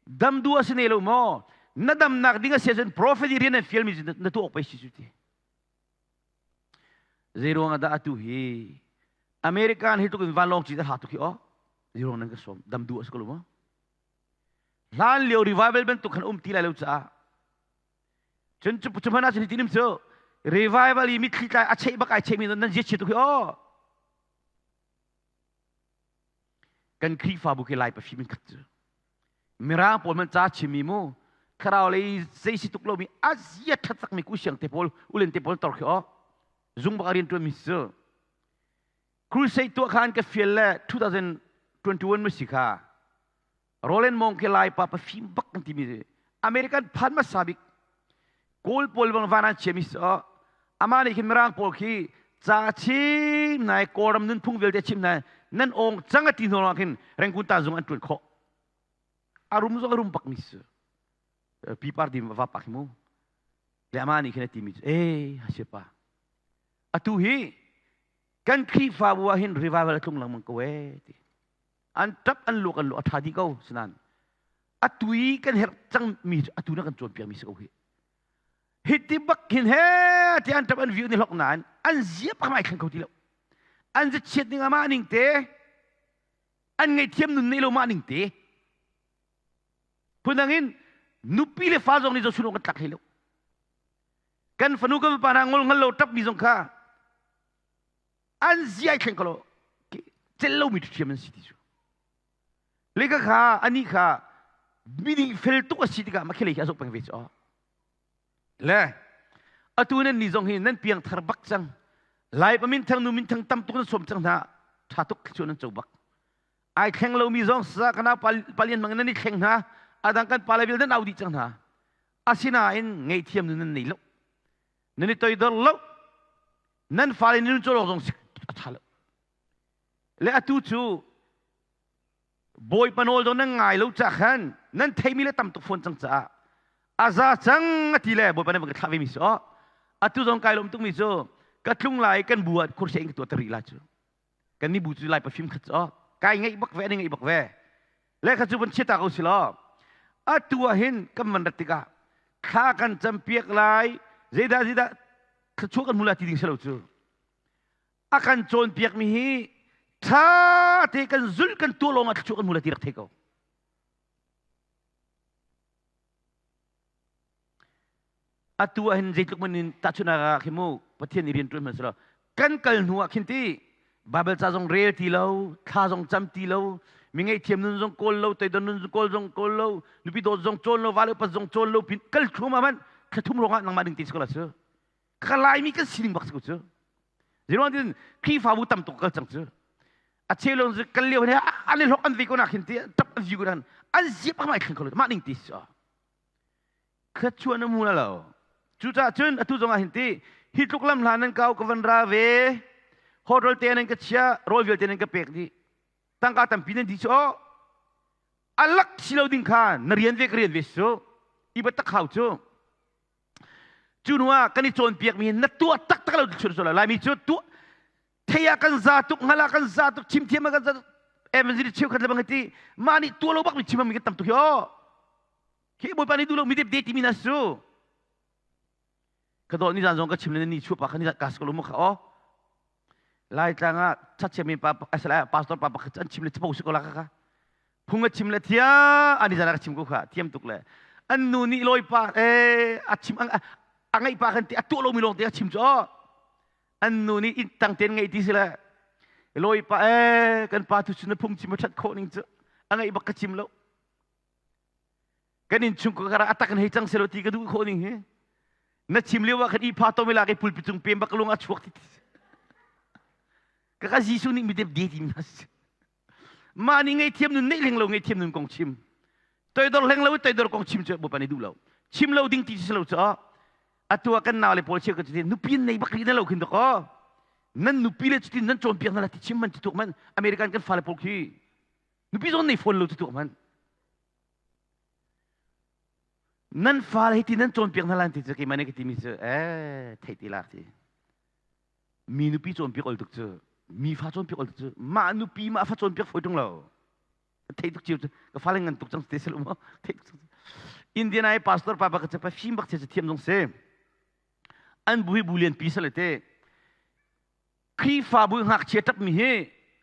dam du a si ne lo maw na damnak ding a si ahcun prophet i rian an fial mi na tuah awk pei si cu ti zei ruang ah dah atu hi American hi tuk in vanlawng ci dah tuk hi aw zei ruang nan ka sawm dam du a si ko lo maw hlan lio revival bantuk khan um ti lai lo caah cun cu cu hmanh ah cun hitin cu revival i mitthli tlai a cheih bak ai cheihmi nan zia chia tuk hi aw kan Khrihfabu khi lai pafim in khat cu mirang pawl man ca chimmi mu thlarau lei zei si tuk lomi a zia ṭhat takmi ku siang te pawl ulen te pawl tor khi aw zung bak a rian ṭuanmi cu crusade tuah khan ka fial le 2021 ma si kha Roland Mong khi lai pa pafim bak kan timi American phan hmasa bik Kawl pawl bang van an chiami si amah nih khin Mirang pawl khi ca chim nai Kawlram nunphung vialte chim nai nan ong cang a ti hnu ah khin Rangoon ta zung an ṭuan khawh a rum zong a rum bak mi si pipar dim va pak hi mu le amah nih khin a timi cu eh hasipa pa atu hi kan Khrihfabu ah hin revival a tlung lengmang ko ee ti an ṭap an luak an luak a ṭha dih ko sinan atu i kan herh cangmi cu atu na kan cawnpiakmi si ko hi hiti bak hin he ti an ṭap an viu ni hlok nain an zia pak mai thleng kho ti lo an ziachiat ning amah ning te an ngaihthiam nun nei lo mah ning te phundang in nupi le fa zong nih zohchun awk kan tlak hlei lo kan fanu kan fapa hna ngol hngal lo ṭap mi zong kha an zia ai thleng ko lo cel lomi ṭhiam an si ti cu le ka kha ani kha miding fel tuk a si tikah makhilei khi a zoh peng ve cu le atu nan ni zong hi nan piang thar bak cang lai pa min thang nu min thang tam tuk nan som cang hna tha tuk chu nan co bak ai thleng lomi zong sa kana palian mang nan i thleng hna adang kan pala vil nan au dih cang hna asinain ngeihthiam nu nan nei lo nan i toidor lo nan fale nun cawlawk zong a ṭha lo le atu cu bawipa nawl zong nan ngai lo ca khan nan theimi le tam tuk fawn cang caah a za cang a ti le bawipa nan van ka thlah ve mi si aw atu zong kai lawm tukmi cu ka tlung lai kan bu ah khursia in ka tuah tari la cu kan ni bu cu lai pafim khat cu aw kai ngaih bak ve ani ngaih bak ve le kha cu van chia ta ko si law atu ah hin kan van rat tikah thla kan campiak lai zeidah zeidah thluachuah kan hmu lai ti ding si lo cu a kan cawnpiakmi hi ṭha te kan zulh kan tuah lawng ah thluachuah kan hmu lai ti rak thei ko atu ah hin zeitluk man in tahchunh ah khi mu Pathian i rian ṭuan hmanh selaw kan kal hnu ah khin ti Bible ca zong rel ti lo thla zong cam ti lo mi ngaihthiam nun zong kawl lo toidon nun kawl zong kawl lo nupi dawt zong cawn lo vale upat zong cawn lo pin kal thum ah man thla thum ruangah nangmah ding ti si ko la su ka Laimi kan sining bak si ko cu Ziruang tin Khrihfabu tam tuk kal cang cu a chelon zu kal lio he an i hlok an vi ko na khin ti tap an vi ko nan an ziap amai thlen ko mah ning ti si kha chuan amu la lo cucaah cun atu zong ah hin ti hi tluk lam hlan nan kau ka van ra ve hotel te nan ka chia rawl vialte nan ka pek dih tangka tampi nan di cu alak si lo ding kha na rian ve ka rian ve su i ba tak hau cu Cu hnu ah kan i cawnpiakmi na tuah taktak lo chur lo Laimi cu tuah thei ah kan za tuk hngal ah kan za tuk chim thiam ah kan za tuk evangelist cheukhat le bang ti mah nih tuah lo bak mi chim mi kan tam tuk hi aw khi bawipa nih duh lo mi dep de timi na su ka dawt ni zan zong ka chim le ni chu pa kha ni ka ko mu kha aw Laitlang ah chachiami pa asala pastor pa pakhat an chim le chapo si ko la ka ka phung a chim le thia ani zan a chim ko kha thiam tuk le an nu nih lawi pa eh a chim a ngaih pa kan ti a tuah lomi lawng te a chim cu aw. An nu nih inn tang ten ngei ti si le lawi pa ee kan pa tu cu na phung chim a ṭhat khawh ning cu a ngaih bak ka chim lo. Kan innchung ka kara atak in hei cang selo ti ka duh khawh ning hi. Na chim lio ah khan i pha to mi lak i pulpi cung pem bak lung a chuak ti. Ka ka Jesuh nih mi dep de ti mi si. Mah nih ngaihthiam nun neih hleng lo ngaihthiam nun kong chim. Toidor hleng lo i toidor kong chim cu Bawipa nih duh lo. Chim lo ding ti si lo cu atu ah kan nau le pawl cheu ka cutin nupi nei bak rih na lo khin dok aw. Nan nupi le cutin nan cawnpiak hna la ti chim man ti tuk man American kan fale pawl khi nupi zong nei fawn lo ti tuk man. Nan fale hi ti nan cawnpiak hna lan ti cu keimah nih ka timi cu eh theih ti lak ti. Mi nupi cawnpiak ol tuk cu mi fa cawnpiak ol tuk cu mah nupi mah fa cawnpiak fawi ṭung lo. Theih tuk cio cu ka fale ngan tuk cang te sel um theih tuk Indiana i pastor pa bak pa fim bak che thiam zong si. An bu hi bu lian pi sale te. Khrihfabu ngakchia ṭapmi hi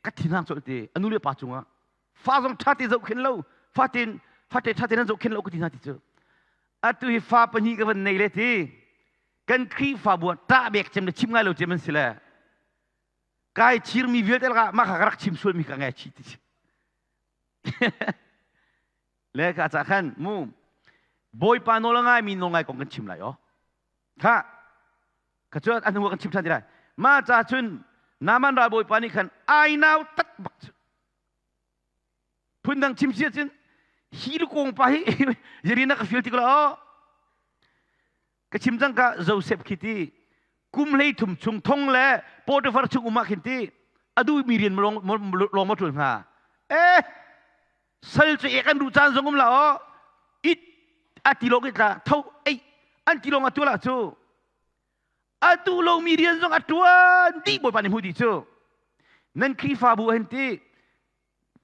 ka thinhang colh te a nu le pa cungah fa zong ṭha te zohkhenh lo fatin fate ṭha te nan zohkhenh lo ka ti hna ti cu atu hi fa pahnih ka van nei le ti kan Khrihfabu ah ṭah bek cem le chim ngai lo cem an si le kai chirmi vialte lakah mah kha ka rak chim sualmi ka ngai chih ti le ka ca khan mu Bawipa nawl a ngaimi nawl ngai kong kan chim lai aw Kha ka cu a hnu ah kan chim ṭhan ti lai. Mah ca cun Naaman ralbawipa nih khan ai nau tat bak cu. Phundang chim si ahcun hi lukong pa hi Yerina ka feel tik la aw. Ka chim cang ka Joseph khi ti kum hlei thum chung thong le Potiphar chung um ah khin ti a duhmi rian lawng ma ṭuan hnga. Eh sal cu ek an duh caan zong um la aw it a ti lawng tla tho ei an ti lawng a tuah cu a duh lomi rian zong a tuan dih bawipa nih hmu dih cu nan Khrihfabu hen ti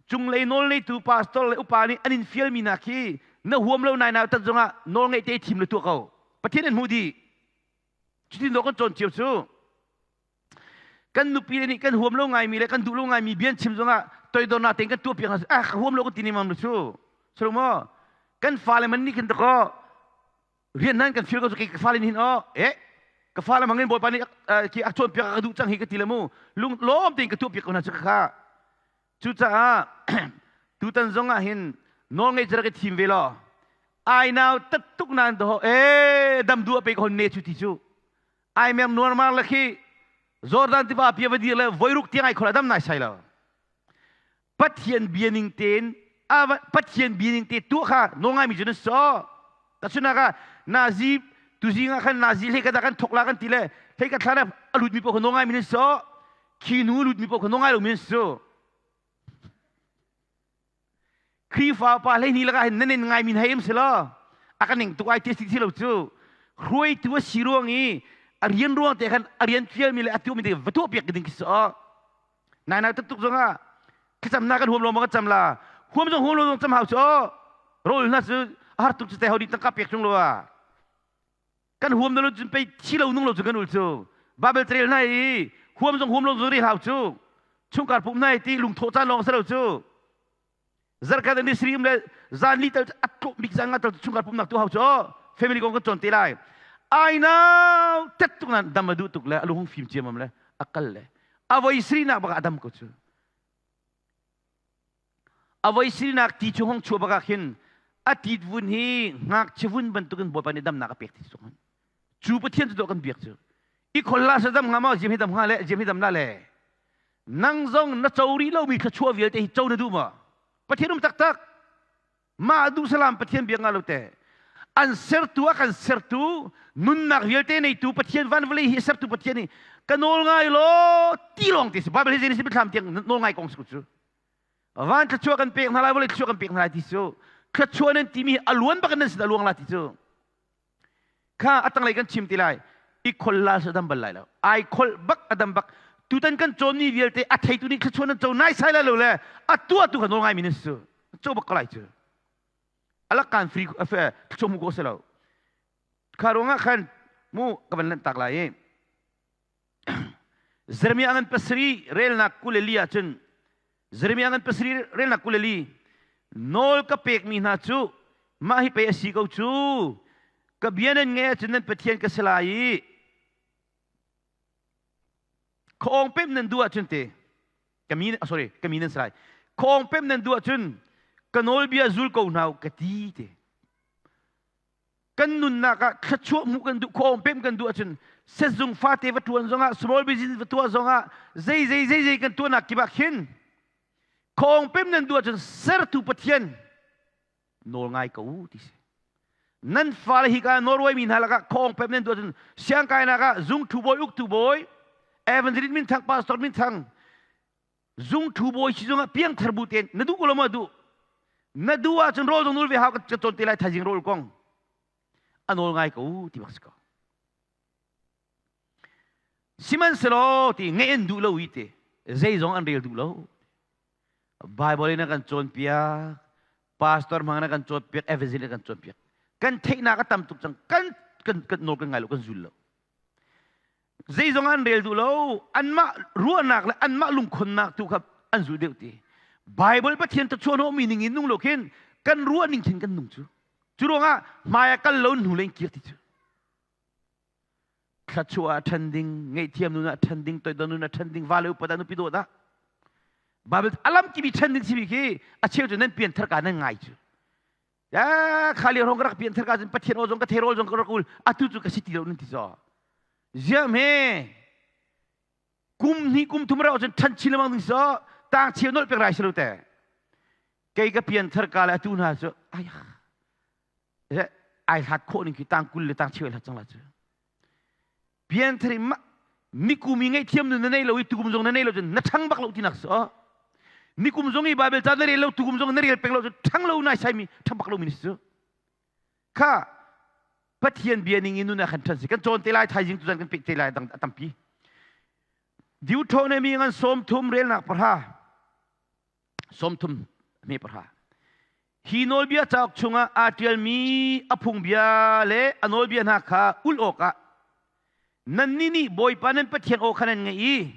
cunglei nawl neitu pastor le upa nih an in fialmi nak hi na huam lo nai nau tat zongah nawl ngeih te thim le tuah ko Pathian an hmu dih cutin dawh kan cawn cio cu Kan nupi le nih kan huam lo ngaimi le kan duh lo ngaimi bia an chim zongah toidornak tein kan tuahpiak hna. Ah, ka huam lo ka ti ning cu. Sulu maw? Kan fale man nih khin dakaw rian nan kan fil ko cu ka fale nih hin aw eh ka fale mangin bawipa nih khi a cawnpiak ka duh cang hi ka ti le mu lung lawm tein ka tuahpiak ko hna cu kha cucaah tutan zong ah hin nawl ngei cu rak i thim ve law ai nau tat tuk nan do e dam du a pe ko ne chu ti cu ai mer nuar le khi Jordan tiva pia va dir le voiruk tiang ai khol adam nai sai lo Pathian bia ning tein Pathian bia ning te tu kha no ngai mi cu na so ta chuna ka nazi tuzi nga khan nazi hlei ka da kan thok la kan ti le hlei ka thla a lut mi po kha no ngai mi so khi nu lut mi po kha no ngai lo mi so Khrihfa pa 12 lakah hin nan in ngai min hei um si law a ka ning tuk ai ti si lo cu hruaitu a si ruang i a rian ruang te khan a rian fialmi le a tuahmi te va tuah piak ding khi si aw nai nai tuk zongah thlacam na kan huam lo ma kan cam la huam zong huam lo zong cam hau cu aw rawl hna cu a har tuk cu te ho di tangka pek chung lo ah kan huam lo cun pei thi lo nung lo cu kan ul cu Bible trail hna i huam zong huam lo zong ri hau cu chungkar pum hna i ti lungthawh caan lawng si lo cu zarkhat an sri le zan li tal a tlawm bik zan nga tal chungkar pumnak tu hau cu family kong kan cawn te lai ai nau tet tuk nan dam a duh tuk le a lung fim ciamam le a kal le a voi sri nak bak a dam ko cu A voi sinak ti cu hong chuah bak ah khin a tit vun hi ngakchia vun bantukin Bawipa nih damnak a pek ti cu cu Pathian cu dawh kan biak cu i khol la sa dam hnga maw ziam hi dam hnga le ziam hi dam la le nang zong na co rih lomi thluachuah vialte hi co na duh maw Pathian um taktak mah duh salam Pathian biak nga lo te an sertu a kan sertu nunnak vialte neitu Pathian van vawlei hi sertu Pathian hi ka nawl ngai lo ti lawng ti si Bible hi zei si thlam tiang nawl ngai kong si cu van thluachuah kan pek hna lai vawlei thluachuah kan pek hna lai ti cu thluachuah nan timi a luan bak in nan sin a luang la ti cu kha a tanglei kan chim ti lai i khol la sa dam bal lai lo ai khol bak a dam bak tutan kan cawnmi vialte a theitu nih thluachuah nan co nai sai lai lo le a tuah tu kha nawl ngai mi nan si cu co bak ko lai cu alak kan free thluachuah mu ko se lo kha ruangah khan mu ka van lanh tak lai i Jeremiah ngan pasarih relnak 24 ahcun Jeremiah ngan pasarih relnak 24 nawl ka pekmi hna cu mah hi pei a si ko cu ka bia nan ngaih ahcun nan Pathian ka si lai i. Khuaawng pemh nan duh ahcun te ka mi sorry ka mi nan si lai. Khuaawng pemh nan duh ahcun ka nawlbia zul ko hna u ka ti te. Kan nunnak ah thluachuah hmuh kan duh, khuaawng pemh kan duh ahcun sezung fate va ṭuan zongah, small business va tuah zongah, zei zei zei zei kan tuahnak kip ah khin khuaawng pemh nan duh ahcun sertu Pathian nawl ngai ko u ti si. Nan fale hika Norway mi hna lakah khawng pep nan tuah cun siangkainak ah zungthu bawi uktu bawi evangelist minthang pastor minthang zungthu bawi si zongah piangthar bu tein na duh ko lo ma duh na duh ahcun rawl zong nul ve hau ka cawn te lai thaizing rawl kong a nawl ngai ko ti bak si ko. Sihmanhsehlaw ti ngeih an duh lo i ti zeizong an rel duh lo. Bible in a kan cawnpiak, pastor hmang in a kan cawnpiak, evangelist in a kan cawnpiak. Kan theihnak a tam tuk cang. Kan kan kan nawl kan ngai lo, kan zul lo. Zeizong an rel duh lo. Anmah ruahnak le anmah lungkhonnak tu kha an zul deuh ti. Bible Pathian ta chuah mi ning in nung lo khin kan ruah ning khin kan nung cu. Cu ruangah hmai ah kal lo hnu leng kir ti cu. Thluachuah ah ṭhen ding, ngaihthiam nun ah ṭhen ding, toidor nun ah ṭhen ding, vale upat ah nupi dawt ah. Bible alam kimi ṭhen ding simi khi a cheu cu nan pian thar ka nan ngai cu. Ya khali rong ka rak pian thar ka cun Pathian aw zong ka therol zong ka rak ul atu cu ka si ti lo nan ti zo. Ziam he kum hnih kum thum rau cun ṭhan chin lengmang ding so tang cheu nolh pek rai si lo te. Kei ka pian thar ka le atu hna cu ai ai hlat khawh ning khi tang 20 le tang cheu ai hlat cang la cu pianthar i nikum i ngaihthiam nun na nei lo i tukum zong na nei lo cun na ṭhang bak lo tinak si nikum zong i Bible ca na rel lo tukum zong na rel peng lo cun ṭhang lo nai sai mi ṭhang bak lo mi na si cu kha Pathian bia ning in nun ah khan ṭhan si kan cawn te lai thaizing tuzan kan pek te lai dang a tampi Deuteronomy ngan 30 relnak 10 30 me 10 Hi nawlbia cauk chungah aa ṭialmi a phungbia le a nawlbia hna kha ulh awkah nannih nih Bawipa nan Pathian aw kha nan ngaih i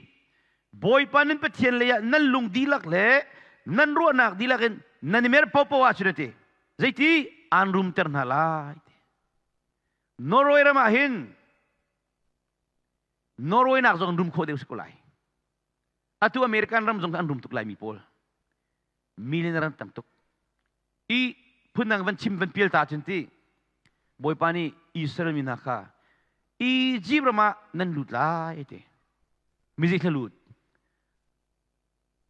Bawipa nan Pathian leiah nan lung dihlak le nan ruahnak dihlak in nan i mer paohpaoh ahcun a ti. Zeiti aan rumter hna lai ti. Norway ram ah hin Norway nak zong rum khawh deuh si ko lai. Atu American ram zong an rum tuk laimi pawl. Millionaire an tam tuk. I phundang van chim van pial ta cun ti Bawipa nih Israel mi hna kha Egypt ram ah nan lut lai ti. Mizik hla lut.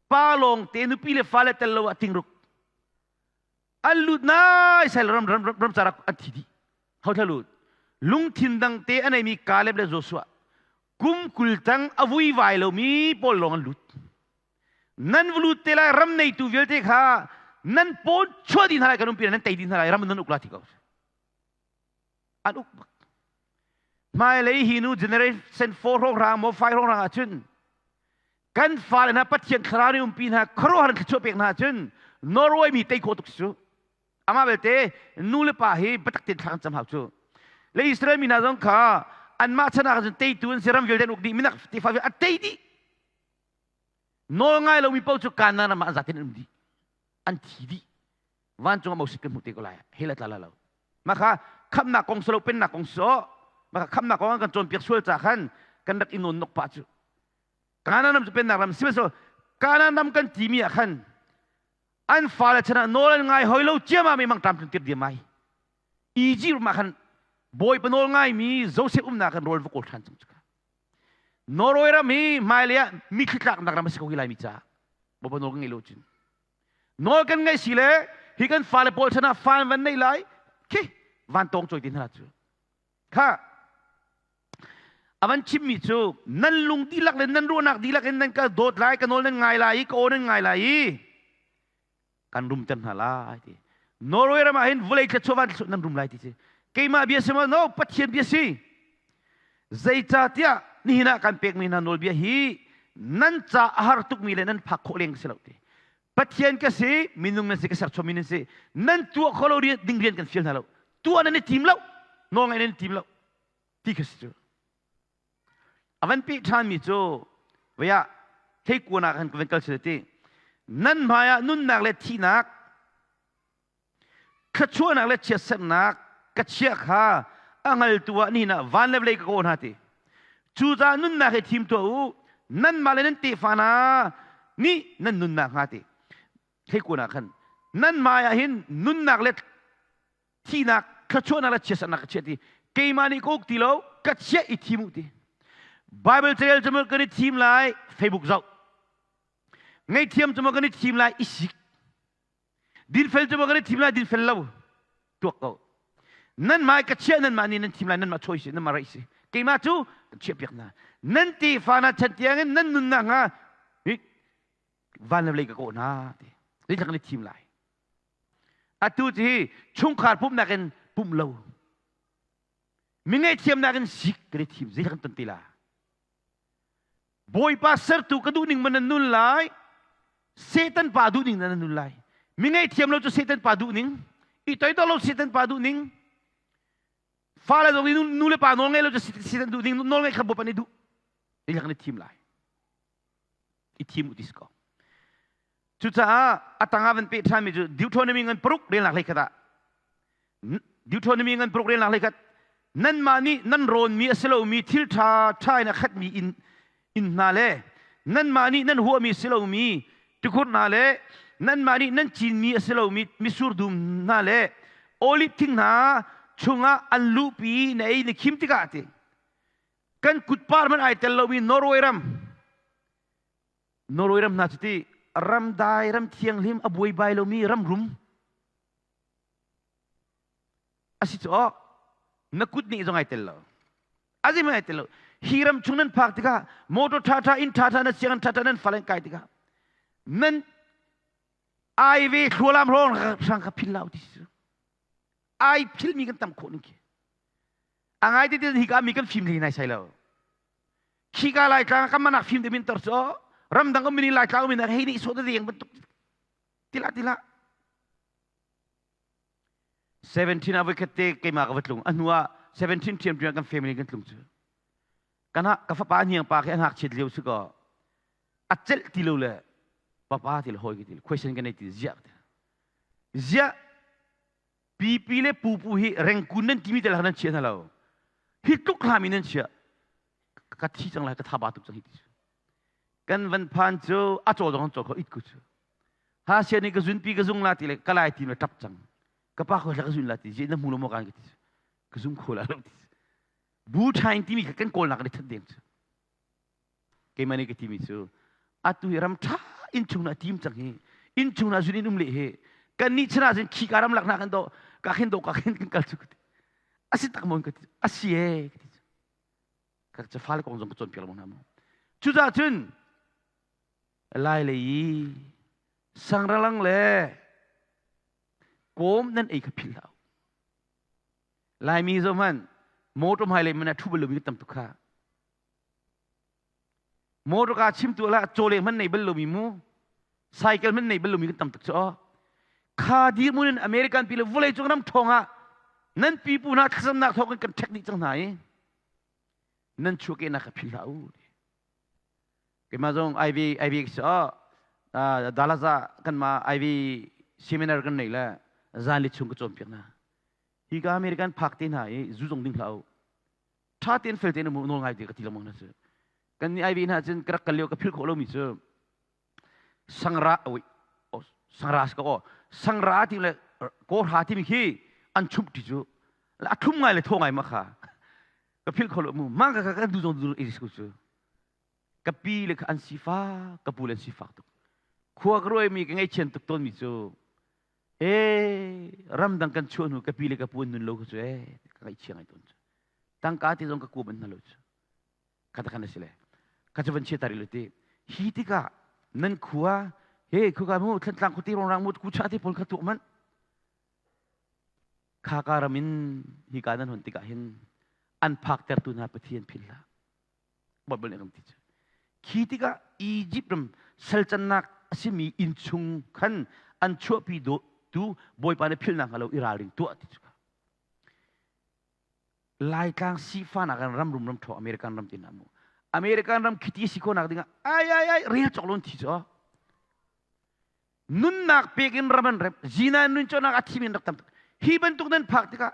Pa lawng te nupi le fale tel lo ah tingruk. An lut nai sai ram ram ram carak an thi dih. Ho thla lut. Lungthin dang te a neimi Caleb le Joshua kum 20 tang a vui vai lomi pawl lawng an lut. Nan va lut te lai ram neitu vialte kha nan pawn chuah dih hna lai kan umpi nan tei dih hna lai ram nan uk la ti ko. An uk bak. Hmailei hi nu generation 4 hrawng rang maw 5 hrawng rang ahcun kan fale hna Pathian thlarau nih umpi hna khuaruahhar thluachuah pek hna ahcun Norway mi tei khawh tuk si cu. Amah belte nu le pa hi biatak tein thla kan cam hau cu. Le Israel mi hna zong kha anmah chan ah cun teitu an si ram vialte an uk dih minak tefa vialte a tei dih. Nawl ngai lomi paoh cu Kanaan ram ah an zaten an um dih. An thi dih. Vancung ah Moses kan hmuh te ko lai. Hell a tla la lo. Mah kha khamnak kong si lo pennak kong si aw. Mah kha khamnak kong an kan cawnpiak sual ca khan kan rak i nawn nok pah cu. Kanaan ram cu pennak ram sihmanhsehlaw Kanaan ram kan timi ah khan an fale chan ah nawl an ngai hoi lo ciamam i mangṭam tluntir diam ai. Egypt ram ah khan Bawipa nawl ngaimi Joseph umnak khan rawl va kawl ṭhan cang cu. Norway ram hi hmailei ah mithli tlaknak ram a si ko hi Laimi caah. Bawipa nawl kan ngei lo cun. Nawl kan ngeih si le hi kan fale pawl chan ah fan van neih lai khi van tawng cawi ti hna cu. Kha a van chimmi cu nan lung dihlak le nan ruahnak dihlak in nan ka dawt lai ka nawl nan ngai lai i ka aw nan ngai lai i kan rumter hna lai ti. Norway ram ah hin vawlei thluachuah van thluachuah nan rum lai ti si. Keimah bia si maw? No, Pathian bia si. Zeicahtiah nihin ah kan pekmi hna nawlbia hi nan ca a har tukmi le nan phak khawh leng si lo ti. Pathian ka si, minung nan si, ka serchuahmi nan si. Nan tuah kho lo ding rian kan fial hna lo. Tuah nan i tim lo, nawl ngaih nan i tim lo. Ti kha si cu. A van peh ṭhanmi cu vei ah theikuan ah khan ka van kal si ti. Nan hmai ah nunnak le thihnak, thluachuahnak le chiatsernak ka chiah kha a hngaltu ah nihin ah van le vawlei ka kaw hna ti. Cucaah nunnak hi thim tuah u. Nanmah le nan tefa hna nih nan nunnak hnga ti. Thleikuan ah khan nanmah ah hin nunnak le thihnak, thluachuahnak le chiatsernak ka chiah ti. Keimah nih ka uk ti lo, ka chiah i thim u ti. Bible carel cu kan i thim lai, Facebook zoh. Ngaihthiam cu kan i thim lai, i sik. Dinfel cu kan i thim lai, dinfel lo. Tuak ko. Nanmah ka chiah, nanmah nih nan thim lai, nanmah choice si, nanmah raih si. Keimah cu kan chiah piak hna. Nan tefa hna chan tiang in nan nunnak hnga van le vawlei ka kawh hna ti. Zeitlak kan i thim lai. Atu cu hi chungkhar pumhnak in pumh lo. Mi ngaihthiamnak in sik kan i thim. Zeitlak kan ton ti la. Bawipa sertu ka duhning man nan nun lai. Satan pa duhning nan nun lai. Mi ngaihthiam lo cu Satan pa duhning. I toidor lo Satan pa duhning. Fale zong nih nu le pa nawl ngei lo cu Satan duhning nawl ngeih kha Bawipa nih duh. Zeitlak kan i thim lai. I thim u ti si ko. Cucaah a tangah van peh ṭhanmi cu Deuteronomy ngan paruk relnak hlei khat ah Deuteronomy ngan paruk relnak hlei khat nanmah nih nan rawnmi a si lomi thil ṭha ṭha in a khatmi inn inn hna le nanmah nih nan huahmi si lomi tikhur hna le nanmah nih nan cinmi a si lomi mitsur dum hna le oliv thing hna chungah an luhpi na ei na khim tikah ti kan kutpar hmanh ai tel lomi Norway ram Norway ram hna cu ti ram dai ram thianghlim a buaibai lomi ram rum a si cu aw na kut nih zong ai tel lo azim ai tel lo hi ram chung nan phak tikah motor tha tha inn tha tha na sianginn tha tha nan falen kai tikah nan ai ve thlualam rawng hrang kha phil lau ti si ai phil mi kan tam khawh ning khi a ngai te hi ka mi kan fim hlei nai sai lo Khika Laitlang kan manak fim te min tor cu ramdang um ni Laitlang um in hei nih so te deng bantuk tila tila 17 a voikhat te keimah ka va tlung a hnu ah 17 ṭhiam ṭhiam kan family kan tlung cu kan ka fapa hniang pa khi a ngakchiat lio si ko a celh ti lo le papa ti le hawi ti le question kan nei ti ziah ziah Pipi le pupu hi rengkun nan timi te nan chia hna lo. Hi tluk hlami nan chia. Ka thi cang lai, ka thaba tuk cang hi ti. Kan van phan cu a caw zong caw kho it ku cu. Ha sia ni ka zun pi ka zung la ti le ka lai ti le tap cang. Ka pa ko ka zun la ti je na hmu lo mo kan ka ti. Ka zung kho la lo ti. Bu thain timi kha kan kawl nak ni that deng cu. Keimah nih ka timi cu atu hi ram ṭha innchung na tim cang hi innchung na zun in um leh hi kan nih chan ah cun khika ram lak hna kan do ka khin do ka khin kan kal cu ka ti a si tak maw ka ti a si e ka ti ka ca fale kong zong ka cawnpiak lengmang hna mu cucaah cun lai lei i sangralang le kawm nan ei kha philh hlah Laimi zo hmanh motor hmai lei man a thu bal lomi tam tuk kha Motorka chimtu lah cawleng hmanh nei bal lomi mu cycle hmanh nei bal lomi kan tam tuk cu aw kha dirhmun in American pi le vawlei cung ram ṭhawng ah nan pipu hna thlacamnak thawng in kan ṭhek dih cang hna i nan chuahkehnak kha philh hlah u keimah zong IV IV si aw Dallas ah kanmah IV seminar kan nei le zan li chung ka cawnpiak hna hi ka American phak te hna i zu zong ding hlah u ṭha tein fel tein um nawl ngai ti ka ti lengmang hna cu kan nih IV hna cun ka rak kal lio ka philh khawh lomi cu sangra oi sangra ka aw sangra ti le kawhra timi khi an chumh ti cu a thlum ngai le thaw ngai ma kha ka philh kho lo mu ma ka ka du zong du is ku cu ka pi le kha an sifak ka pu le an sifak tuk khua ka ruai mi ka ngaihchian tuk tawn mi cu e ramdang kan chuah hnu ka pi le ka pu an nun lo ka cu e ka ngaihchia ngai tawn cu tangka ti zong ka ku ban hna lo cu kata kan si le ka cu van chia tari lo ti hi tikah nan khua he khuka mu thlantlang khuti rong rang mu ku cha ti pawl kha tuak man kha ka ram in hi ka nan hon tikah hin an phak tertu hna pathian phil hlah Baibal nih a kan ti cu. Khi tikah Egypt ram salcannak a simi inn chung khan an chuahpi tu Bawipa nih philhnak hnga lo i ralring tuah ti cu. Laitlang sifahnak in ram rum ram ṭhaw American ram tin mu. American ram khiti si khawhnak dingah ai ai ai rel cawk lon thi cu. Nunnak pek in ram an rem zina nun cawnak a thim in rak tam hi bantuk nan phak tikah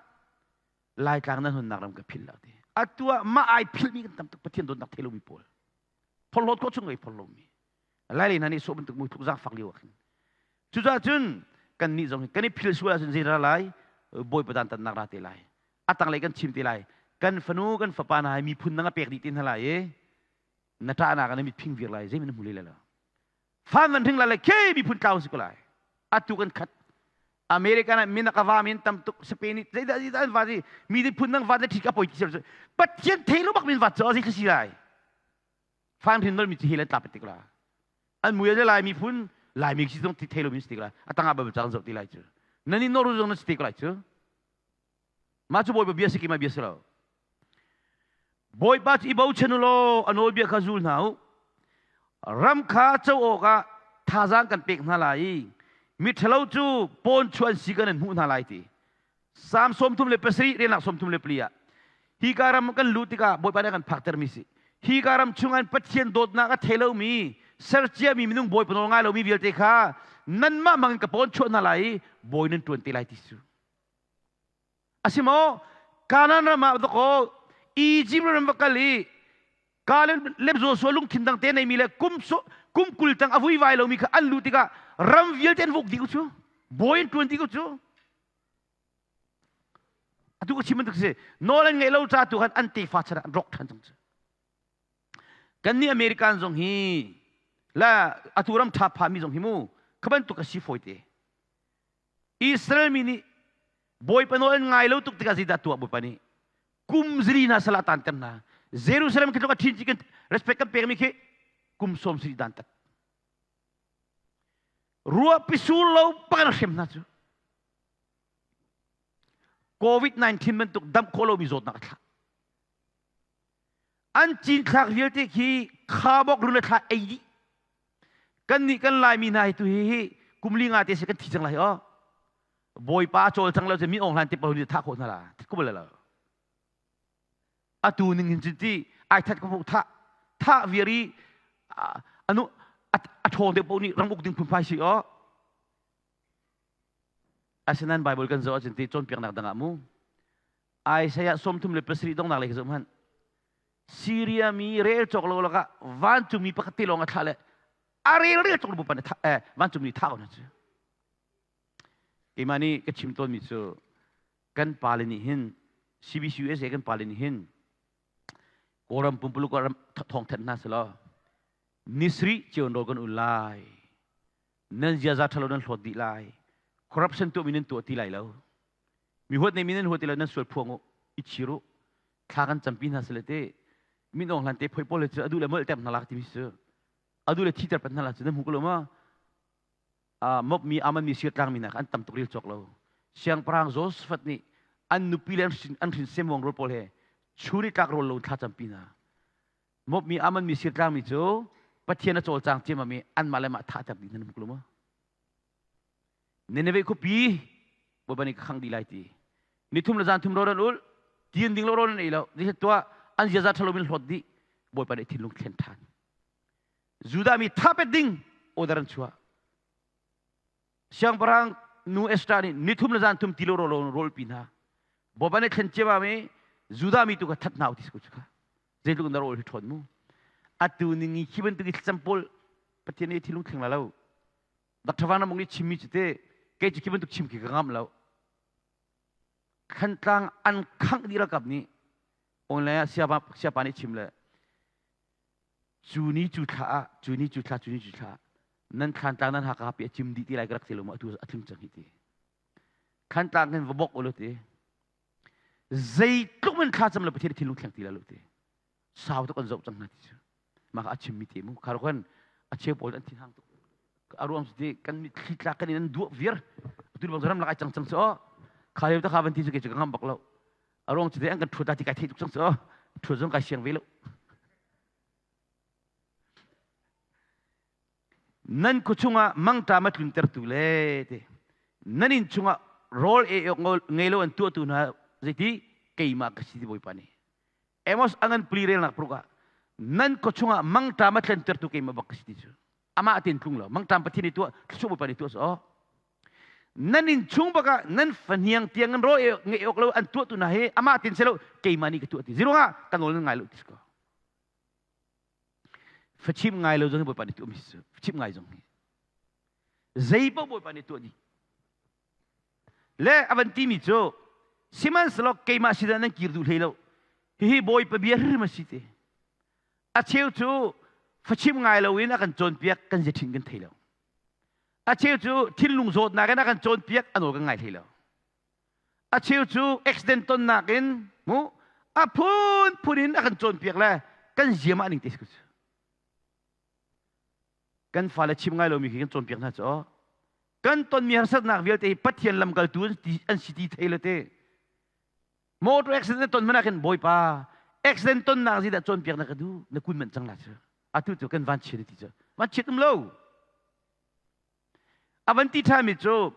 Laitlang nan hunnak ram ka philh lo ti. Atu ah mah ai philhmi kan tam tuk Pathian dawtnak thei lomi pawl. Phorhlawt khawh chung i phorhlomi. Lai lei hna nih sawh bantuk muitluk zaangfak lio ah khin. Cucaah cun kan nih zong hi kan i phil sual ahcun zei ra lai? Bawipa dantatnak ra te lai. A tanglei kan chim te lai. Kan fanu kan fapa hna hi miphun dang a pek dih te hna lai i na ṭahnak ah na mit phing vir lai zei na hmu leh lo. Fan van hring lai le ke miphun tlau si ko lai. Atu kan khat. American ah min a ka va min tam tuk Spain nih zeidah zeidah an va si mi phun dang va le ṭhit ka poi ti Pathian thei lo bak min va cu a zei si lai. Fan hrin nol mi ci hi le tla tik la. An mui le lai miphun lai mi si zong ti thei lo min si tik la. A tangah bal cang zoh ti lai cu. Nan in noru zong na si tik lai cu. Mah cu Bawipa bia si ki ma bia si lo. Bawipa cu i bochan u law a nawlbia kha zul hna u. Ram kha co awkah thazaang kan pek hna lai i miṭhalo cu pawn chuan si kan in hmuh hna lai ti. Salm 37 relnak 34 ah hika ram kan luh tikah Bawipa nih a kan phaktermi si. Hika ram chungah Pathian dawtnak a thei lomi serciami minung Bawipa nawl ngai lomi vialte kha nanmah mang in ka pawn chuah hna lai i bawi nan ṭuan te lai ti cu. A si maw? Kanaan ram ah dakaw Egypt ram va kal i Kaleb le Joshua lungthin dang te neimi le kum kum 20 tang a vuivai lomi kha an luh tikah ram vialte an vuk dih ku cu bawi an ṭuan dih ku cu atu ka chim bantuk si nawl an ngeih lo ca tu khan an tefa chan ah an rawk ṭhan cang cu kan nih American zong hi la atu ram ṭha pha mi zong hi mu kha bantuk a si fawi te Israel mi nih Bawipa nawl an ngai lo tuk tikah zeidah tuah Bawipa nih kum zili hna sal ah taanter hna Jerusalem khi tluk a ṭhin ci kan respect kan pekmi khi kum sawm sarih dan tat ruahpi sur lo pakan hrem hna cu COVID-19 bantuk damh khawh lomi zawtnak a thlah An cinthlak vialte khi khabok run le thla ei dih. Kannih kan Laimi hna hi tu hi hi kum li nga te si kan thi cang lai aw. Bawipa a cawl cang lo cu mi ong hlan te pawl nih thah khawh hna la. Thit ko bal lo. Atu ning hin cun ti ai that ko thah thah viar i anu a ṭhawng deuh paoh nih ram uk ding phunphai si aw. Asinain Bible kan zoh ahcun ti cawnpiaknak dang ah mu Isaiah 37 donghnak lei zoh hmanh. Syria mi rel cawk lo lakah vancungmi pakhat te lawng a thlah le a rel rel cawk lo pan eh vancungmi thah ko hna cu. Keimah nih ka chim tawnmi cu kan pale nih hin CBCUSA kan pale nih hin Kawlram pumpuluk ram thawngthen hna selaw nisri cion rawl kan ul lai nan ziaza ṭhalo nan hlawt dih lai corruption tuahmi nan tuah ti lai lo mi huat nei mi nan huat ti lo nan sual phuang u i chir u thla kan campi hna sile te min ong hlan te phoi pawl cu adu le molh ter hna lak timi cu adu le thi ter pat hna la cu nan hmu ko lo ma mop mi aman mi sir tlang mi nak an tam tuk ril cawk lo siangpahrang Joseph nih an nupi le an hrin semwang rawl pawl he churi tlak rawl lo thla campi hna mop mi aman mi sir tlang mi cu Pathian a cawlcang ciammam i anmah le mah thah ter dih nan hmu ko lo ma Nineveh khuapi Bawipa nih ka khangh dih lai ti. Nithum le zan thum rawl an ul, ti an ding lo rawl an ei lo. Zeiset tuah an ziaza ṭhalo in hlawt dih. Bawipa nih thinlung thlen ṭhan. Judah mi thapet ding order an chuah. Siangpahrang nu Esther nih nithum le zan thum ti lo rawl rawl pi hna. Bawipa nih thlen ciamam i Judah mi tu kha that hna u ti si ko cu kha. Zeitluk na rawl hi ṭhawn mu. Atu ning i khi bantuk i thlacam pawl Pathian nih thinlung thleng la lo. Dr. Van Ramung nih chimmi cu te kei cu khi bantuk chim khi ka ngamh lo. Thantlang an khangh dih ralkap nih online ah siapa, siapa nih chim le cu ni cu thla ah cu ni cu thla cu ni cu thla ah nan thlantlang nan haka pi a cim dih ti lai ka rak ti lo mu atu a tling cang hi ti. Thantlang hin va bok u lo ti. Zeitluk men thla cam lo Pathian thinlung thleng ti la lo ti. Sau tuk an zoh cang hna ti cu mah a chimmi te mu khar khan a cheu pawl an thin hang tuk a ruang cu ti kan mitthli tlak kan in an duah viar atu bang ram lak ai cang cang cu kha lio ta kha van ti cu ke cu ka ngam bak lo a ruang cu ti an kan thuat ti kai thei tuk cang cu thuat zong kai siang ve lo nan khua chungah mangṭam a tluntertu le ti nan inn chungah rawl ei awk ngei lo an tuahtu hna zeiti keimah ka si ti Bawipa nih Amos a ngan pli relnak paruk ah nan khua chungah mangṭam a thlentertu keimah bak ka si ti cu amah ten tlung lo mangṭam Pathian i tuah thluachuah Bawipa nih tuah so nan inn chung bak ah nan fahniang tiang nan rawl ngeih awk lo an tuahtu hna hi amah ten si lo keimah nih ka tuah ti zirungah ka nawl nan ngai lo ti ko. Fachim ngai lo zong hi Bawipa nih tuahmi si cu. Fachim ngai zong hi. Zei paoh Bawipa nih tuah dih. Le a van timi cu sihmanhsehlaw keimah sinah nan kir duh hlei lo. Hihi Bawipa bia hrim a si te. A cheu cu fachim ngai loin a kan cawnpiak kan ziathin kan thei lo. A cheu cu thinlung zawtnak in a kan cawnpiak a nawl kan ngai hlei lo. A cheu cu accident tonnak in mu a phunphun in a kan cawnpiak le kan ziam ah ning te si Kan fale chim ngai lomi khi kan cawnpiak hna cu kan tonmi harsatnak vialte hi Pathian lamkaltu an si ti thei le te motor accident na ton hmanh ah khin Bawipa accident tonnak zeidah cawnpiak na ka duh na kun manh cang la cu atu cu kan van chiat ti cu van chiat um lo A van ti ṭhanmi cu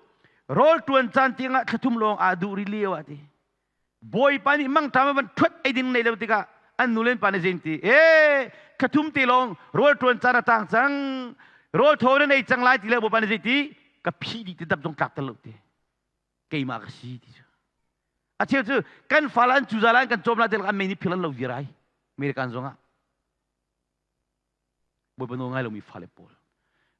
rawl ṭuan caan tiangah thlathum lawng aa duh rih lio ah ti. Bawipa nih mangṭam a van ṭhuat ei ding nei lo tikah an nu le an pa nih zei ti ee thlathum te lawng rawl ṭuan caan a tang cang rawl thaw na nei cang lai ti le Bawipa nih zei ti ka phih dih ti dap zong tlak tel lo ti keimah ka si ti cu a cheu cu kan fale an cuza lai an kan cawm lai ti an mei nih phil an lo viar ai American zongah Bawipa nawl ngai lomi fale pawl.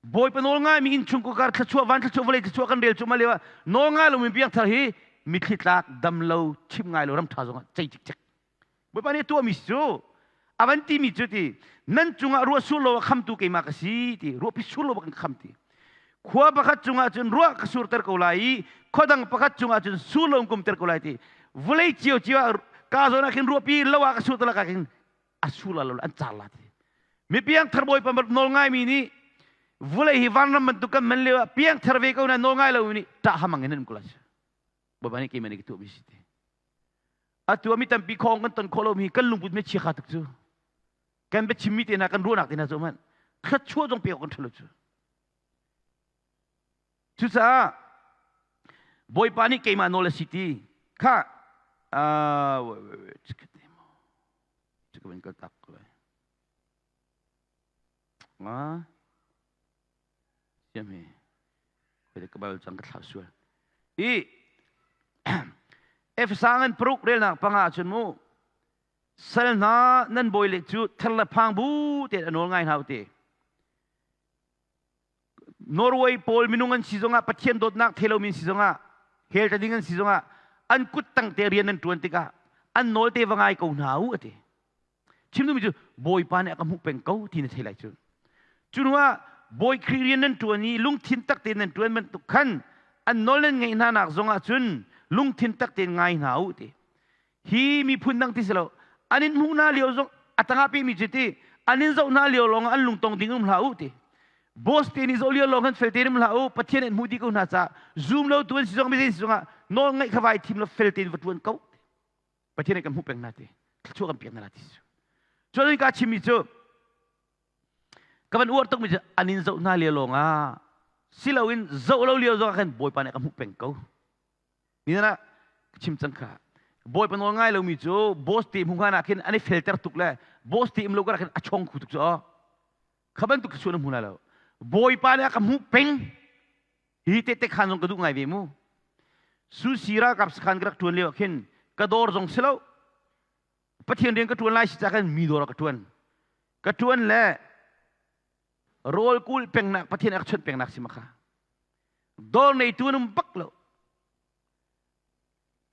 Bawipa nawl ngaimi innchung kar thluachuah van thluachuah vawlei thluachuah kan rel cu ma lio ah nawl ngai lomi piangthar hi mitthli tlak dam lo chim ngai lo ram ṭha zongah cei cikcek. Bawipa nih a tuahmi cu a van timi cu ti nan cungah ruah sur lo a khamtu keimah ka si ti ruahpi sur lo kan kham ti khua pakhat cungah cun ruah ka surter ko lai i khua dang pakhat cungah cun sur lo kumter ko lai ti vawlei cio cio ah ka zawn ah khin ruahpi lo ah ka surter lakah khin a su la lo an car la ti mi piangthar bawipa nawl ngaimi nih vulei hi vanram bantuk kan man lio ah piangthar ve ko na nawl ngai lo nih ṭah hamang in an um ko lai bawipa nih keimah nih ka tuah mi si ti atu mi tampi khong kan ton khawh lo mi kan lungput mi chia kha tuk cu kan biachim mi te hna kan ruahnak te hna cu man thluachuah zong pe kan ṭhalo cu Cucaah Bawipa nih keimah nawl a si ti kha wait wait wait ka van kal tak ko lai. Ah siam hi khoi ka Bible cang ka thlau sual. I Efesa ngan paruk relnak panga cun mu sal hna nan bawi le cu ther le phang bu te a nawl ngai hna u ti. Norway pawl minung an si zongah Pathian dawtnak thei lomi an si zongah hell ta ding an si zongah an kut tang te rian an ṭuan tikah an nawl te va ngai ko hna u a ti. Chim duhmi cu Bawipa nih a ka hmuh peng ko ti na thei lai cu. Cu hnuah Bawi Khrih rian nan ṭuan i lungthin tak tein nan ṭuan bantuk khan an nawl nan ngaih hna nak zongah cun lungthin tak tein ngai hna u ti. Hi miphun dang ti si lo an in hmuh hna lio zong a tangah pemi cu ti an in zoh hna lio lawng an lungtong ding um hlah u ti. Boss te nih zoh lio lawng khan fel tein um hlah u Pathian in hmuh dih ko hna caah zum lo tu an si zong mi zei si zongah nawl ngaih kha vai thim lo fel tein va ṭuan ko. Pathian nih kan hmuh peng hna ti thluachuah kan pek hna la ti cu. Cun ka chimmi cu ka van uar tukmi cu an in zoh hna lio lawng ah siloin zoh lo lio zong ah khan Bawipa nih a ka hmuh peng ko. Ni ah chim cang kha Bawipa nawl ngai lomi cu boss te hmu ah khin an i felter tuk le boss te im lo khin a chong khu tuk cu kha bantuk chu na hmu lai lo Bawipa nih a ka hmuh peng hi te te khan zong ka duh ngai ve mu Susi ralkap sakhan ka rak ṭuan lio ah khin ka dawr zong si lo Pathian rian ka ṭuan lai si ca khan mi dawr ah ka ṭuan ka ṭuan le rawl kul pengnak Pathian a ka chawnh pengnak si ma kha dawr neitu an um bak lo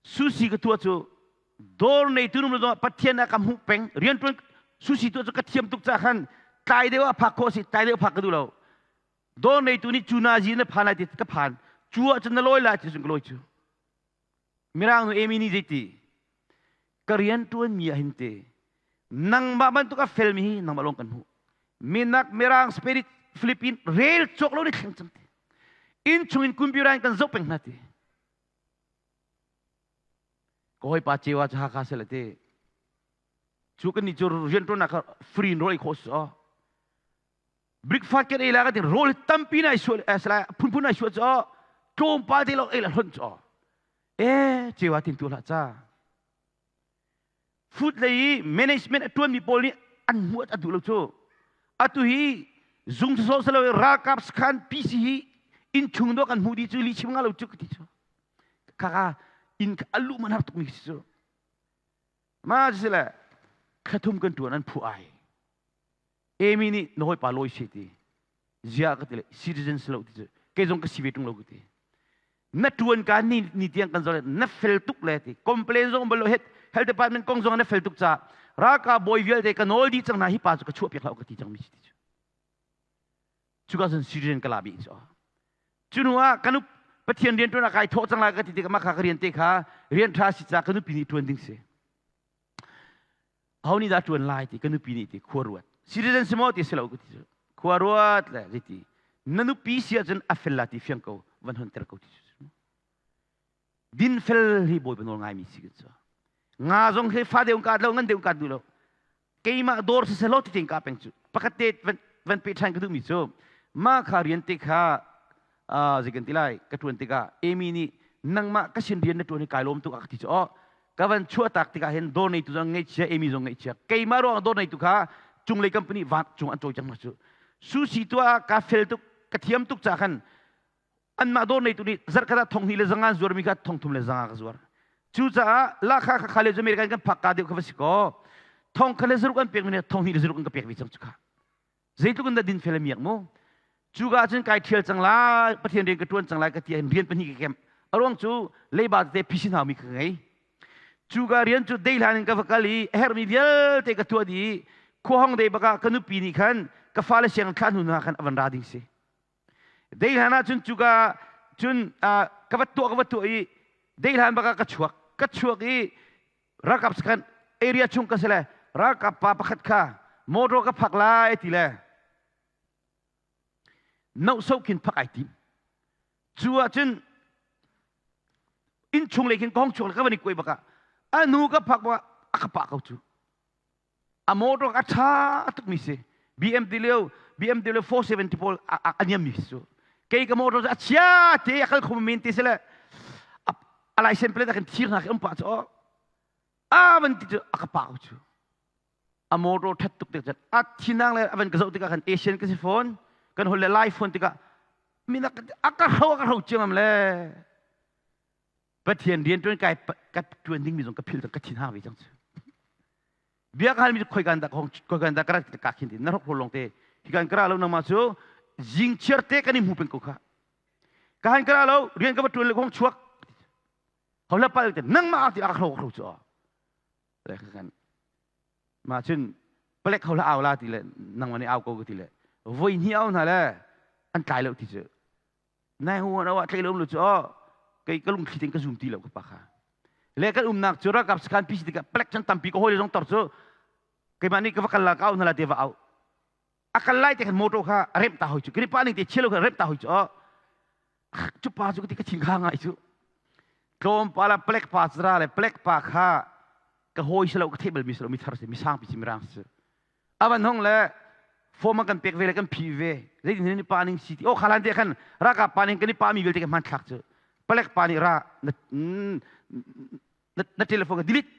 susi ka tuah cu dawr neitu um lo Pathian a ka hmuh peng rian ṭuan susi tuah cu ka thiam tuk ca khan tlai deuh ah phak khawh si tlai deuh phak ka duh lo dawr neitu nih cu na zi na phan lai ti ka phan cu ah cun na lawi lai ti cun ka lawi cu Mirang nu Amy nih zeiti ka rian ṭuanmi ah hin te nangmah bantuk a felmi hi nangmah lawng kan hmuh minak mirang spirit Philippine rel cawk lo ni thleng cang ti inn chung in computer in kan zoh peng hna ti ka hawipa cewa cu Hakha sel te cu kan nih cu rian ṭuannak kha free in rawl ei khawh si breakfast kan ei lai ka ti rawl tampi nai sual salai phunphun nai sual cu tlawmpal te lawng ei la hlonh cu e cewa tin tu hlah ca food lei i management a tuanmi pawl nih an hmuh a duh lo cu atu hi zung sawsawh silo ralkap sakhan PC hi inn chung do kan hmuh dih cu li chim nga lo cu ka ti cu kaka inn a luh man har tuk mi si cu ma sile khathum kan tuan an phu ai. Amy nih na hawipa lawi si ti. Zia ka ti le citizen si lo ti cu. Kei zong ka si ve tung lo ka ti. Na tuan ka ni ni tiang kan zor na fel tuk le ti. Complain zong bal lo het health department kong zong na fel tuk ca ralkap bawi vialte ka nawl dih cang hna hi pa cu ka chuah piak hlah ka ti cang mi si ti cu. Cuka cun citizen ka la bih cu. Cu hnu ah kan Pathian rian tuan ah kai thawh cang lai ka ti tikah mah kha ka rian te kha rian ṭha si ca ka nupi nih ṭuan ding si. Ho nih dah ṭuan lai ti ka nupi nih ti khua ruat. Citizen si maw ti si lo ka ti cu. Khua ruat le zeiti. Na nupi si ahcun a fel la ti fiang ko van honter ko ti cu. Dinfel hi Bawipa nawl ngaimi si cu. Nga zong hi fa deuh ka lo ngan deuh ka duh lo. Keimah dawr si selaw ti ting ka peng cu. Pakhat te van van pe ṭhan ka duhmi cu mah kha rian te kha zei kan ti lai ka ṭuan tikah Amy nih nangmah ka sin rian na ṭuan hi kai lawm tuk a ka ti cu oh ka van chuah tak tikah hin dawr neitu zong ngaihchia Amy zong ngaihchia keimah ruang dawr neitu kha cunglei company van cung an cawi cang ma cu sushi tuah ka fel tuk ka thiam tuk ca khan anmah dawr neitu nih zarhkhat ah thong hnih le zanga an zuarmi kha thong thum le zanga ka zuar. Cucaah lahkhah kha khale cu American kan phak ka deuh kha va si kaw thong kha le zaruk an pekmi nih thong hnih le zaruk an ka pek ve cang cu kha. Zeitluk in dah dinfel a miak mu. Cuka cun kai ṭhial cang lai, Pathian rian ka ṭuan cang lai ka ti ahhin rian pahnih ka kemh. A ruang cu leiba tete phisin haumi ka ngei. Cuka rian cu deihlan in ka va kal i a herhmi vialte ka tuah dih i khua hong dei bakah ka nupi nih khan ka fale sianginn thlah hnu hna khan a van ra ding si. Deihlan ah cun cuka cun ka va tuah ka va tuah i deihlan bak ah ka chuak ka chuak i ralkap sakhan area chung ka si le ralkap pa pakhat kha motor ka phak lai ti le nohso khin phak ai tim cu ah cun inn chung lei khin ka hong chuak le ka van i kuai bak ah a nu ka phak bak ah a ka pah ko cu. A motor a ṭha tukmi si. BMW BMW 470 pawl a niammi si cu. Kei ka motor cu a chia te a kal kho men te si le a license plate a kan thir hna khi um pah cu a van ti cu a ka pah cu. A motor ṭhat tuk tik a thinang le a van ka zoh tikah khan Asian ka si fawn kan hol le lai fawn tikah minak a ka hro a ka hro ciamam le Pathian rian ṭuan kai ka ṭuan dingmi zong ka philh ka thin hang ve cang cu. Bia ka halmi cu khoi kan dah khoi kan dah ka rak ka khin ti na hrok lawng te hi kan kara lo nangmah cu zing chiar te kan i hmu peng ko kha. Ka han kara lo rian ka va ṭuan le hong chuak. Ho la pal te nangmah ti a hro hro cu. Le kan ma cun palek ho la au la ti le nangmah nih au ko ka ti le voi hnih au hna le an tlai lo ti cu nai hu na wa tlei lo lu chu kei ka lungthli ten ka zum ti lo ka pa kha le kan umnak cu ralkap sakhan pi tikah plek chan tampi ka hoi zong tor cu keimah nih ka va kal la ka au na la te va au a kal lai te khan motor kha a rem ta hoi chu kiri pa ning te chialo kha rem ta hoi chu chu pa chu ka ti ka thin kha ngai chu tlawm pa la plek pa zra le plek pa kha ka hoi selo ka theih bal mi selo mi thar si mi sang pi si mirang si avan hong le form an kan pek ve le kan phi ve zeitin ni pa ning si ti o khalan te khan ralkap pa ning kan i pa mi vialte kan hman thlak cu palek pa nih ra na na telephone ka delete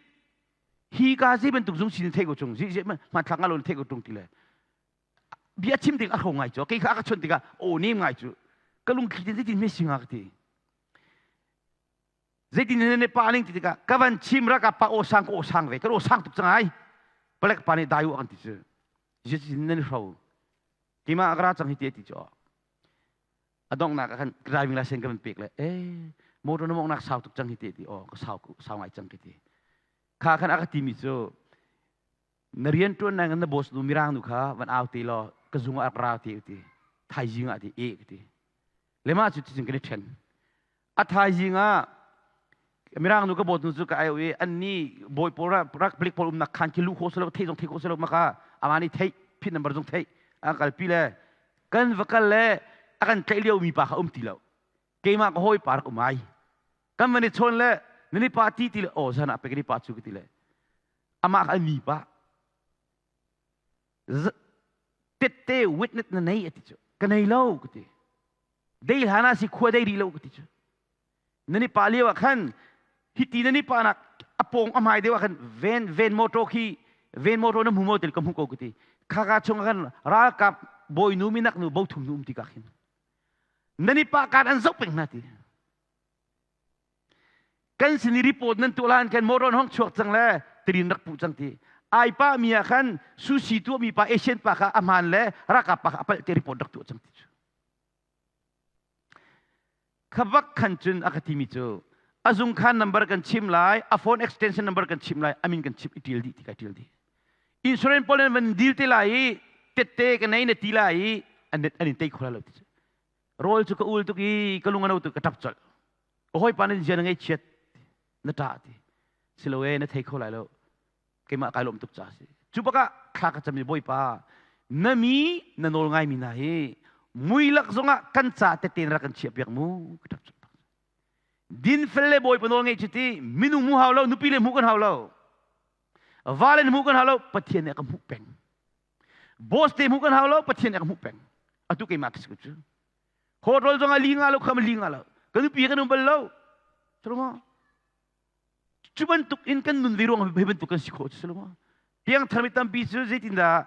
hi ka zei bantuk zung sin thei ko chung zi hman thlak nga lo thei ko tung ti le bia chim ding a hro ngai cu kei kha a ka chon tikah o nem ngai cu ka lungthli tin zeitin hme singa ka ti Zeitin ne pa ning ti tikah ka van chim ralkap pa aw sang ka aw sang ve kan aw sang tuk cang ai palek pa nih dai u an ti cu zeitin nan hro keimah a ra cang hi ti ti cu a donghnak ah khan driving license ka van pek le eh motor na mawngnak sau tuk cang hi ti ti aw ka sau sau ngai cang ka ti kha khan a ka timi cu na rian ṭuan na na boss nu mirang nu kha van au te law ka zung ah ra te ti thaizing ah ti e ka ti le mah cu ticun kan i ṭhen a thaizing ah mirang nu ka bawt nu cu ka ai i anni bawi pawl rak palik pawl umnak khan khi lu kho selo thei zong thei kho selo maka ama nih theih phin number zong theih a kalpi le kan va kal le a kan tlaih lio mi pa kha um ti lo keimah ka hawi pa rak um ai kan van i chawn le nani pa ti ti le aw zan ah pe ka ni pa cu ka ti le amah kha mi pa tette witness na nei ati cu ka nei lo ka ti dei hlan ah si khua dei rih lo ka ti cu nan i pa lio ah khan hiti nan i pa nak a pawng a hmai deuh ah khan ven ven motor khi ven motor na hmu mo til ka hmu ko ka ti khaka chung ah khan ralkap bawi nu minak nu bo thum nu um ti ka khin nan i pa kan an zoh peng hna ti kan sin i report nan tuah lan kan motor hong chuak cang le tirin rak puh cang ti. Ai pa mi ah khan sushi tuah mi pa Asian pa kha a hmaan le ralkap pa kha a palh te report rak tuah cang ti cu. Kha bak khan cun a ka timi cu a zung khan number kan chim lai, a phone extension number kan chim lai, a min kan chim i ṭial dih ti kai ṭial dih. Insurance pawl nan van deal te lai i tette ka nei na ti lai i an an in tei kho lai lo ti cu. Rawl cu ka ul tuk i ka lung a no tuk ka ṭap colh. Ka hawipa nan zia na ngaihchiat na ṭah ti. Silo e na thei kho lai lo. Keimah kai lawm tuk ca si. Cu bakah thla ka cam i Bawipa na mi na nawl ngaimi hna hi muilak zongah kan ca tete na rak kan chiah piak mu ka ṭap colh. Dinfel le Bawipa nawl ngeih cu ti minung hmu hau lo nupi le hmuh kan hau lo. Va le hmuh kan hau lo Pathian nih a ka hmuh peng. Boss te hmuh kan hau lo Pathian nih a ka hmuh peng. Atu keimah ka si ko cu. Hotel zong a li nga lo kham li nga lo. Ka nupi kan um bal lo. Cu Cu bantuk in kan nun ve ruang hi bantuk kan si khawh cu si lo maw? Piangthar mi tampi cu zeitindah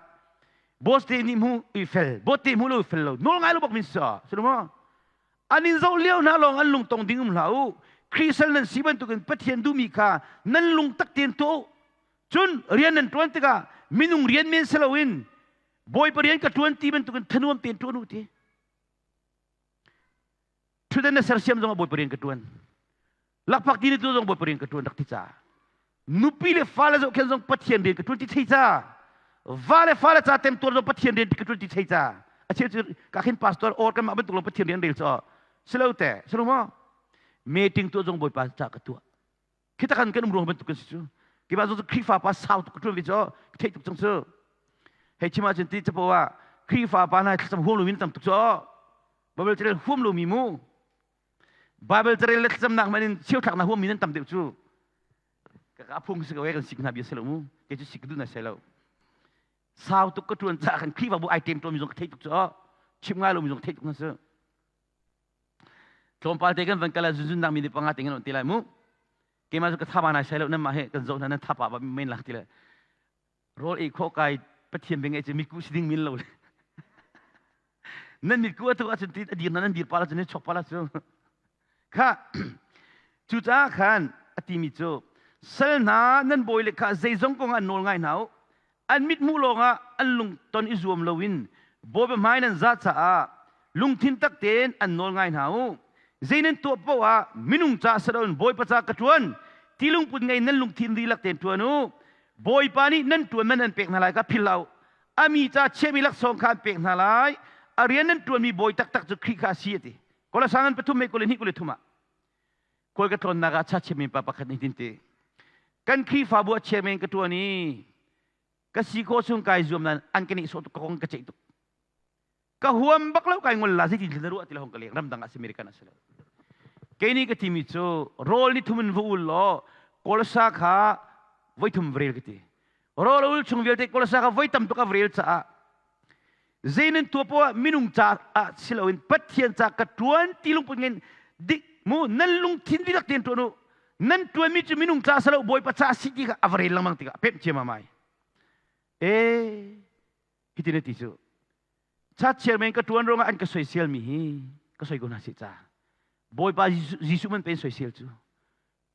boss te nih hmu i fel, boss te hmu lo fel lo, nawl ngai lo bak min sa, si lo maw? An in zoh lio hna lawng an lungtong ding um hlah u. Khrihsal nan si bantukin Pathian duhmi kha nan lung tak tein tuah u. Cun rian nan ṭuan tikah minung rian men si loin Bawipa rian ka ṭuan ti bantukin thanuam tein ṭuan u ti. Ṭhutdan na sersiam zong ah Bawipa rian ka ṭuan. Lakphak ti ni tu zong Bawipa rian ka ṭuan rak ti ca. Nupi le fale zohkhenh zong Pathian rian ka ṭuan ti thei ca. Va le fale ca temtuar zong Pathian rian ka ṭuan ti thei ca. A cheu cu ka khin pastor or kanmah bantuk lawng Pathian rian rel cu silo te silo maw? Meeting tuah zong Bawipa ca ka tuah. Khi takan kan um ruang bantuk kan si cu. Keimah zong cu Khrihfa pa sau tuk ka ṭuan ve cu ka theih tuk cang cu. Hei chim ahcun ti capo ah Khrihfa pa hna thlacam huam lomi tam tuk cu. Bible carel huam lomi mu. Bible carel le thlacamnak hmanh in cheu-thlaknak huammi nan tam deuh cu. Ka phung si ko e kan sik hna bia si lo mu. Kei cu sik ka duh na si lo. Sau tuk ka ṭuan caah kan Khrihfabu ai ṭem ṭuanmi zong ka theih tuk cu. Chim ngai lomi zong ka theih tuk na si. Tlawmpal te kan van kal ah zunzun mi panga te kan te lai mu. Keimah cu ka thaba nai sai lo nan mah he kan zoh hna nan thapa ba men lak ti le. Rawl ei khawh kai Pathian bia ngaih cu mitkuh si ding min lo le. Nan mitkuh atu ahcun ti a dir na nan dir pala cu nan chok pala cu. Kha cucaah khan a timi cu sal hna nan bawi le kha zeizong kong an nawl ngai hna u an mithmuh lawngah an lungton i zuam loin Bawipa hmai nan zah caah lungthin tak tein an nawl ngai hna u. Zei nan tuah paoh ah minung ca si loin Bawipa ca ka ṭuan ti lungput ngei nan lungthin dihlak tein ṭuan u. Bawipa nih nan ṭuan man an pek hna lai kha philh hlah u. A mi ca chiahmi laksawng kha an pek hna lai. A rian nan ṭuanmi bawi taktak cu Khrih kha a si a ti. Kolosai ngan pathum mei 22 23 ah kawl ka tlawnnak ah cha chairman pa pakhat nih tin ti kan Khrihfabu ah chairman ka ṭuan i ka si khawh chung kai zuam nain an ka nihsawh tuk ka kong ka ceih tuk ka huam bak lo kai ngol la zeitin thil na ruah ti lo hong ka leng ramdang ah si American ah si lo kei nih ka timi cu rawl ni thum in va ul law kawlsa kha voi thum va rel ka ti rawl ul chung vialte kawlsa kha voi tam tuk a va rel caah zei nan tuah poah minung ca ah si loin Pathian ca ka ṭuan ti lungput ngin dik mu nan lungthin dihlak tein ṭuan u nan ṭuanmi cu minung ca si lo Bawipa ca si ti kha a va rel lengmang tikah a pemh ciammam ai e hitin a ti cu chat chairman ka ṭuan ruangah an ka soiselmi hi ka soi ko hna seh ca Bawipa Jesuh man pe in soisel cu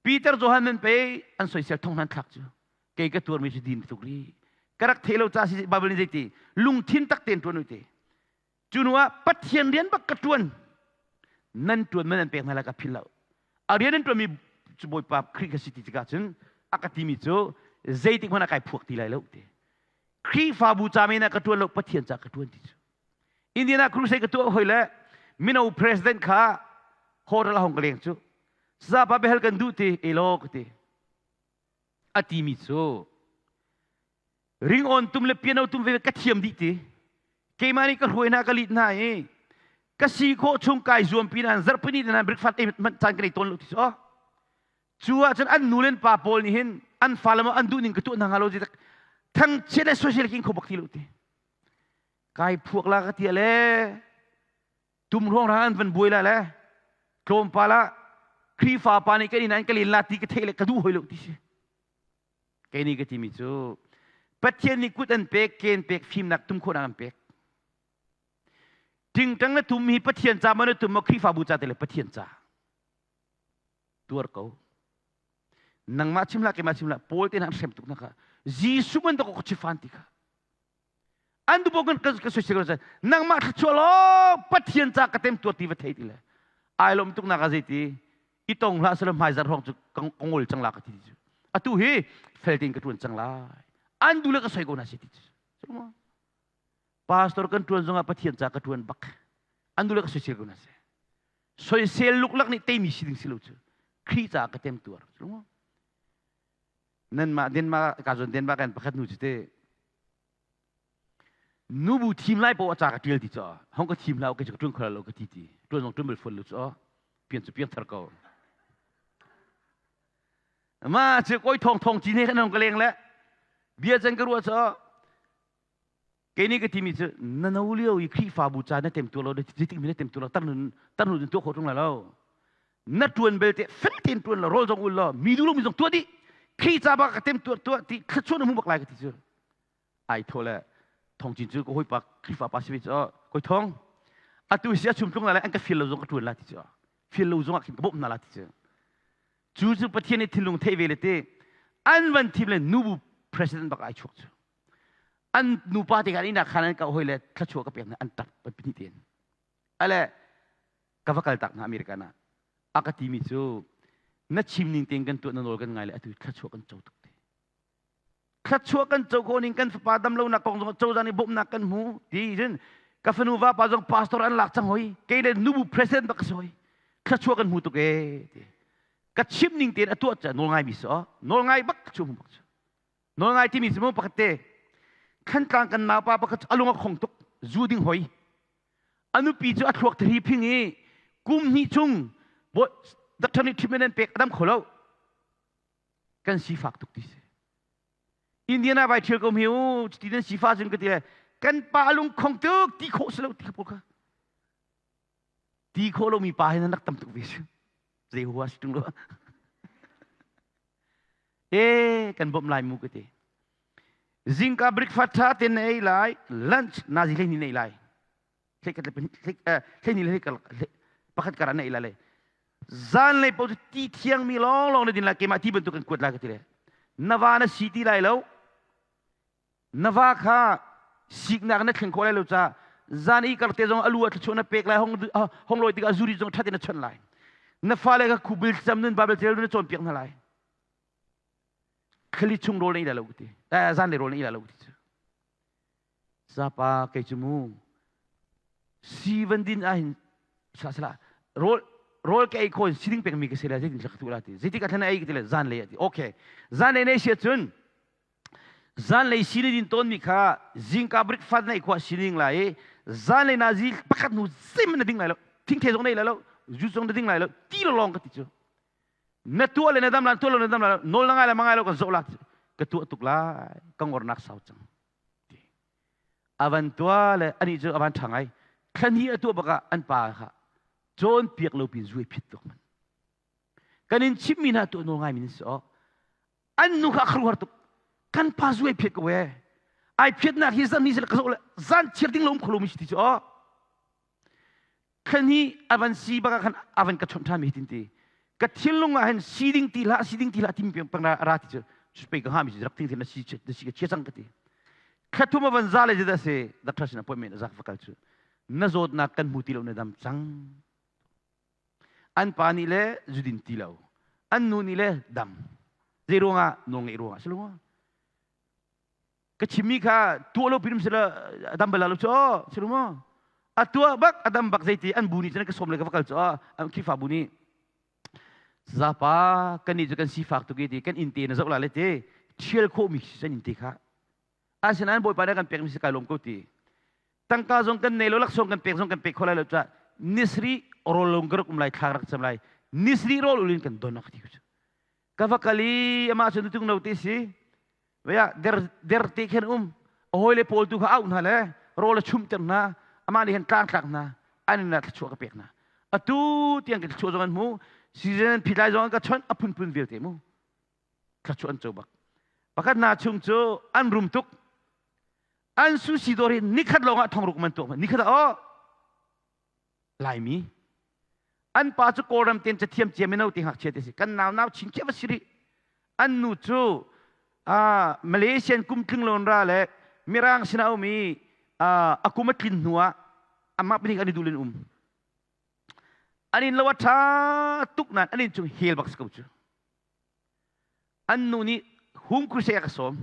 Peter Johan man pe an soisel thong hnan thlak cu kei ka tuarmi cu din tuk ri ka rak thei lo ca si Bible nih zeiti lungthin tak tein ṭuan te cu hnu ah Pathian rian bak ka ṭuan nan ṭuan man an pek hna lai ka philh lo a rian an ṭuanmi cu Bawipa Khrih ka si ti tikah cun a ka timi cu zeitik hmanh ah kai phuak ti lai lo ti Khrihfabu ca men ah ka ṭuan lo Pathian ca ka ṭuan ti cu Indiana crusade ka tuah hoi le mino president kha hotel a hong ka leng cu zapa behel kan duh ti elo ka ti a timi cu ringawn tum le piano tum ve ka thiam dih ti keimah nih ka hruai hna ka lit hna i ka si khawh chung kai zuam pi nan zarhpini nan breakfast ei hmanh caan ka nei tawn lo ti cu Cu ahcun an nu le an pa pawl nih hin an fale maw an duh ning ka tuah hna hnga lo ti thangchiat le social king kho bak ti lo ti. Kai phuak la ka tia le tum hrawng rang an van buai la le tlawmpal ah Khrihfa pa nih kan inn an ka len la ti ka theih le ka duh hoi lo ti si. Kei nih ka timi cu Pathian nih kut an pek, ke an pek, fimnak tum khawhnak an pek. Tingtang na tum hi Pathian ca maw na tum maw Khrihfabu ca te le Pathian ca. Tuar ko. Nangmah chim hlah, keimah chim hlah, Paul te hna an hrem tuk na kha. Jesuh man ka chifan ti kha. An du kan ka soisel ko nangmah thluachuah law Pathian ca ka tem tuar ti va thei ti le. Ai lom tuk nak a zeiti i tong hlah sala hmaizar hrawng cu ka ngol cang la ka ti cu. Atu hi fel tein ka tuan cang lai. An du le ka soi ko na si ti cu. Pastor kan tuan zongah Pathian ca ka tuan bak. An du le ka soisel ko na si. Soisel luklak nih teimi si ding si lo cu. Khrih ca ka tem tuar. Nanmah Denmark ka zawn Denmark kan pakhat nu cu te nubu thim lai po a ca ka tial ti cho hong ka thim hlah ka cu ṭuan khol lo ka ti ti ṭuan zong ṭuan bal fon lo cho pian cu piang thar ko ma cu koi thong thong ci ne kan hong ka leng le bia chan ka ruah cho Kei nih ka timi cu na no lio i Khrihfabu ca na tem tuah lo zeitik mi na tem tuah lo tarnu tarnu in tuah khawh ṭung lai lo. Na ṭuan belte fel tein ṭuan lo rawl zong ul law mi duh lomi zong tuah dih. Khrih ca bak ka tem tuah tuah ti thluachuah na hmu bak lai ka ti cu. Ai thaw le thong cin cu ka hawipa Khrihfa pa si ve cu koi thong atu si a chum tlung lai an ka feel lo zong ka ṭuan la ti cu feel lo zong ah khin ka bawmh hna la ti cu. Cu cu Pathian nih thinlung theih ve le te an van thim le nubu president bak ai chuak cu. An nupa te khan inn khan an ka hoi le thlachuah ka pek hna an tap pahnih tein ale ka va kal tak hna American ah a ka timi cu na chim ning tein kan tuah na nawl kan ngai le atu thlachuah kan co tuk te thlachuah kan co ko ning kan fapa dam lo nak kong zong cozah nih bawmhnak kan hmu ti cun ka fanu va pa zong pastor an lak cang hoi kei le nubu president bak ka si hoi thlachuah kan hmu tuk e ti ka chim ning tein a tuah ca nawl ngai mi so nawl ngai bak chu bak chu Nawlngai timi cu mu pakhat te Thantlang kan naupa pakhat cu a lung a khong tuk zu ding hoi a nupi cu a thluak thari phing i kum hnih chung doctor nih treatment an pek a dam kho lo kan sifak tuk ti si Indiana vai thial ko mi u ti nan sifa cun ka ti le kan pa a lung khong tuk ti khawh si lo ti kha pawl kha ti khawh lomi pa hi nan rak tam tuk ve si zei hua si tung lo e kan bawmh lai mu ka ti zingka breakfast tha ten na ei lai lunch nazi hlei ni na ei lai hlei ni le pakhat kar na ei lai le zan lei po ti thiang mi lawng lawng na din lai keimah ti bantuk kan kuat lai ka ti le na va na si ti lai lo Na va kha siknak na thleng khawh lai lo ca zan i karte zong alu a thluachuah na pek lai hong hong lawi tikah zuri zong ṭhat in na chawnh lai. Na fale kha khubil cam nun Bible tel na cawnpiak hna lai. Khali chung rawl na ei lai lo ti. Eh zan le rawl na ei lai lo ti cu. Zapa kei cu mu si van din ah hin sala sala rawl rawl ka ei kho in siding pek mi ka si lai zeitin ka tu la ti zeitik ah thlan ei ka ti le zan lei ati okay zan lei nei sia cun Zanlei si na din tawnmi kha zingka breakfast na ei khawh sining lai i zanlei na zi pakhat hnu zeihmanh na ding lai lo thingthei zong na ei lai lo zu zong na ding lai lo ti lawng ka ti cu na tuah le na dam lai tuah lo na dam lai lo nawl na ngai le ma ngai lo kan zoh la ka tuah tuk lai ka ngornak sau cang ti avan tua le ani cu avan ṭha ngai thlani a tuah bakah an pa kha cawn piak lo pin zuai phit tuk man kan in chimmi hna tuah nawl ngai min si aw an nu kha a kharuar tuk kan pa zu ai phiat ko e ai phiatnak hi zan ni ka zoh le zan chiar ding lo um kholo mi si ti cu aw khan hi avan si baka khan avan ka chawnh ṭhan mi tin ti ka thinlung ah hin si ding ti hlah si ding ti hlah timi peng peng ra ti cu cu pe ka ha mi rak ting na si na si ka chia cang ka ti khathum avan za le da se doctor sin appointment azak vakal cu na zawtnak kan hmu ti lo na dam cang An pa nih le zudin ti lo. An nu nih le dam. Zei ruangah? Nawlngeih ruangah si lo Ka chimmi kha tuah lo pirim sila a dam bal lo cu si lo maw? A tuah bak a dam bak zeiti an bu nih cun ka sawm le ka va kal cu an Khrihfa bu nih zapa kan nih cu kan sifak tuk i ti kan inn te na zoh la le ti thial khawhmi si san inn te kha asinain Bawipa nih kan pekmi si kai lawm ko ti tangka zong kan nei lo laksawng kan pek zong kan pek kho lai lo caah nisri rawl lung ka rak um lai thla rak cam lai nisri rawl ulin kan don ka ti ka va kal i amah cu nutung no te si vaya der der te khen um a hawi le pawl tu kha au hna le rawl a chum ter hna amah nih hin tlang tlak hna an in thluachuah ka pek hna atu tiang ka thluachuah zong an hmu season phitlai zong an ka chawnh a phunphun vialte mu thluachuah an co bak pakhat hna chung cu an rum tuk an sushi dawr hi nikhat lawng ah thongruk man tuak nikhat ah oh laimi an pa cu kawlram ten cathiam cia mino te ngakchia te si kan nau nau chin khia va siri an nu cu Malaysian kum tling lon ra le Mirang sinah um i a kum a tlin hnu ah amah pahnih an i duh len um. An inn lo a ṭha tuk nain an inn chung hel bak si ko cu. An nu nih home crusade a ka sawm.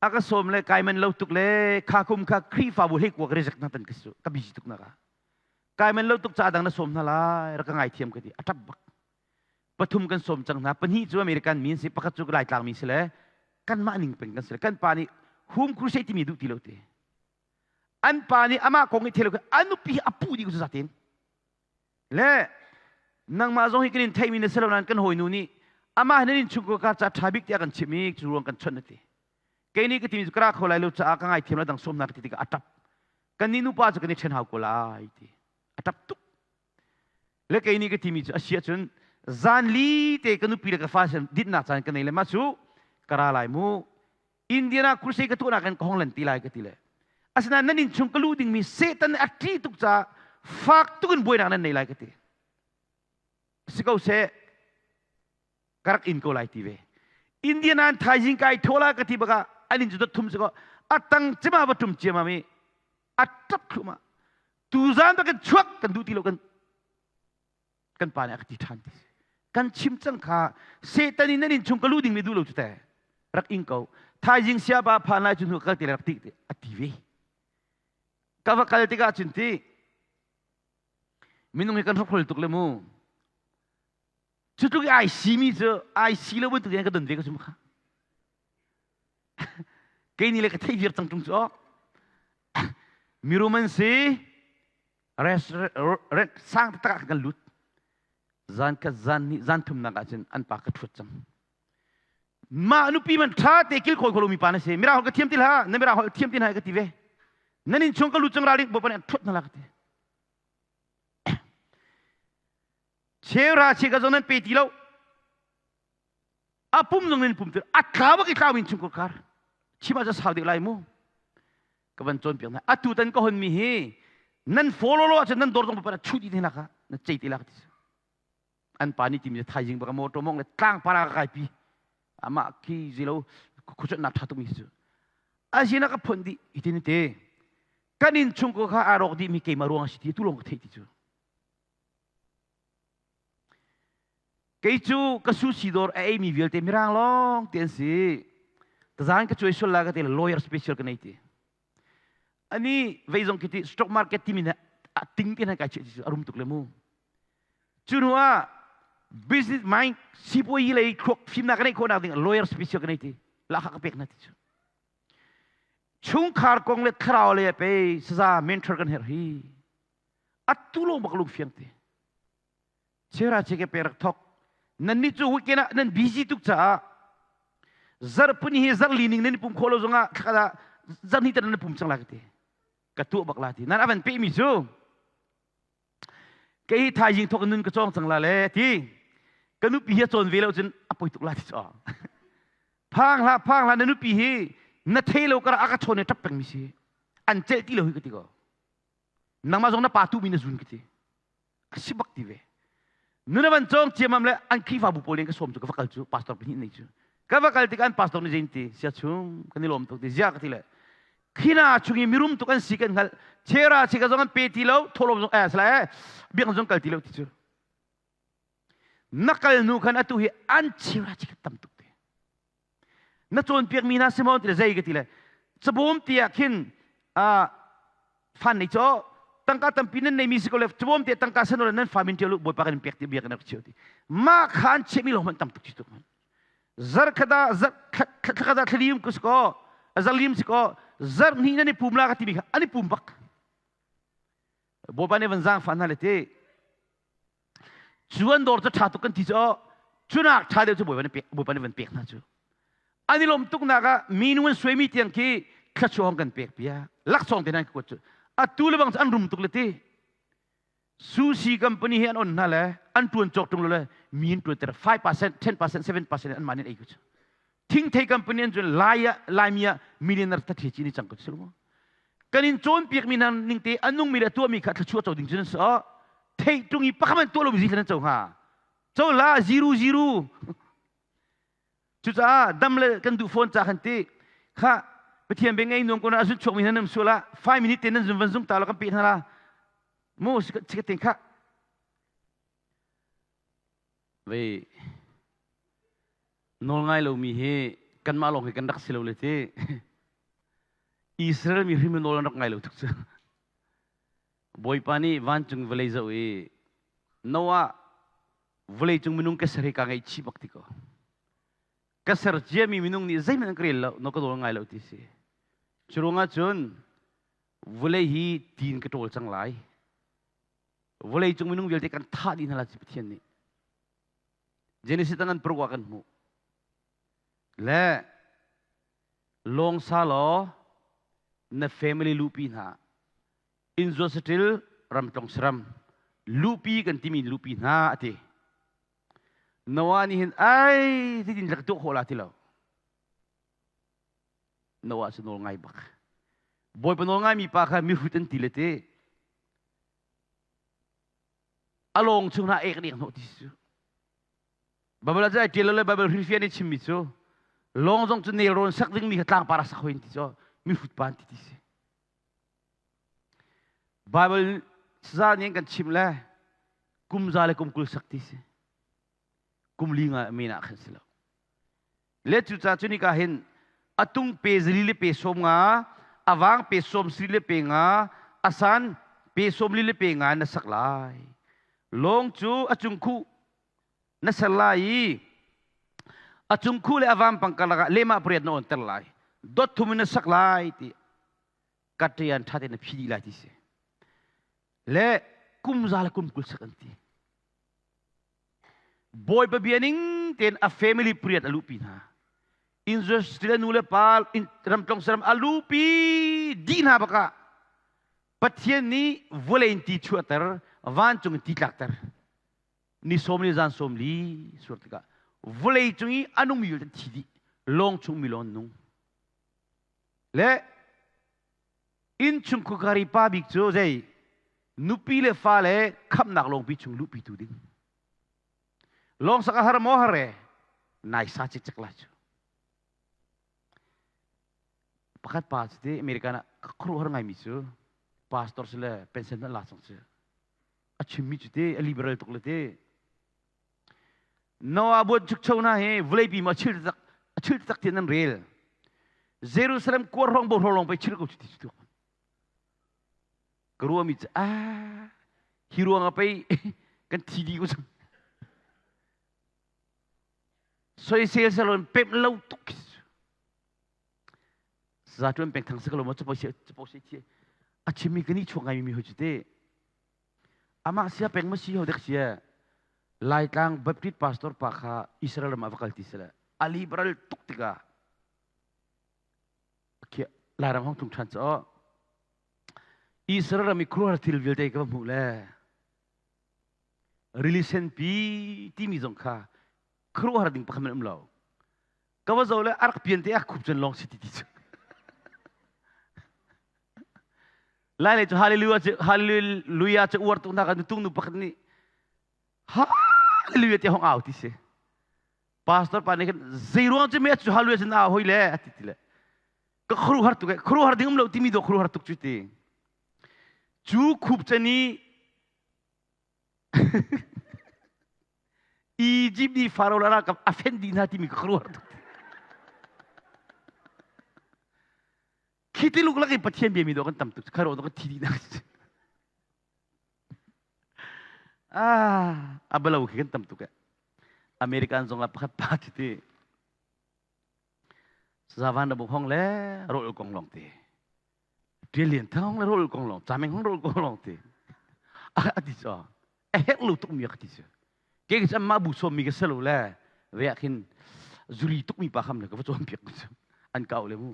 A ka sawm le kai man lo tuk le kha kum kha Khrihfabu hlei kuak reject na tan ka su ka busy tuk nak ah. Kai man lo tuk ca dang na sawm hna lai rak ka ngaithiam ka ti. A ṭap bak. Pathum kan sawm cang hna. Pahnih cu American mi an si, pakhat cu Laitlang mi si le kanmah ning peng kan si le kan pa nih home crusade timi duh ti lo ti. An pa nih amah kong i thelo a nupi a pu dih ku zatin. Le nangmah zong hi kan in theimi na si lo nain kan hawinu nih amah nan in chung ka ca ṭha bik tiah kan chimh i cu ruang kan chawnh na ti. Kei nih ka timi cu ka ra kho lai lo caah ka ngaithiam la dang sawm na ka ti tikah a ṭap. Kan nih nupa cu kan i ṭhen hau ko lai ti. A ṭap tuk. Le kei nih ka timi cu a si ahcun zan li te ka nupi le ka fa sin dinhnak caan ka nei le mah cu ka ra lai mu. Indiana crusade ka tuahnak in ka hong lan ti lai ka ti le. Asinain nan innchung ka luh dingmi Satan nih a ṭih tuk caah fak tuk in buainak nan nei lai ka ti. Si ko seh, ka rak in ko lai ti ve. Indiana in thaizing kai thaw la ka ti bakah an inn cu dot thum si ko a tang cima va ṭum ciamam i a ṭap thlumah tuzan bak in chuak kan duh ti lo kan kan pa nih a ka ti ṭhan ti kan chim cang kha Satan in nan inn chung ka luh dingmi duh lo cu te rak ing ko thaizing siapa phan lai cu hnu kal ti rak ti a ti ve ka va kal tikah cun ti minung hi kan hrokhrol tuk le mu cu tluk i ai simi cu ai si lo bantuk in ka don ve ka sum kha kei ni le ka thei viar cang ṭung cu mirum an si rent sang taktak ah kan lut zan khat zan hnih zan thumnak ah cun an pa ka ṭhuat cang mah nupi man ṭha te kil khawi kholo mi pa na si mirang holh ka thiam ti hlah na mirang holh thiam ti hna ka ti ve nan inn chung ka lut cang ralring bawipa nih an ṭhuat hna la ka ti cheu ra che ka zong nan pe ti lo a pum zong in pum tir a tla bak i tlau in chungkhar kar chim ah sau deuh lai mu ka van cawnpiak hna atu tan ka hon mi hi nan follow lo ahcun nan dawr zong pa chu ti te laka na cei te lak ti an pa ni timi thaizing baka motor mong le tlang para ka kai pi ama khi zilo khuchot nak tha tuk mi cu azina ka phun di itin te kan in chung ko kha arok di mi keima ruang si ti tu long ka thei ti cu Kei cu ka sushi dawr a eimi vialte mirang lawng te an si. Tazan ka cuai sual la ka ti lawyer special ka nei ti. Ani vei zong khi ti stock market timi na a ting te na kai che a rum tuk le mu. Cu hnu ah business mind sipuai lei thluak fimnak ka neih khawh nak ding lawyer special ka nei ti. Lahkhah ka pek na ti cu. Chungkhar kong le thlarau le pe saza mentor kan herh hi. Atu lawng bak lung fiang te. Chera cheke pe rak thok. Nan nih cu weekend ah nan busy tuk caah zarhpuni hi zarhli ning nan i pum khawh lo zongah thlakhat ah zarhni tan nan pum cang lai ka ti. Ka tuah bak la ti. Nan avan peh mi cu kei hi thaizing thok nun ka cawng cang la le ti. Ka nupi hi a cawn ve lo cun a poi tuk la ti cu. Phang hlah phang hlah na nupi hi na thei lo kar a ka chawn i ṭap peng mi si. An celh ti lo hi ka ti ko. Nangmah zong na pa tu mi na zun ka ti. A si bak ti ve. Nuna van cawng ciamam le an Khrihfabu pawl in ka sawm cu ka va kal cu pastor pahnih nei cu. Ka va kal tikah an pastor nih zein ti sia chung kan i lawm tuk ti zia ka ti le khina chung i mirum tuk an si kan hngalh chera si ka zong an pe ti lo thawhlawm zong eh sala eh biakinn zong kal ti lo ti cu na kal nu khan atu hi an chera chi ka tam tuk te Na cawnpiakmi hna Simon ti le zei ka ti le cabawm ti ah khin fan nei caw tangka tampi nan neimi si ko le cabawm ti tangka san le nan fa min ṭial u bawipa kan in pek ti bia kan rak cheu ti mah kha an chiahmi lawng hmanh tam tuk ci tuk zar khada zar thlakada thlalim ku si ko zarlim si ko zar hnih nan i pum la ka timi kha an i pum bak bawipa nih van zaang fa hna le ti Cu an dawr cu ṭha tuk kan ti cu cunak ṭha deuh cu Bawipa nih pek Bawipa nih van pek hna cu. An i lawm tuknak ah minu an suaimi tiang khi thluachuah hong kan pek piak. Laksawng te hna an kuat cu. Atu le bang cu an rum tuk le ti. Sushi company hi an on hna le an ṭuan cawk ṭung lo le mi an ṭuan ter 5%, 10%, 7% an mah nih an ei ku cu. Thingthei company an cun Lai ah Laimi ah millionaire thathi ci ni cang ko si mu. Kan in cawnpiak mi hna ning te a nungmi le a tuahmi kha thluachuah co ding cu nan si oh. Theih tung i pakhat man tuah lomi zi nan co hnga. Co la zero zero. Cucaah dam le kan duh fawn ca khan ti kha Pathian bia ngei nuam ko na azun chuak mi hna nam sual ah 5 minute te nan zum van zung ta lo kan pe hna la mu sikatin kha Vei nawl ngai lomi hi kanmah lawng hi kan rak si lo le ti. Israel mi hrim nawl an rak ngai lo tuk cu. Bawipa nih vancung vawlei zoh i Noah vawlei cung minung ka ser hi ka ngaihchih bak ti ko. Ka ser ciami minung nih zeihmanh an ka rel lo, no ka nawl ngai lo ti si. Cu ruangah cun vawlei hi tiin ka ṭawl cang lai. Vawlei cung minung vialte kan thah dih hna lai ti Pathian nih. Genesis an paruk ah kan hmuh. Le lawng sa law na family lupi hna inn zuat saṭil ramtlong saram lupi kan timi lupi hna a ti. Noah nih hin ai titin ka tuah khawh la ti lo. Noah cu nawl ngai bak. Bawipa nawl ngaimi pa kha mihrut an ti le ti. A lawng chung hna ek nek hnawh ti cu. Bible ah ṭial le Bible hrilhfiah nih chimmi cu lawng zong cu nelrawn sak dingmi kha tlangpar ah sak hoi ti cu mihrut pa an ti ti si. Bible saza nih kan chimh le kum za le kum 20 sak ti si. Kum li nga men ah khan si lo. Le cucaah cu nika hin a tung pe zali le pe 50, a vang pe 70 le pe nga, a san pe 40 le pe nga na sak lai. Lawng cu a cungkhuh na ser lai i a cungkhuh le a vampang karlak ah lehmah pariat na awnter lai. Dot thum in na sak lai ti kaṭian ṭha tein na phi dih lai ti si. Le kum za le kum 20 sak an ti. Bawipa bia ning tein a family pariat a luhpi hna. Israel nu le pa ramtlong saram a luhpi dih hna bakah Pathian nih vawlei in ti chuahter, vancung in ti tlakter. Ni 40 zan 40 sur tikah vawlei cung i a nungmi vialte thi dih, lawng chung mi lawng nung. Le innchungkhar i pa bik cu zei nupi le fale khamhnak lawngpi chung luhpitu ding. Lawng sak a har maw har e nai sa cikcek lai cu. Pakhat pa cu ti American ah ka khuaruahhar ngaimi cu pastor si le pension an la cang cu. A chimmi cu ti a liberal tuk le ti. Noah buat chukcho hna hi vawleipi ma chil tak a chil tak ti nan rel. Jerusalem kuar hrawng bo hrawng lawng pei chil ko cu ti cu. Ka ruahmi cu ah hi ruang ah pei kan thi dih ko cang. Soisel salon pemh lo tuk khi cu. Za tuan peng thang si ko lo maw capo si capo si thi a chimmi kan i chuak ngai mi hoi cu te. Amah sia peng ma si ho dek sia Laitlang Baptist pastor pa kha Israel ram ah va kal ti sile a liberal tuk tikah Lairam hong tlung ṭhan caw Israel ram i khuaruahhar thil vialte ka va hmuh le rili senpi timi zong kha khuaruahhar ding pakhat hmanh um lo. Ka va zoh le a rak pian te a khup cun lawng si ti ti cu. Lai lei cu hallelujah cu hallelujah cu uar tuk hna kan tung nu pakhat nih hallelujah ti hong au ti si. Pastor pa nih khan zei ruang cu me cu hallelujah cun au hoi le a ti ti le ka khuaruahhar tuk e khuaruahhar ding um lo timi dawh khuaruahhar tuk cu ti. Cu khup chan i Egypt nih Faro le ralkap a fenh dih hna timi ka khuaruahhar tuk. Khi tiluk lak i Pathian biami dawh kan tam tuk. Kharo dawh kan thi dih hna. Ah, a balo khi kan tam tuk e. American zong ah pakhat pa ti ti. Zavan na buk hong le rol kong long te. Ṭial Lian Thang le rol kong long, Cha Meng Hong rol kong long te. A ti cho. A herh lo tuk mi ka ti cu. Ke ki mah bu som mi ka selo le ve ah khin zuri tuk mi pa kham le ka va cawn piak cu an kau le mu.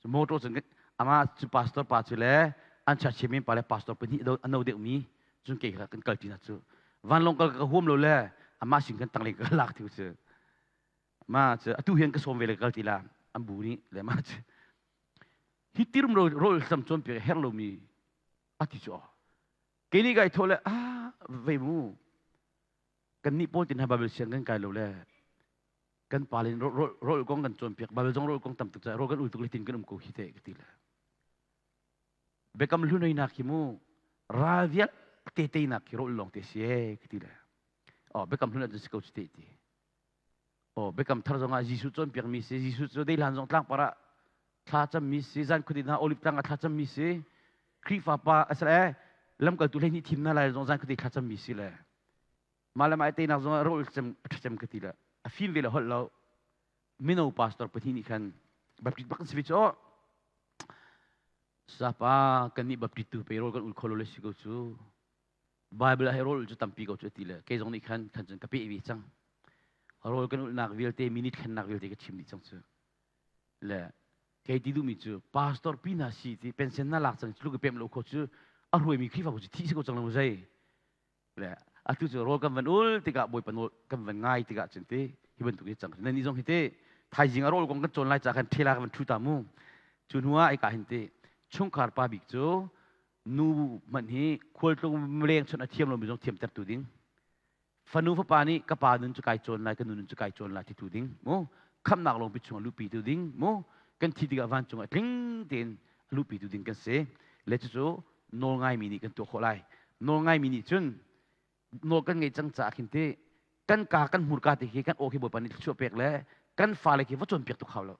Motor cun ama cu pastor pa cu le an church chairman pa le pastor pahnih a no deuh mi cun kei kha kan kal ṭi na cu vanlawng kal ka huam lo le amah sin kan tang ka lak ti cu ma cu atu hian ka sawm ve le kal ti la an bu nih le ma cu hi tirum rol sam cawn piak herh lomi a ti cu kei nih kai thawh le ah vei mu kan nih pawl tin ha Bible siang kan kai lo le. Kan pa le rawl kong kan cawnpiak, Bible zong rawl kong tam tuk caah rawl kan ul tuk le tin kan um ko hi te ka ti le. Biakam hluneinak hi mu ral vialte teinak hi rawl lawng te si e ka ti le. Oh, biakam hlun ahcun si ko cu te ti. Oh, biakam thar zongah Jesuh cawnpiakmi si, Jesuh cu deihlan zong tlang par ah thla cammi si, zan khuadei hna olive tlang ah thla cammi si, Khrihfa pa asal lamkaltu 12 thim hna lai zong zan khuadei thla cammi si le mah le mah teinak zong ah rawl cem a ṭha cem ka ti le a fim ve le holh lo mino pastor pahnih nih khan Baptist bak an si ve cu sapa kan nih Baptist tu pe rawl kan ul kho lo le si ko cu Bible ah rawl cu tampi ko cu ti le kei zong nih khan khan cun ka pe ve cang rawl kan ulnak vialte minute thlennak vialte ka chim dih cang cu le kei ti duhmi cu pastor pi hna si ti pension na lak cang cu ka pem lo kho cu a hruaimi Khrihfa cu thi si ko cang lo zei Le atu cu rawl kan van ul tikah Bawipa nawl kan van ngai tikah cun ti hi bantuk hi cang. Nan nih zong hi ti thaizing a rawl kong kan cawn lai ca khan ṭhela kan van ṭhu ta mu. Cu hnu ah ika hin ti chungkhar pa bik cu nu hmanh hi khualtlung leng chun a thiam lomi zong thiamtertu ding. Fanu fapa nih ka pa nun cu kai cawn lai, ka nu nun cu kai cawn lai ti tu ding mu. Khamnak lawngpi chungah luhpi tu ding mu. Kan thi tikah vancung ah tling tein a luhpi tu ding kan si. Le cucu nawl ngaimi nih kan tuah khawh lai. Nawl ngaimi nih cun nawl kan ngeih cang caah khin ti kan ka kan hmurka te khi kan aw khi Bawipa nih thluachuah pek le kan fale khi va cawnpiak tuk hau lo.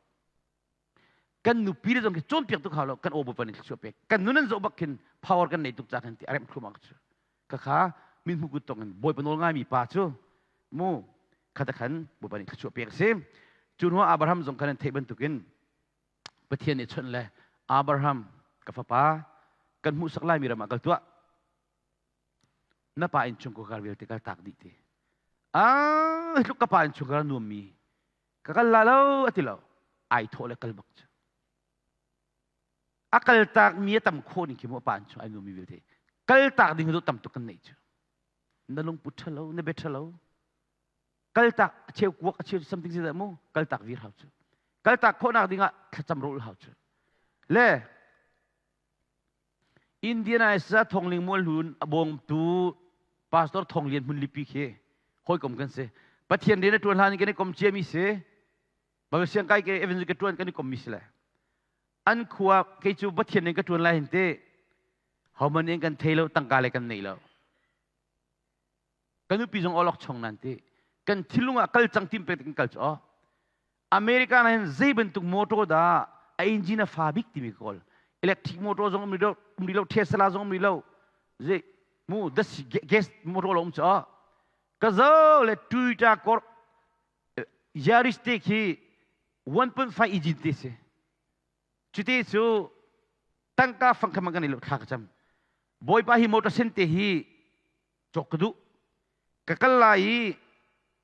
Kan nupi le zong khi cawnpiak tuk hau lo kan aw Bawipa nih thluachuah pek. Kan nun an zoh bak khin power kan nei tuk caah khin ti a remh thluahmah cu. Khakha min hmu kut tong in Bawipa nawl ngaimi pa cu mu khata khan Bawipa nih thluachuah pek a si. Cu hnu ah Abraham zong khan an theih bantukin Pathian nih chawnh le Abraham ka fapa kan hmuhsak laimi ram ah kal tuah na pa innchungkhar vialte kal tak dih ti ah tluk ka pa innchungkhar nuammi ka kal la lo ati lo ai thawh le kal bak cu a kal tak mi a tam khawh ning khi mu pa innchung ai nuammi vialte kal tak ding hi tam tuk kan neih cu na lungput ṭhalo na bia ṭhalo Kaltak a cheu kuak a cheu something si mu kaltak vir hau cu kaltak khawhnak dingah thlacam rul hau cu le Indiana sa Thongling Mual Hlun a bawmtu Pastor Thong Lian Hmun Lipi khi hawikom kan si Pathian rian a tuan hlan in kan i kom ciami si Bible siang kai ke evangelist ka tuan kan i kommi si le an khua kei cu Pathian in ka tuan lai hin te homan in kan thei lo tangka le kan nei lo Ka nupi zong awlok chong nan ti. Kan thinlung ah kal cang tim pek kan kal cu aw. America na hin zei bantuk motor dah a engine a fa bik timi ka kawl. Electric motor zong um lo, um lo, Tesla zong um lo. Zei mu das gas motor lo um cu aw. Ka zo le Toyota Cor Yaris te khi 1.5 engine te si. Cuti cu tangka fang kha kan i lo thla ka cam. Bawipa hi motor sen te hi cawk ka duh. Ka kal lai i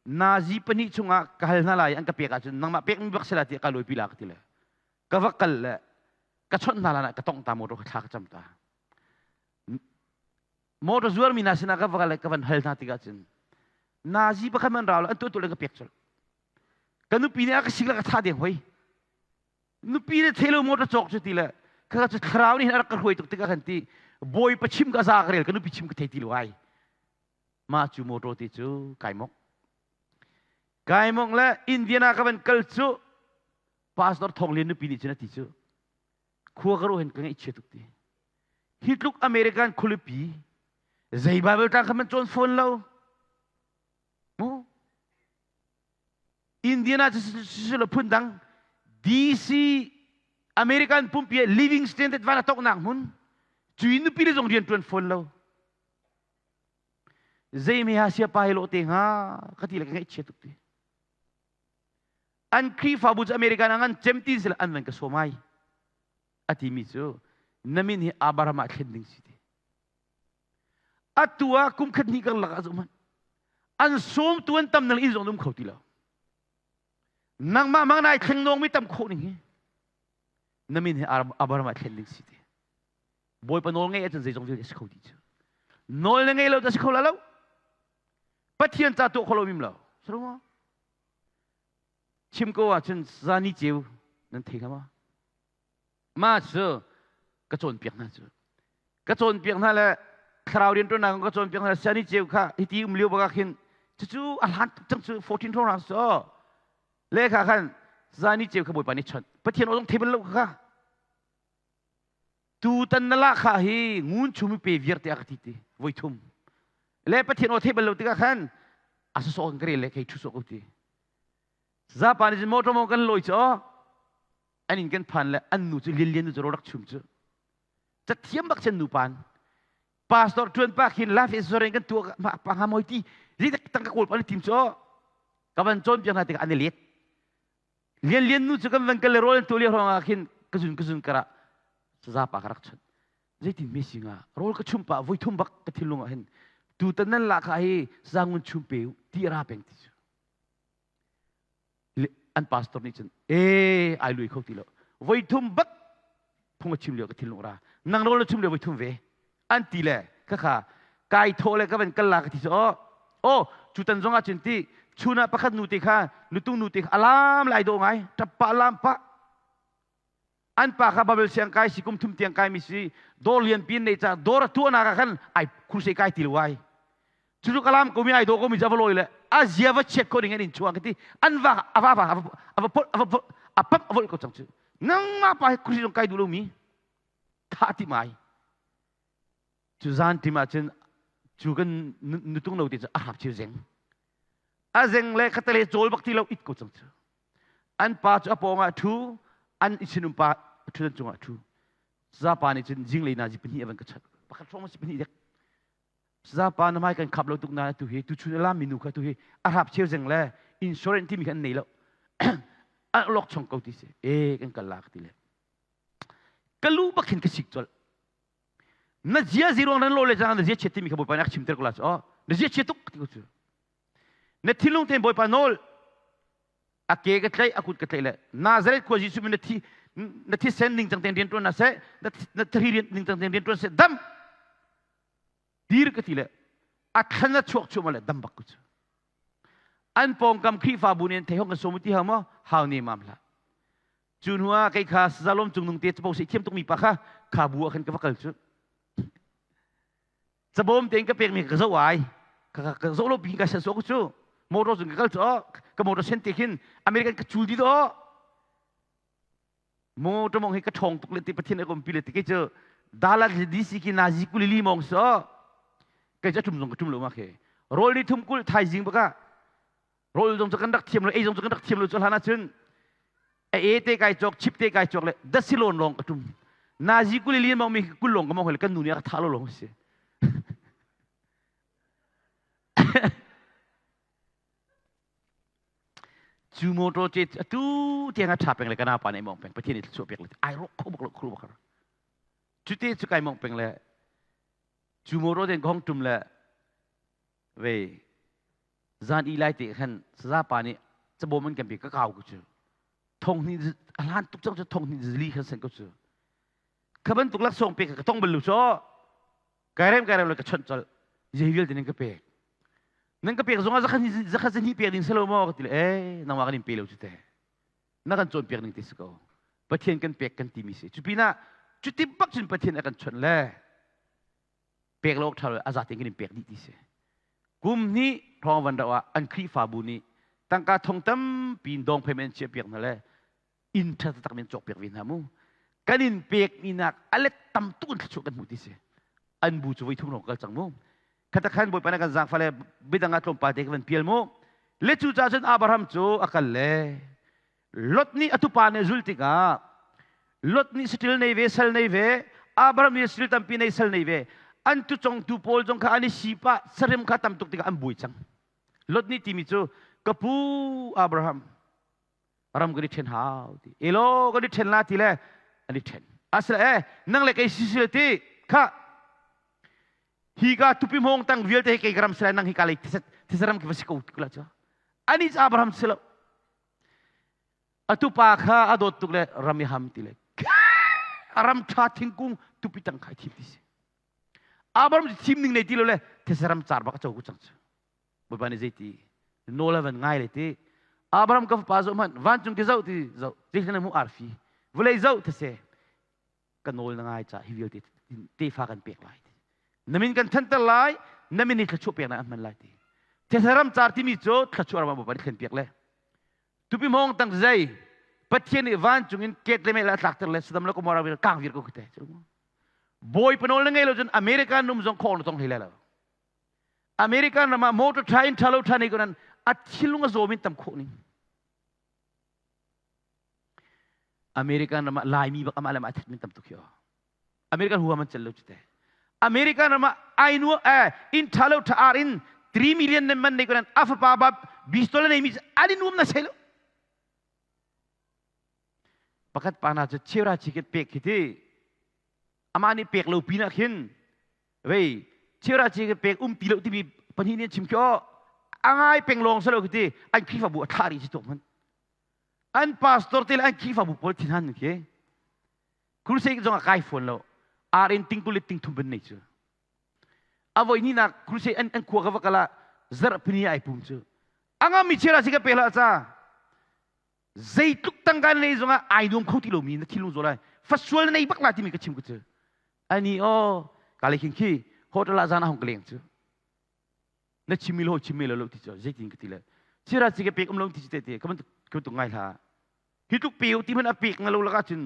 nazi pahnih chungah ka hal hna lai an ka pek ahcun nangmah pekmi bak sila tiah ka lawipi la ka ti le. Ka va kal le ka chawnh hna lan ah ka tongh ta motor ka thla ka cam ta. Motor zuarmi hna sinah ka va kal le ka van hal hna tikah cun nazi pakhat man rau lo an tuah tuah le ka pek colh. Ka nupi nih a ka sik le ka tha deng hoi. Nupi le thei lo motor cawk cu ti le kha cu thlarau nih hin a rak ka hruai tuk tikah khan ti bawipa chim ka za ka rel ka nupi chim ka thei ti lo ai mah cu motor ti cu kai mok kai mok le Indiana ka van kal cu pastor Thong Lian nupi nih cun a ti cu khua ka ruah hin ka ngaihchia tuk ti hi tluk American khualipi zei Bible tlang kha man cawn fawn lo mu Indiana cu silo phun dang DC American pumpi living standard van a toknak hmun cu in nupi le zong rian tuan fawn lo zei me ha sia pa hi lo te hnga ka ti le ka ngaihchia tuk ti an Khrihfabu cu American ah ngan cem ti sila an van ka sawm ai a ti mi cu na min hi Abraham ah thlen ding si ti Atu ah kum khat hnih karlak ah zoh an sawmtu an tam nang inn zong um kho ti lo. Nangmah mang nai thleng nawng mi tam khawh ning hi na min hi Abraham ah thlen ding si ti. Bawipa nawl ngei ahcun zeizong vialte si kho ti cu. Nawl na ngei lo ta si kho la lo. Pathian ca tuah kho lo mim lo. Saro maw? Chim ko ahcun zani ceu nan thei hnga ma? Mah cu ka cawnpiak hna cu. Ka cawnpiak hna le thlarau rianṭuannak ka cawnpiak hna siani ceu kha hiti um lio bak ah khin cucu a hlan tuk cang cu 14 hrawng so. Le kha khan zani ceu kha Bawipa nih chawnh. Pathian aw zong thei bal lo kha. Tutan na lahkhah hi ngun chum pe viar tiah ka ti ti voi thum. Le Pathian aw thei bal lo tikah khan a sawsawh kan ka rel le kei thu sawh ko ti. Zapa nih cun motor mo kan lawi cu an in kan phan le an nu cu lian lian nu cu rak chum cu. Cathiam bak chan nu pan. Pastor tuan pa khin life insurance kan tuah pa nga moi ti zeitak tangka kawl pa tim cu ka van cawn piak hna tikah an i let. Lian lian nu cu kan van kal le rawl an tuah lio hrawng ah khin ka zun ka zun kara saza pa ka rak chawnh. Zeitin me si nga rawl ka chum pa voi thum bak ka thinlung ah hin tutan nan lahkhah hi zangun chum pe u ti ra peng ti cu. An pastor nih cun e ai lui kho ti lo. Voi thum bak phung a chim lio ka thinlung ra. Nang rawl na chum lio voi thum ve. An ti le khakha kai thawh le ka van kal la ka ti cu aw aw cu tan zong ah cun ti chun ah pakhat nu te kha nutung nu te kha alam lai dawh ngai ṭap pah lam pah an pa kha Babel siang kai si kum thum tiang kai mi si dawr lian pin nei ca dawr a tuahnak ah khan ai khurse kai ti lo ai cu kalam ko mi ai daw ko mi va lawi le a zia va chiat ko ding an in chuang ka ti an va ava va ava pot ava pot a pap a vol ko cang cu nangmah pa hi khurse zong kai duh lo mi tha ti mai cu zan tim ah cun cu kan nutung no te cu a hrap chiu zeng a zeng le khatale cawl bak ti lo it ko cang cu an pa cu a pawng ah ṭhu an i sinum pa ṭhutdan cungah ṭhu zapa nih cun zinglei nazi pahnih a van ka chat pakhat hrawng si pahnih dek zapa na hmai kan khap lo tuk na tu hi tu chun alam minu kha tu hi a hrap cheu zeng le insurance timi kha an nei lo a lok chong ko ti si e kan kal la ka ti le ka lu bak hin ka sik colh na zia ziruang nan lo le cang na zia chiat timi kha bawipa nih a chimter ko la cu oh na zia chia tuk ti ko cu na thinlung tein bawipa nawl a ke ka tlaih a kut ka tlaih le Nazareth khua Jesuh min na thi na thisen ning cang tein rian ṭuan na seh na thari rian ning cang tein rian ṭuan seh dam dir ka ti le a thlan a chuak chuah le dam bak ku cu an pawngkam Khrihfabu nih an thei hong kan sawm ti hau maw hau ne mam hlah Cu hnu ah kei kha Sazalom cung nung te capo seh thiam tukmi pa kha kha bu ah khan ka va kal cu. Cabawm tein ka pekmi ka zoh ai. Ka ka zoh lo pin ka sen so ku cu. Motor cun ka kal cu ka motor sen te khin American ka cul di do. Motor mong hi ka ṭhawng tuk le ti Pathian a umpi le ti kei cu Dallas le DC ki nazi kulili mong so kei cu a ṭum zong ka ṭum lo ma khi. Rawl ni thum kul thaizing baka rawl zong cu kan rak thiam lo ei zong cu kan rak thiam lo cu hlan ahcun a e te kai cawk chip te kai cawk le dasilon lawng ka tum nazi kuli lian mong mi kul lawng ka mong le kan nu nih a ka thah lo lawng si cu motor ce atu tiang a tha peng le kana pa nih mong peng pathian nih thluachuah pek le ai rawk kho bak lo khru bak cu te cu kai mong peng le cu motor ten ka hong tum le ve Zan i lai te khan saza pa nih cabawm an kan pe ka kau ko cu. Thong hnih a hlan tuk cang cu thong hnih zili khan sen ko cu. Kha bantuk laksawng pe ka tong bal lo cu. Kai rem kai rem le ka chawnh colh. Zei vialte nan ka pek. Nan ka pek zongah zakhat zakhat zahnih pek ding si lo maw ka ti le eh nangmah kan in pe lo cu te. Na kan cawnpiak ning te si ko. Pathian kan pek kan timi si. Cu pinah cuti bak cun Pathian a kan chawnh le pek lo awk ṭha lo a za tein kan in pek dih ti si. Kum hnih hrawng van rauh ah an Khrihfabu nih tangka thong tampi in dawng pheim an chiahpiak hna le inn ṭha taktak men cawkpiak ve hna mu. Kan in pekmi nak a let tam tuk in thluachuah kan hmuh ti si. An bu cu voi thum hrawng kal cang mu. Khata khan Bawipa na kan zaangfah le bidang ah tlawmpal te ka van pial mu. Le cu caah cun Abraham cu a kal le Lot nih a tupa nih a zulh tikah Lot nih saṭil nei ve, sal nei ve, Abraham nih saṭil tampi nei, sal nei ve. An tucongtu pawl zong kha an i sipah sarim kha tam tuk tikah an buai cang. Lot nih timi cu ka pu Abraham ram kan i ṭhen hau ti. Elaw kan i ṭhen la ti le an i ṭhen. Asile eh nang le kei sisile ti kha hi ka tupi hmawng tang vialte hi kei ka ram sila nang hi ka lei thisaram ki va si ko ti kula cu. Ani cu Abraham si lo. A tupa kha a dawt tuk le ram i ham ti le a ram ṭha thingkung tupi tang kha i thim ti si. Abraham cu thim ning nei ti lo le these ram car bak a co ku cang cu. Bawipa nih zeiti nawl a van ngai le ti Abraham ka fapa zoh hmanh vancung ki zoh ti zoh zeihlan hmu arfi vawlei zoh these ka nawl na ngai ca hi vialte tefa kan pek lai ti. Na min kan thanter lai na min i thluachuah pek na an hman lai ti. These ram car timi cu thluachuah ram ah Bawipa nih thlen piak le. Tupi mong tang zei Pathian nih vancung in ket le meh la tlakter le Sodom le Gomorrah vir kang vir ko kite. Bawi panawl na ngei lo cun American num zong khong na tong hlei lai lo. American ram ah motor tha in tha lo tha nei ko nan a thilung a zawm in tam khawh ning. American ram ah Laimi bak amah le amah that min tam tuk hi. American huam an cel lo cute. American ram ah ainu eh in tha lo tha ar in 3 million nan man nei ko nan a fapa ba bistol nei mi ani nuam na sei lo. Pakhat pa na cu chera chiket pek khi ti amah nih pek lo pinah khin vei chera chiket pek um ti lo timi pahnih nih an chim khi aw a ngai peng lawng salo khi ti an Khrihfabu a thlah rih si tuk man an pastor te le an Khrihfabu pawl thinhan khi crusade zong a kai fawn lo ar in ting kulit ting thum ban nei cu a voi ni nak crusade an an khua ka va kala zarh pini ai pum cu anga mi chera si ka pe la cha zeitluk tangka na nei zongah ai nuam kho ti lomi na thinlung zaw lai fasual na nei bak la timi ka chim ka cu ani aw ka le khin khi hotel ah zan ah hong ka leng cu na chimmi lo chimmi lo lo ti cu zeitin ka ti le chira chi ka pek um lo ti te te ka ban ka tuk ngai hla hi tluk pe ti man a pek na lo laka cun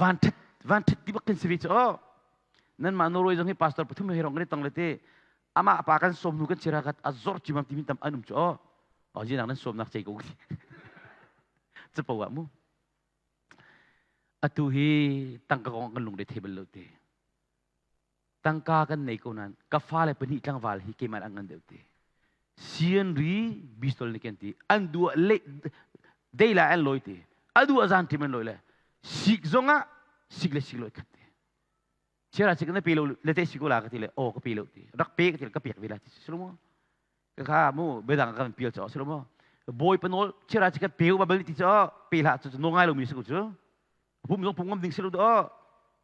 Van ṭhat van ṭhat ti bak kan si ve cu aw. Nanmah Norway zong hi pastor pathum he rong kan i tong le te amah pa kan sawm hnu kan chira khat a zor cimam timi tam an um cu aw. Aw jinak nan sawmnak cei ko capo ah mu. Atu hi tangka kong kan lungre thei bal lo te. Tangka kan nei ko nain ka fale pahnih tlangval hi keimah an ngan deuh te. Sianri bistol ni ken ti an dua le dei la an loi ti a dua zan tim an loi le sik zongah sik le sik loi khat te chiara sik na pe lo le te sik la ka ti le o ka pe lo ti rak pe ka ti ka pek ve la ti silo ka kha mu bedang kan pial cho silo mo bawi panol chiara sik ka pe ba bal ti cho pe la chu no ngai lo mi su chu pum zong pum ngam ding silo do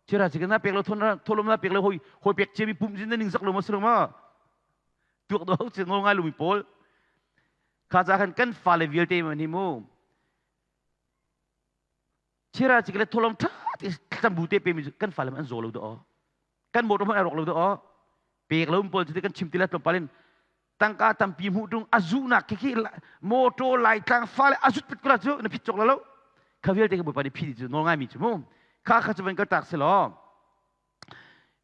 chira chi na pek lo thon tholom na pek lo hoi hoi pek che mi pum jin na ning zak lo ma silo ma tuak do che ngol ngai lo mi pawl kha cha khan kan fa le vialte ma ni mu chira chi le tholom tha ti tam bu te pe mi kan fa le an zo lo do kan motor hmanh a rawk lo do pek lo pawl cu kan chim ti la tlawmpal in tangka tampi hmuh tung a zuhnak khi khi motor laitlang fale a zut pit kula cu na phit cawk la lo kha vialte ka bawipa nih phit cu nawl ngai mi cu mu kha kha cu van ka tak si law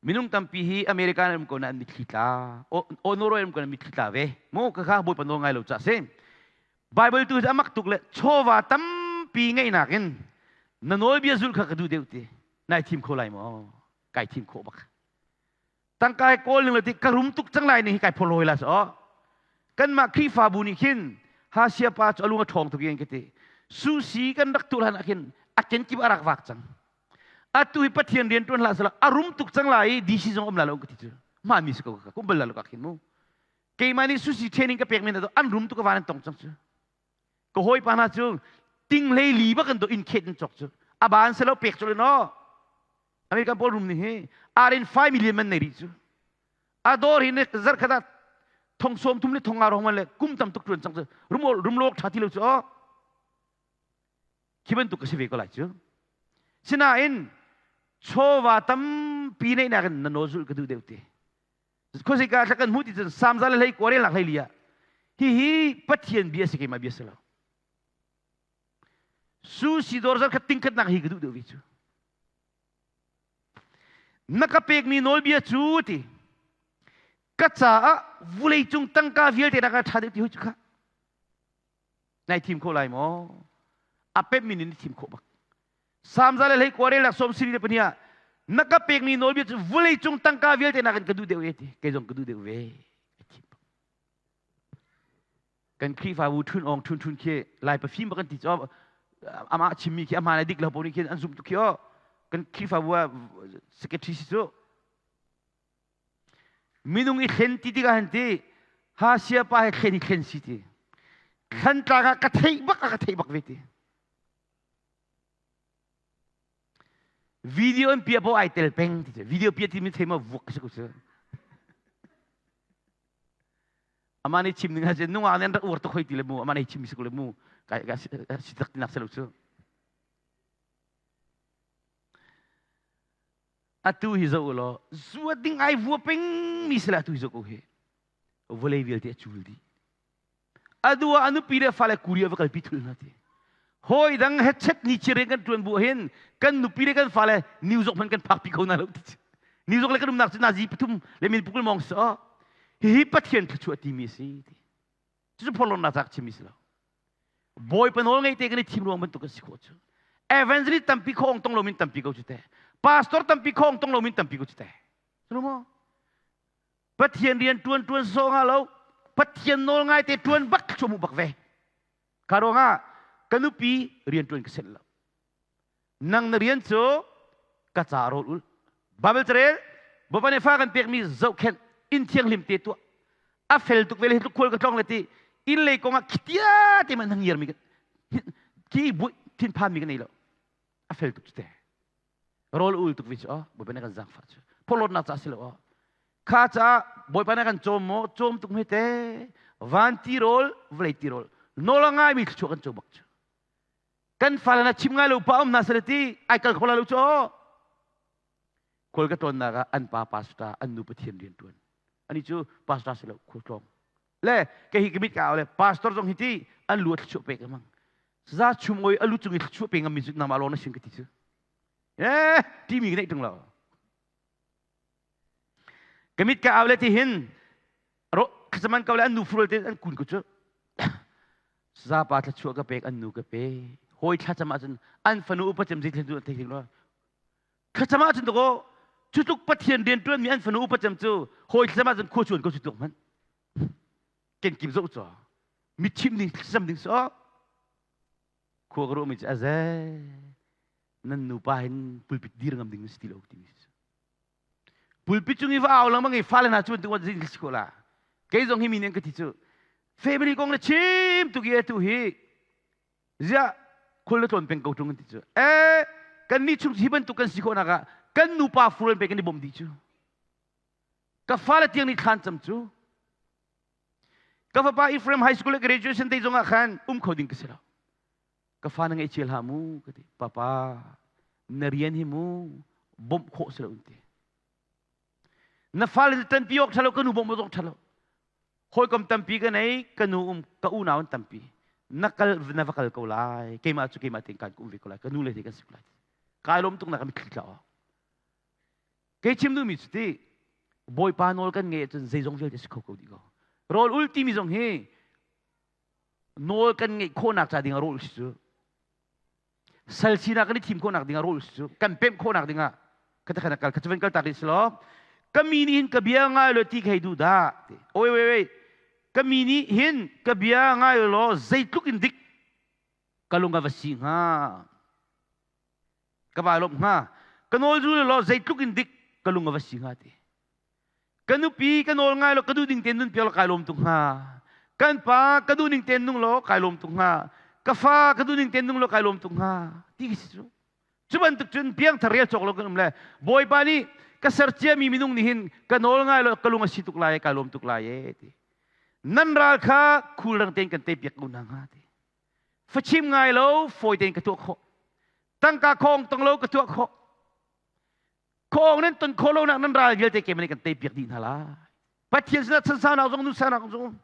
minung tampi hi America um ko na an mitthli tla o Norway um ko na mitthli tla ve mu ka kha bawipa nawl ngai lo cha si Bible tu amak tuk le chawva tampi ngeihnak in na nawlbia zulh kha ka duh deuh ti nai thim kho lai maw kai thim khawh bak tangka he kawl ning lo ti ka rum tuk cang lai ni hi kai phorhlawi la so kanmah Khrihfabu nih khin Hasia pa cu a lung a ṭhawng tuk in ka ti susi kan rak tuah hlan ah khin a kenkip a rak vak cang atu hi Pathian rian ṭuan hlah sala a rum tuk cang lai i DC zong um la lo ka ti cu ma mi si ko ka kum bal la lo ka khin mu keimah nih susi training ka pek mi na an rum tuk ka van an tong cang cu ka hawipa hna cu ting hlei li bak an do in khet in cok cu a ban selo pek cu le no American pawl rum nih hi arin 5 million man nei rih cu a dawr hi ne zar khat ah thong sawm thum le thong nga rong man le kum tam tuk tuan cang cu rum rum lok tha ti lo cu o khi bantuk ka si ve ko lai cu sinain chawva tampi neih nakin na nawl zulh ka duh deuh te khuazika thla kan hmuh ti cun samza le hlei kuarel nak hlei li ah hihi Pathian bia si keimah bia si lo su si dawr zar khat ting khat nak hi ka duh deuh vi cu na ka pekmi nawlbia cu ti ka caah vulei cung tangka vialte nak ah ṭha deuh ti hoi cu kha Nai thim kho lai maw? A pemmi nih na thim khawh bak. Samza le hlei kuarel nak som siri le pahnih ah na ka pekmi nawlbia cu vulei cung tangka vialte nakin ka duh deuh e ti kei zong ka duh deuh ve. Kan Khrihfabu ṭhun ong ṭhun ṭhun khi Lai pafim bak kan ti cu amah chimmi khi amah le dik lo paoh nih khin an zumh tuk khi aw kan Khrihfabu ah secretary si cu Minung i thlen ti tikah hin ti ha pa he thlen i thlen si ti. Thlantlang ah ka theih bak ah ka theih bak ve ti. Video in pia po ai tel peng ti. Video pia ti mi thei ma vuak si ko si. Ama nih chim ning ha nungak nih an rak uar tuk hoi ti le mu ama nih chim si ko le mu kai ka si tak ti nak se lo cu. Atu hi zoh u law zuat ding ai vua peng mi si le atu hi zoh ko hi. Vawlei vialte a cul dih. A duh ah a nupi le fale kuri a va kalpi thul hna ti. Hawi dang hetchet ni chi rian kan ṭuan bu hin kan nupi le kan fale New York hmanh kan phakpi kho hna lo ti. New York le kan umnak cu nazi pathum le min pukul mong so. Hihi Pathian thluachuah timi a si ti. Cucu phorhlawtnak ca ka chimmi si lo. Bawipa nawl ngei te kan i thim ruang bantuk kan si khawh cu. Evangelist tampi khong tong lomin tampi ko cu te. Pastor tampi khong tong lomin tampi ko cu te. Sulu maw? Pathian rian tuan tuan so nga lo. Pathian nawl ngai te tuan bak chu mu bak ve. Ka ruangah ka nupi rian tuan ka set lo. Nang na rian cu ka ca rawl ul. Bible carel Bawipa nih fa kan pekmi zohkhenh inn thianghlim te tuah. A fel tuk ve le hi tluk khual ka tlong le ti inn lei kong ah khitia te man hang mi ki bu thinphan mi ka nei lo. A fel tuk cu te. Rawl ul tuk ve cu oh Bawipa nih kan zaangfah cu. Phorhlawtnak ca si lo oh. Kha caah Bawipa nih kan cawm maw cawm tuk hme te van ti rawl vawlei ti rawl nawl a ngaimi thluachuah kan co bak cu. Kan fale na chim ngai lo pa um na sale ti ai kal kho la lo cu khual ka tlawnnak ah an pa pastor an nu pathian rian tuan ani cu pastor si lo khual tlawng le ke hi ka mit ka le pastor zong hi ti an lu a thluchuah pek amang za chum oi alu cung i thluchuah pe ngam mi cu nangmah lawng na sin ka ti cu eh ti mi ka neih tung lo Ka mit ka au le ti hin ro khasaman ko le an nu furul te an kun ko cu zapa thlachuah ka pek an nu ka pe hawi thlacam ahcun an fanu upa cem zei thlen thei thing lo thlacam ahcun to ko cu tluk pathian rian tuan mi an fanu upa cem cu hawi thlacam ahcun khua chuan ko cu tluk hmanh ken kim zo cho mi chim ding thlacam ding so khua ka ruah mi cu aze nan nupa hin pulpit dir ngam ding si ti lo timi si Pulpit cung i va au lengmang i fale hna cu bantuk zing si ko la. Kei zong hi mi nih an ka ti cu family kong le chim tuk i atu hi ziah khul na tlawn peng ko ṭung an ti cu. Eh kan nih chung hi bantuk kan si khawhnak ah kan nupa furan pe kan i bawmh dih cu. Ka fale tiang nih thlan cam cu. Ka fapa Ephraim High School graduation day zong ah khan um kho ding ka si lo. Ka fa na ngaihchia hlah mu ka ti. Papa na rian hi mu bawmh khawh si lo in ti. Na fale na ṭanpi awk ṭha lo ka nu bawmh awk ṭha lo. Hawikom tampi ka nei ka nu um ka unau an tampi. Na kal na va kal ko lai. Keimah cu keimah tein kan um ve ko lai. Ka nu le te kan si ko lai. Kai lawm tuk na ka mitthli tla awk. Kei chim duhmi cu ti Bawipa nawl kan ngeih ahcun zeizong vialte si kho ko dih ko. Rawl ul timi zong hi nawl kan ngeih khawhnak ca ding ah rawl si cu. Sal sinak kan i thim khawhnak ding ah rawl si cu. Kan pemh khawhnak ding ah kha khan kal kha van kal tak rih si law ka mi nih hin ka bia ngai lo ti khei duh dah. Oi wait wait ka mi nih hin ka bia ngai law zeitluk in dik ka lung a va si hnga. Ka vai lawmh hnga. Ka nawl zu law zeitluk in dik ka lung a va si hnga ti. Ka nupi ka nawl ngai lo ka duh ding tein nun piak law kai lawm tuk hnga. Kan pa ka duh ning tein nung law kai lawm tuk hnga. Ka fa ka duh ning tein nung law kai lawm tuk hnga. Ti si cu. Cu bantuk cun piangthar rel cawk lo kan um le Bawipa nih ka ser ciami minung nih hin ka nawl ngai lo ka lung a si tuk lai kai lawm tuk lai e ti. Nan ral kha khulrang tein kan tei piak ko hna hnga ti. Fachim ngai lo fawi tein ka tuah khawh. Tangka khong tong lo ka tuah khawh. Khong nan ton khawh lo nak nan ral vialte keimah nih kan tei piak dih hna lai. Pathian sinah chansaunak zong nunsaunak zong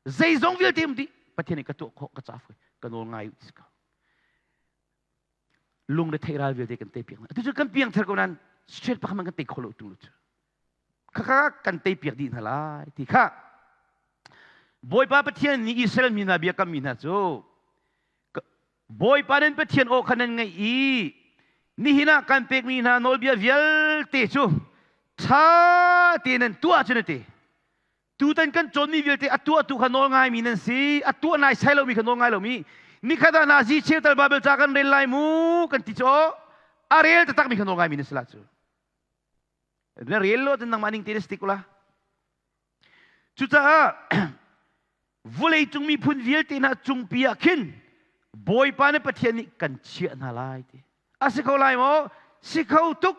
zeizong vialte um dih. Pathian nih ka tuah khawh ka ca fawi ka nawl ngai u ti ko. Lung le theih ral vialte kan tei piak hna. Atu cu kan piang thar ko nan straight pakhat man kan tei kho lo tung lo cu. Khakha kan tei piak dih hna lai ti kha Bawipa Pathian nih Israel mi hna biakam mi hna cu Bawipa nan Pathian aw kha nan ngaih i nihin ah kan pekmi hna nawlbia vialte cu ṭha tein nan tuah cu na ti. Tutan kan cawnmi vialte a tuahtu kha nawl ngaimi nan si, a tuah naisai lomi kha nawl ngai lomi. Nikhat ah Nazi cheutal Baibal ca kan rel lai mu kan ti cu a rel taktakmi kha nawl ngaimi nan si la cu. Na rel lo cun nangmah ning te na si ti ko la. Cucaah vawleicung miphun vialte hna cungpi ah khin Bawipa na Pathian nih kan chiah hna lai ti. A si kho lai maw? Si kho tuk.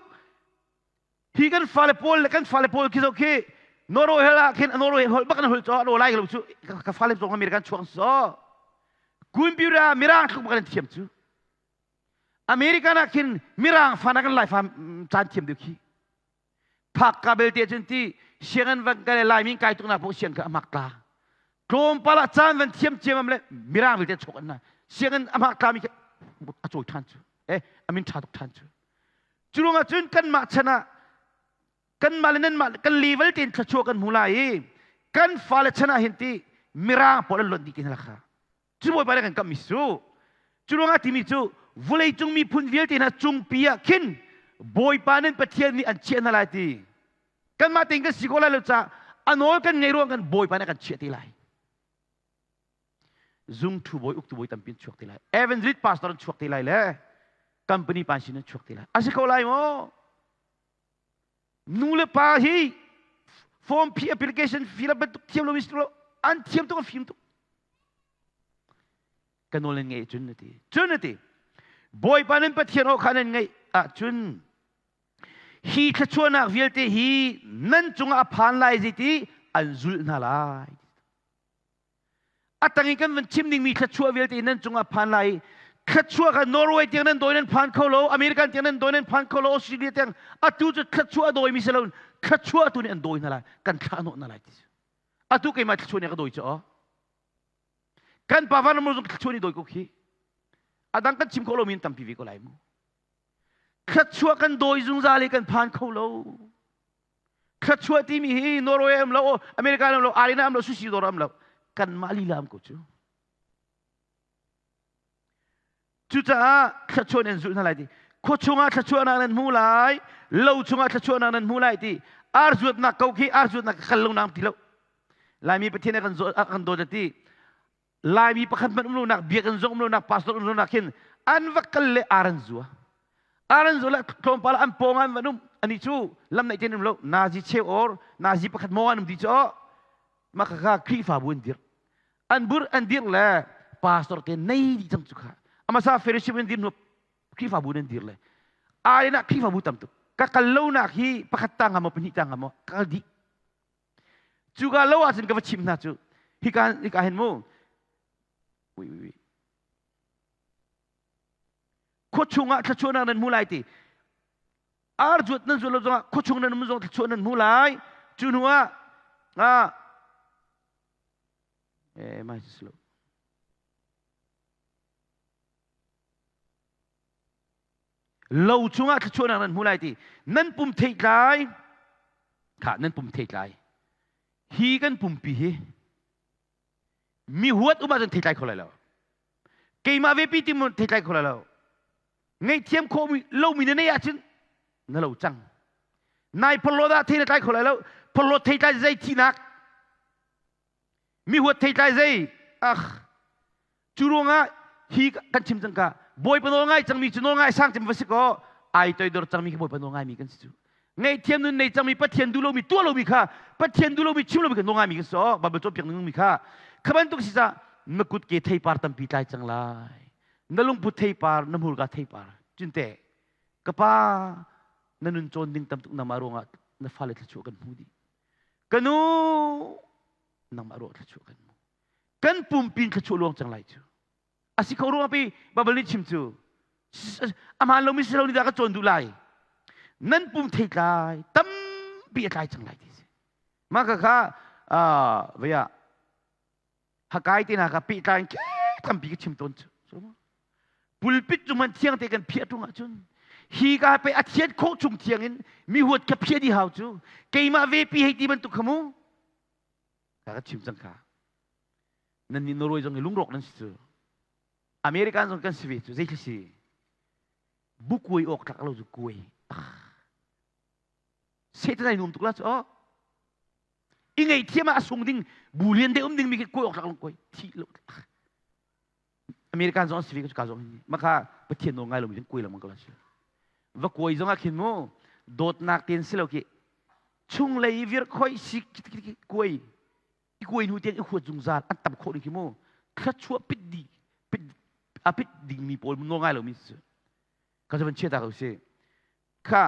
Hi kan fale pawl le kan fale pawl khi zo khi Norway hel ah khin Norway holh bak an holh cho an lai lo cu ka fale zong American chuak so. Computer mirang thluk bak an thiam cu. American ah khin mirang fa na kan lai fa caan thiam deuh khi. Phak ka belte cun ti Sianginn van kal le Laimi kai tuknak poh siang kha a hmak tla. Tlawmpal ah caan van thiam ciamam le mirang vialte chok an na. Sianginn a hmak tlami kha a cawi ṭhan cu. Eh, a min ṭha tuk ṭhan cu. Cu ruangah cun kanmah chan ah kanmah le nanmah kan level tein thluachuah kan hmu lai i kan fale chan ah hin ti mirang pawl an lonh dih ti hna kha. Cu Bawipa nih kan kamhmi cu cu ruangah timi cu vawleicung miphun vialte hna cungpi ah khin Bawipa nan Pathian nih an chiah hna lai ti. Kanmah tein kan si ko lai lo caah a nawl kan ngei ruang kan Bawipa nih a kan chiah te lai. Zungthu bawi uktu bawi tampi an chuak te lai. Evangelist pastor an chuak te lai le company pa sin an chuak te lai. A si ko lai maw? Nu le pa hi form P application fill up bantuk thiam lo lo an thiam tuk an fim tuk. Ka nawl nan ngeih cun na ti. Cun na ti. Bawipa nan Pathian aw kha nan ngaih ahcun hi thluachuahnak vialte hi nan cungah a phan lai zeiti an zulh hna lai. A tang i kan van chim dingmi thluachuah vialte nan cungah phan lai. Thluachuah kha Norway tiang nan dawi nan phan kho lo, American tiang nan dawi nan phan kho lo, Australia tiang atu cu thluachuah a dawimi si lo, thluachuah tu nih an dawi hna lai, kan thlah hnawh hna lai ti. Atu keimah thluachuah nih a ka dawi cu aw. Kan pa van zong thluachuah nih dawi ko khi. A dang kan chim khawh lomi in tampi ve ko lai mu. Thluachuah kan dawi zungzal i kan phan kho lo. Thluachuah timi hi Norway am lo, America am lo, Arena am lo, Sushi dawr am lo. Kanmah lila am ko cu. Cucaah thluachuah nan zulh hna lai ti. Khua chungah thluachuahnak nan hmu lai, lo chungah thluachuahnak nan hmu lai ti. Ar zuatnak ko khi ar zuatnak ka kal lo nang ti lo. Laimi Pathian a kan a kan dawt ti. Laimi pakhat hmanh um lonak, biakinn zong um lonak, pastor um lonak hin an va kal le ar an zua. Ar an zua le tlawmpal an pawng an van um. Ani cu lam naih tein um lo. Nazi cheu or nazi pakhat maw an um ti cu mah kha Khrihfabu an dirh. An bur an dirh le pastor te nei dih cang cu kha. Amasa fellowship an dir hnu Khrihfabu nan dir le ai na Khrihfabu tam tuk. Ka kal lonak hi pakhat tang maw pahnih tang maw ka kal dih. Cuka lo ahcun ka va chimh hna cu hika hika hin mu ui ui khua chungah thluachuahnak nan hmu lai ti ar zuat nan zuat lo zongah khua chung nan um zong thluachuah nan hmu lai cu hnu ah ah eh mai slow Lo chungah thluachuahnak nan hmu lai ti. Nan pum theitlai kha nan pum theitlai hi kan pumpi hi mi huat um ahcun theitlai kho lai lo. Keimah ve pi ti mu theitlai kho lai lo. Ngaihthiam khawh lomi na neih ahcun na lo cang. Nai phorhlawt ah thei na tlai kho lai lo. Phorhlawt theitlai zei thihnak Mi huat theitlai zei ah cu ruangah hi kan chim cang ka Bawipa nawl ngai cangmi cu nawl ngai sang cem va si kaw ai toidor cangmi khi Bawipa nawl ngaimi kan si cu. Ngaihthiam nun nei cangmi Pathian duh lomi tuah lomi kha Pathian duh lomi chim lomi kha nawl ngaimi kan si aw Bible cawnpiak nungmi kha kha bantuk si ca na kut ke theipar tampi tlai cang lai na lungput theipar na hmurka theipar cunte ka pa na nun cawn ding tam tuk nangmah ruangah na fale thluachuah kan hmu dih Ka nu nangmah ruah thluachuah kan mu. Kan pumpin thluachuah luang cang lai cu. A si kho ruang pi Bible nih chim cu. Amaan lomi si lo ni dah ka cawn duh lai. Nan pum theitlai tampi a tlai cang lai ti si. Mah ka kha vaya hakai te hna kha pehtlai in tampi ka chim tawn cu. Pulpit cu man thiang te kan phiah ṭung ahcun hi ka pe a thian khawh chung thiang in mi huat ka phiah dih hau cu keimah ve pi hei ti bantuk kha mu ka ka chim cang kha nan nih Norway zong hi lungrawk nan si cu American zong kan si ve cu zei si bu kuai awk tlak lo cu kuai Satan ai nuam tuk la cu oh i ngaihthiam ah a sung ding bu lian de um ding mi khi kuai awk tlak lo kuai thi lo American zong an si ve ka zong hi maka Pathian nawl ngai lomi cun kuai lengmang ko la si va kuai zong ah khin mu dawtnak ten si lo khi chunglei vir khoi si kuai i kuai hnu tiang i huat zungzal an tam khawh ding khi mu thluachuah pit di pit a pit dingmi pawl nawl ngai lomi si ka van chia ta ko si kha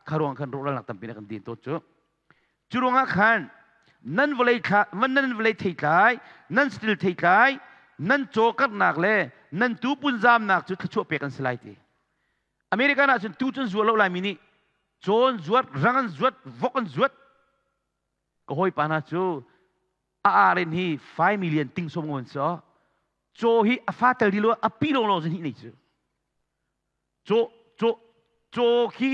kha ruang khan rawhralnak tampi na kan din tawn cu cu ruangah khan nan vawlei thla nan vawlei theitlai nan satil theitlai nan caw karhnak le nan tuu punzamnak cu thluachuah pek an si lai ti American ah cun tu cun zuar lo laimi nih cawn zuat rang an zuat vok an zuat. Ka hawipa hna cu a ar in hi 5 million ting som ngon so caw hi a fa tel di lo a pi lawng lawng hi nei cu. Caw caw caw khi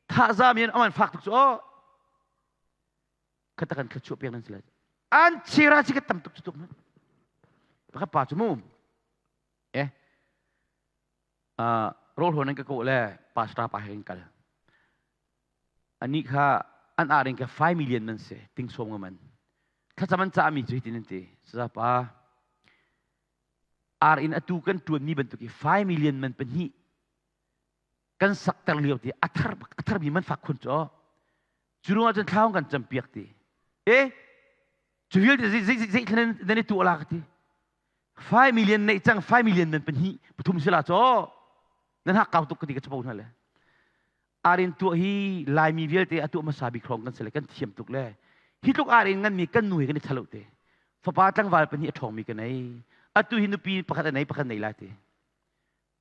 thaza men aman fak tuk cu oh. Khata kan thluachuah pek nan si lai. An chira chi ka tam tuk cu tuk. Pakhat pa cu mu. Eh rawl hawn an ka kawh le pastor pa he kan kal. Anih kha an ar in ka 5 million nan si ting som nga man. Thlacam an cahmi cu hitin an ti. Saza pa ar in atu kan tuanmi bantuk i 5 million man pahnih kan sakter lio ti a thar a tharmi man fak khun cu cu ruangah cun thlaung kan campiak ti e cu vialte zei zei zei thlen nan i tuah la ka ti 5 million neih cang 5 million nan pahnih pathum sila caw nan hak kau tuk ka ti ka chapo hna le arin tuah hi laimi vialte a tuah hmasa bik hrawng kan si le kan thiam tuk le hi tluk arin ngan mi kan nu hi kan i thalo te fapa tlangval pahnih a ṭhawng mi ka nei atu hi nupi pakhat a nei pakhat nei lai ti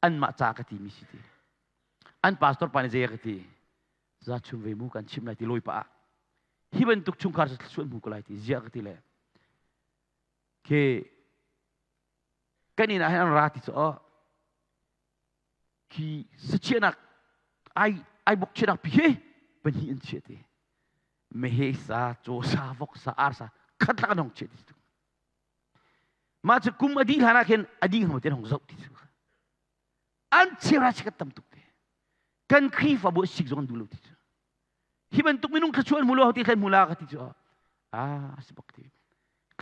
anmah ca ka ti mi si ti an pastor pa nih zei ka ti za chum ve mu kan chim lai ti lawi pa ah hi bantuk chungkhar suan hmu ko lai ti zia ka ti le ke kan inn ah hin an ra ti cu oh khi sachiahnak ai ai bok chiahnak pi hi pahnih an chiah ti mehe sa caw sa vok sa ar sa khat lak an hong chiah ti mah cu kum a dih hlan ah khin a dih hngam te hong zoh ti cu an chira chi tam tuk te kan Khrihfabu sik zong an duh lo ti cu hi bantuk minung thluachuah an hmu lo ti thlen hmu la ka ti cu ah si bak ti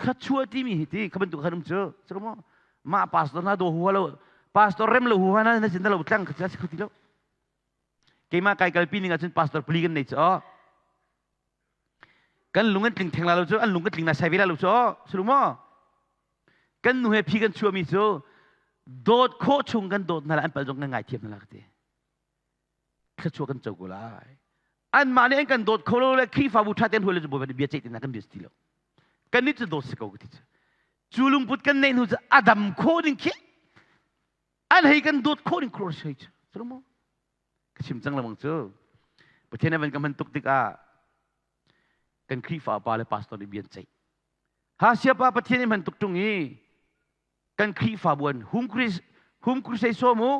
thluachuah timi hi ti kha bantuk khan um cu cu mo mah pastor na do huwa lo pastor rem lo huwa na na sin lo tlang kha si kho ti lo keimah kai kalpi ning ahcun pastor pali kan nei cu kan lung an tling theng la lo cu an lung kan tling na sai ve la lo cu sulu mo kan nu he phi kan chuahmi cu dawt khawh chung kan dawt hna la an pal zong kan ngai thiam hna la ka ti thluachuah kan co ko lai anmah nih an kan dawt kho lo le Khrihfabu ṭha tein hruai le cu Bawipa nih bia ceih tina kan bia ti lo kan nih cu dawt si ko ka ti cu cu lungput kan neih hnu cu a dam khawh ding khi an hei kan dawt khawh ding khur si cu cu maw ka chim cang lengmang cu Pathian a van ka hman tuk tikah kan Khrihfa pa le pastor nih bia an ceih ha siapa Pathian i hman tuk ṭung i kan Khrihfabu an home crusade home crusade sawm u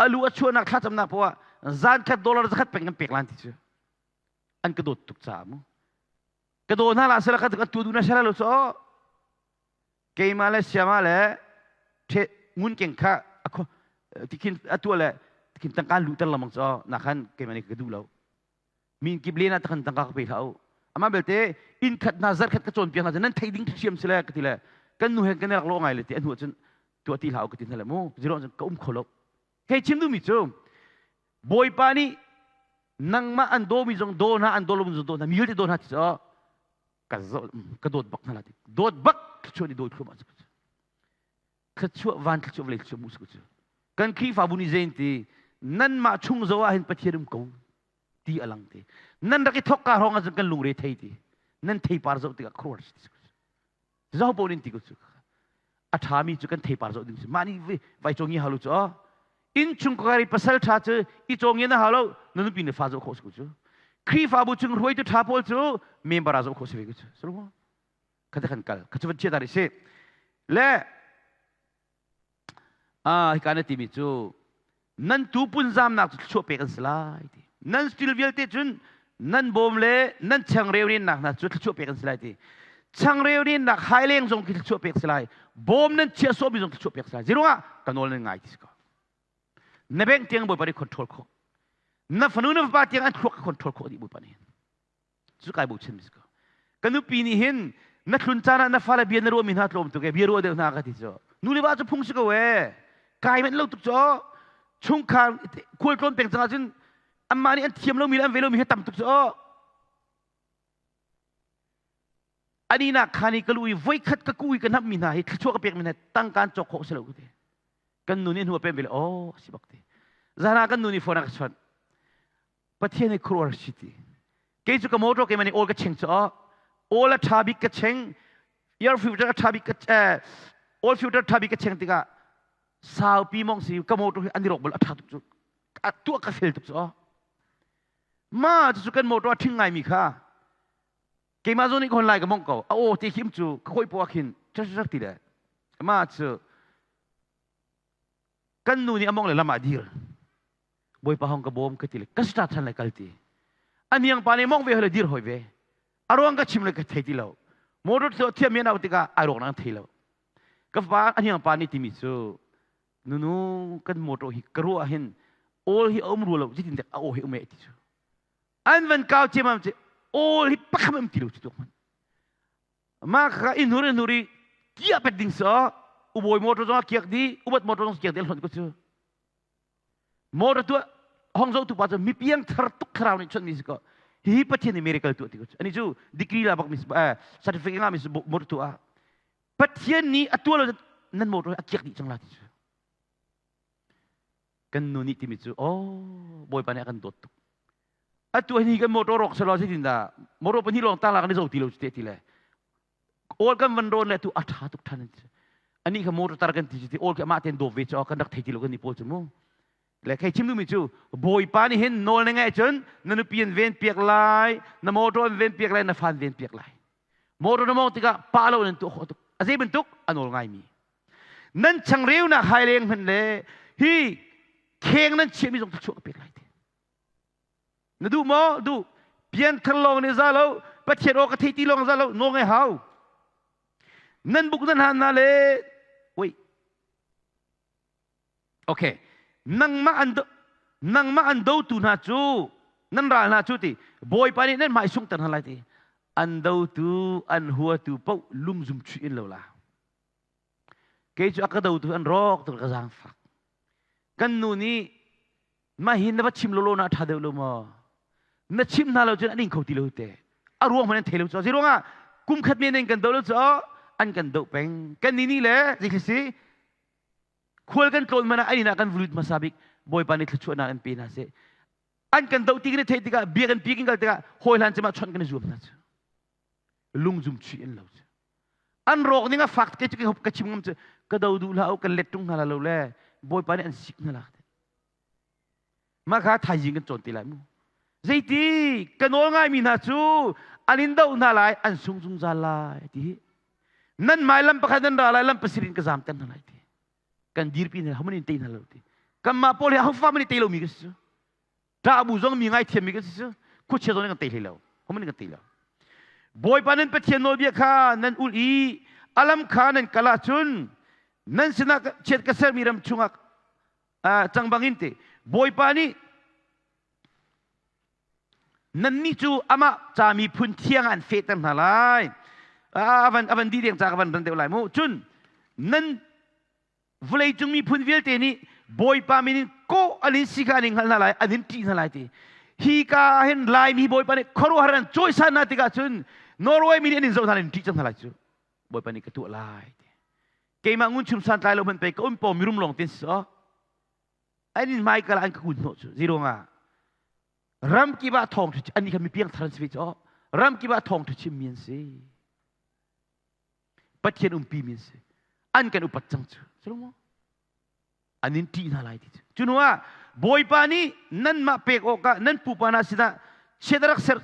alu a chuahnak thlacamnak poah zan khat dollar zakhat peng kan pek lan ti cu an ka dawt tuk caah mu ka daw hna la sala ka tu du na sala lo so keima le siama le the ngun keng kha akho tikhin atua le tikhin tangka lu ter lamang cho na khan keima ni ka du lo min kip len ah takhan tangka ka pe hlah u amah belte inn khat hna zarh khat ka cawnpiak hna nan thei ding thiam si le ka ti le kan nu he kan rak lo ngai le ti a hnu cun tuah ti hlah u ka ti hna le mu zero cun ka um kho lo hei chim duhmi cu bawipa nih nangmah an dawmi zong daw hna an daw lomi zong daw hna mi vialte daw hna ti cu ka ka dawt bak hna la ti dawt bak thluachuah nih dawt thluahmah thluachuah van thluachuah vawlei thluachuah mu cu kan Khrihfabu nih zein ti nanmah chung zo ah hin Pathian um ko ti a lang ti nan rak i thok ka hrawng ahcun kan lungre thei ti nan theipar zoh tikah khuaruahhar si ti zoh paoh nin ti ko cu a ṭhami cu kan theipar zoh ding si mah nih vai cawngi halu cu inn chung kari pasal ṭha cu i cawngi na hau lo na nupi na fa zoh khawh si ko cu Khrihfabu chung hruaitu ṭha pawl cu member ah zoh khawh si ve ko cu kha kan kal kha cu van chia ta rih si le Ah, hika na timi cu nan tu punzamnak cu thluachuah pek an si lai ti. Nan stil vialte cun nan bawm le nan changreu nennak hna cu thluachuah pek an si lai ti. Changreu nennak haileng zong khi thluachuah pek si lai. Bawm nan chiah sawhmi zong thluachuah pek si lai. Ziruangah ka nawl nan ngai ti si ko. Na bank tiang Bawipa nih control khawh. Na fanu na fapa tiang an thluak ka control khawh dih Bawipa nih. Cu kai bochan mi si ko. Ka nupi nih hin na thlun caan ah na fale bia na ruahmi hna tlawm tuk e bia ruah deuh hna ka ti cu. Nu le va cu phung si ko e. Kai manh lo tuk cu. Chungkhar khual tlawn peng cang ahcun anmah nih an thiam lomi le an ve lomi hi tam tuk cu. Ani nak khan i ka lu i voikhat ka ku i ka hnammi hna hi thluachuah ka pekmi hna tangka an cawk khawh si lo ka ti. Kan nu nih hnu a pem ve le oh si bak ti. Zan ah kan nu nih phone a ka chawnh. Pathian hi khuaruahhar si ti. Kei cu ka motor keimah nih awl ka cheng cu awl a ṭha bik ka cheng air filter a ṭha bik ka oil filter ṭha bik ka cheng tikah saupi mong si ka motor hi an i rawk bal a ṭha tuk cu a tuah ka fel tuk cu ma cucu kan motor a ṭhing ngaimi kha. Keimah zawn nih ka hon lai ka mongh ko. A aw te khim cu ka hawi poah khin ṭak ti le amah cu kan nu nih a mongh le lam ah dir. Bawipa hong ka bawm ka ti le ka start than le kal ti. A niang pa nih mongh ve hoi le dir hoi ve. A ruang ka chim le ka thei ti lo. Motor cu thiam men au tikah ai rawk nang thei lo. Ka fa a niang pa nih timi cu nunu kan motor hi ka ruah hin all hi a um rua lo zeitin dek a aw hi um e ti cu. An van kau ciamam ci all hi pakham am ti lo ci tuk man. Ma kha in hur in hur i kia pet ding so uboi motor zong a kiak di ubat motor zong kiak di hlon ko cu. Motor tu hong zo tu pa cu mi piang thar tuk thlarau nih chon mi si ko. Hi Pathian nih miracle tu ti ko. Ani cu degree la bak mi certificate nga mi motor tu a Pathian nih a tua lo nan motor a kiak dih cang la ti cu. Kan nu nih timi cu oh Bawipa nih a kan dawt tuk. Atu hi kan motor rawk selaw zeitin dah motor pahnih lawng tang la kan i zo ti lo te ti le awl kan van rawn le tu a tha tuk than ani kha motor tar kan ti ti awl ke amah ten dawp ve cho kan rak thei ti lo kan ni pawl cu mu le khei chim duhmi cu Bawipa nih hin nawl na ngaih cun na nupi an ven piak lai na motor an ven piak lai na fan ven piak lai motor na mong tikah pa lo nan tuah khawh tuk a zei bantuk a nawl ngaimi nan changreu nak hai leng hmanh le hi kheng nan chiahmi zong thluachuah ka pek lai ti na duh maw duh pianthar lawng nih za lo Pathian aw ka thei ti lawng za lo nawl ngai hau nan buk nan han na le wait okay nangmah an nangmah an dotu hna cu nan ral hna cu ti Bawipa nih nan hmai sungter hna lai ti an dotu an huatu paoh lungzum chuih in lo la Kei cu a ka dotu an rawk tuk ka zaangfak. Kan nu nih mah hi na va chim lawlaw na ṭha deuh lo maw? Na chim hna lo cun an ing kho ti lo te. A ruang hmanh an thei lo cu. Zei ruangah kum khat men in kan do lo cu an kan doh peng. Kan ni nih le zei si khual kan tlawn hmanh ah an inn ah kan vulut hmasa bik Bawipa nih thluachuahnak in pe hna seh. An kan doh ti kan i theih tikah bia kan pi kan kal tikah hawi hlan cem ah chawnh kan i zuam hna cu. Lungzum chuih an lo cu an rawk ning a fak ke cu ka chim ngam cu ka do duh hlah u kan let tung hna lo le Bawipa nih an sik hna lak mah kha thaizing kan cawn te lai mu zeiti ka nawl ngaimi hna cu an in doh hna lai an sung zungzal lai ti hi nan mai lam pakhat nan ra lai lam pasarih in ka zam ter hna lai ti kan dirpi hna homan in tei hna lo ti kanmah pawl hi ahofa man i tei lomi ka si cu Ṭah bu zong mi ngaithiammi kan si cu khuachia zong nih kan tei hlei lo. Homan kan tei lo. Bawipa nan Pathian nawlbia kha nan ulh i a lam kha nan kal ahcun nan sinah chiat ka sermi ram chungah cang bangin te Bawipa nih nannih cu amah ca miphun thiang ah an fehter hna lai. Avan avan di deng ca ka van ran deuh lai mu. Cun nan Vawleicung miphun vialte nih Bawipa min in kawh an in si kha an in hngalh hna lai, an in ṭih hna lai ti. Hi ka ah hin Laimi Bawipa nih khuaruahhar an cawisan hna tikah cun Norway mi nih an in zoh hna in ṭih cang hna lai cu. Bawipa nih ka tuah lai ti. Keimah ngun chum santlai lo hmanh pei ka um paw mirum lawng tin si an in hmai kal an ka kun hnawh cu ziruangah ram kip ah thawng ṭha an nih kha mi piangthar an si ve cu ram kip ah thawng ṭha chimmi an si. Pathian umpi mi an si. An kan upat cang cu. Cu maw? An in ṭih hna lai ti cu. Cu hnu ah Bawipa nih nanmah pek awkah nan pupa hna sinah chiat a rak ser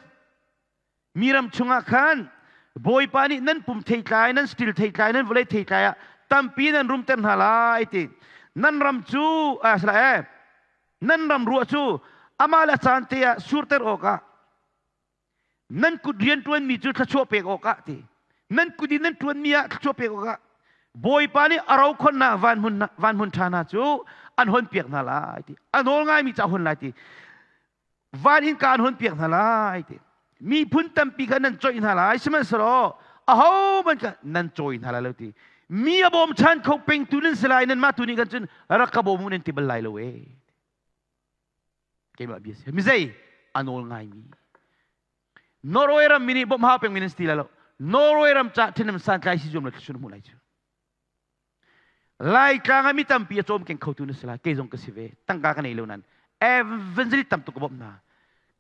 mi ram chungah khan Bawipa nih nan pum theitlai, nan stil theitlai, nan vawlei theitlai ah tampi nan rumter hna lai ti. Nan ram cu eh, nan ram ruah cu amah le caan te ah surter awkah Nan kut rianṭuanmi cu thluachuah pek awkah ti. Nan kut in nan ṭuanmi ah thluachuah pek awkah Bawipa nih a rokhonnak vanhmun vanhmun ṭha hna cu an honpiak hna lai ti. A nawl ngaimi ca hon lai ti. Van innka an honpiak hna lai ti. Miphun tampi kha nan coih hna lai sihmanhsehlaw ahohmanh kha nan cawi hna lai lo ti. Mi a bawmchan kho pengtu nan si lai nanmah tu nih khan cun rak ka bawm u nan ti bal lai lo ee. Keimah bia si. Mizei a nawl ngaimi. Norway ram mi nih bawmh hau pengmi nan si ti lai lo. Norway ram ca thinam santlai si zuam le thlusun hmuh lai cu. Laitlang ah mi tampi a cawm keng khotu na si lai. Kei zong ka si ve. Tangka ka nei lo nan. Evangelist tam tuk ka bawmh hna.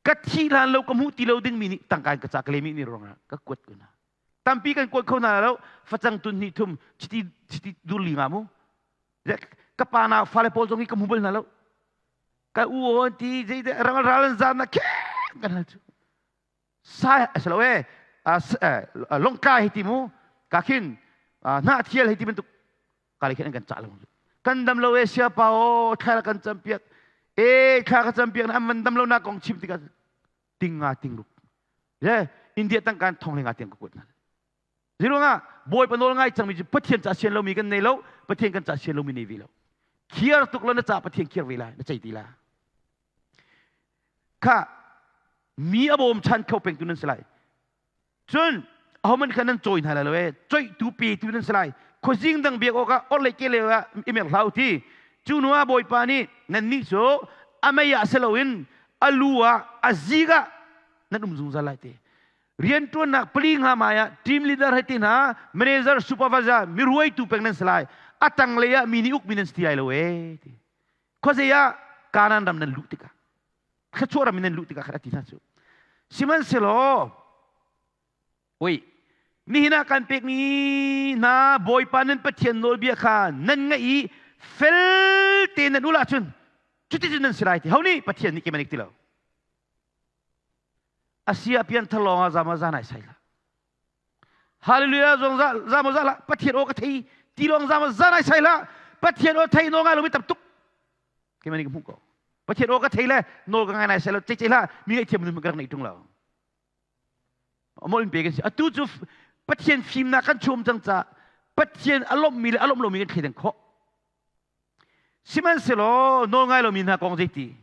Ka thi hlan lo ka hmuh ti lo ding mi nih tangka in ka ca ka lemi ni ruangah ka kuat ko hna. Tampi kan kuat kho hna lo. Facang tun hnih thum chiti chiti dur li nga mu. Ka pa na fale pawl zong hi ka hmu bal hna lo. Ka u on ti zei ral ral an zan na khen kan hal cu. Sai a si lo e. Longtlai hei ti mu ka khin Hnahthial hei ti bantuk ka le khin an kan cah lo. Kan dam lo e siapa o thla kan cam piak e thla ka cam piak na an van dam lo na kong chim tikah ting nga ting ruk le India tang kan thong le nga tiang ka kuat hna. Ziruangah Bawipa nawl ngai cangmi cu Pathian ca sian lomi kan nei lo, Pathian kan ca sian lomi nei ve lo. Khiar tuk lo na ca Pathian khiar ve lai, na cei ti la. Kha mi a bawm chan kho peng tu nan si lai. Cun ahoman kha nan cawi hna lai lo e, coihtu petu nan si lai. Khuazing dang biak awkah orhlei ke le ah i mer hlah u ti. Cu hnu ah Bawipa nih nannih cu a mei ah si loin a lu ah a zik ah nan um zungzal lai ti. Rianṭuannak pali nga mai ah team leader hei ti hna, manager, supervisor, miruaitu peng nan si lai. A tanglei ah mi nih ukmi nan si ti lai lo ee ti. Khuazei ah Kanaan ram nan luh tikah, thluachuah ram in nan luh tikah khan a ti hna cu. Sihmanhsehlaw, oi, nihin ah kan pekmi hna Bawipa nan Pathian nawlbia kha nan ngaih i fel tein nan ul ahcun cuticun nan si lai ti. Ho nih Pathian nih keimah nih ti lo. Asia pianthar lawng ah zama zan ai sai la. Hallelujah zong zama za la Pathian aw ka thei ti lawng zama zan ai sai la Pathian aw thei nawl ngai lomi tam tuk. Keimah nih ka hmuh ko. Pathian aw ka thei le nawl ka ngai nai sai lo cei cei hlah mi ngaihthiam nun ka rak nei tung lo. Amol in pe kan si. Atu cu Pathian fimnak kan chum cang ca Pathian a lawmhmi le a lawmh lomi kan thleidan khawh. Sihmanhsehlaw nawl ngai lomi hna kong zeiti?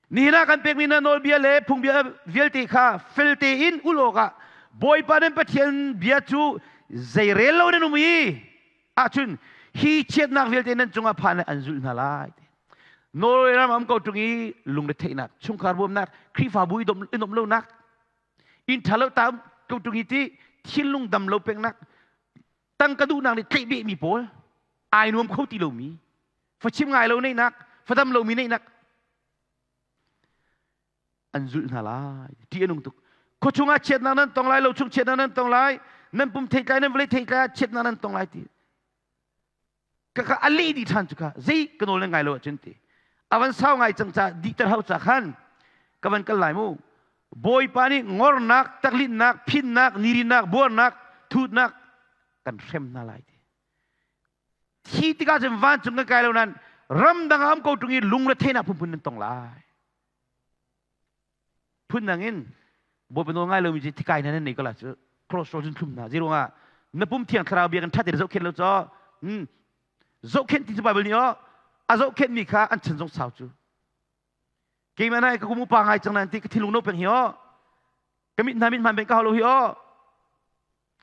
Nihin ah kan pekmi na nawlbia le phungbia vialte kha fel tein ul awkah Bawipa nan Pathian bia cu zeirel lo nan um i ahcun hi chiatnak vialte nan cungah phan an zulh hna lai. Norway ram am ko ṭung i lungretheihnak, chungkhar bawmnak, Khrihfabu i nuamh lonak, inn ṭha lo ta ko ṭung i ti thinlung dam lo peknak, tangka duhnak nih tlaih behmi pawl, ai nuam kho ti lomi, fachim ngai lo neihnak, fadam lomi neihnak an zulh hna lai. Ṭih a nung tuk. Khuachung ah chiatnak nan tong lai, lo chung chiatnak nan tong lai, nan pum theitlai, nan vawlei theitlai ah chiatnak nan tong lai ti. Ka ka a leh dih ṭhan cu ka zei ka nawl nan ngai lo ahcun ti. A van sau ngai cang ca dihter hau ca khan ka van kal lai mu. Bawipa nih ngornak, taklinnak, phinnak, nirinnak, buarnak, thutnak kan hrem hna lai ti. Thi tikah cun vancung kan kai lo nain ramdang ah um ko ṭung i lungre theihnak phunphun nan tong lai. Phundang in Bawipa nawl ngai lomi cu thikai hna nan nei ko la cu cholesterol cun thlum hna. Zeiruangah na pum thiang thlarau bia kan ṭhat in zohkhenh lo caw zohkhenh ti cu Bible nih aw a zohkhenhmi kha an chan zong sau cu. Keimah nai ka kum upa ngai cang nain ti ka thinlung no peng hi aw ka mit hna mit hman peng ka hau lo hi aw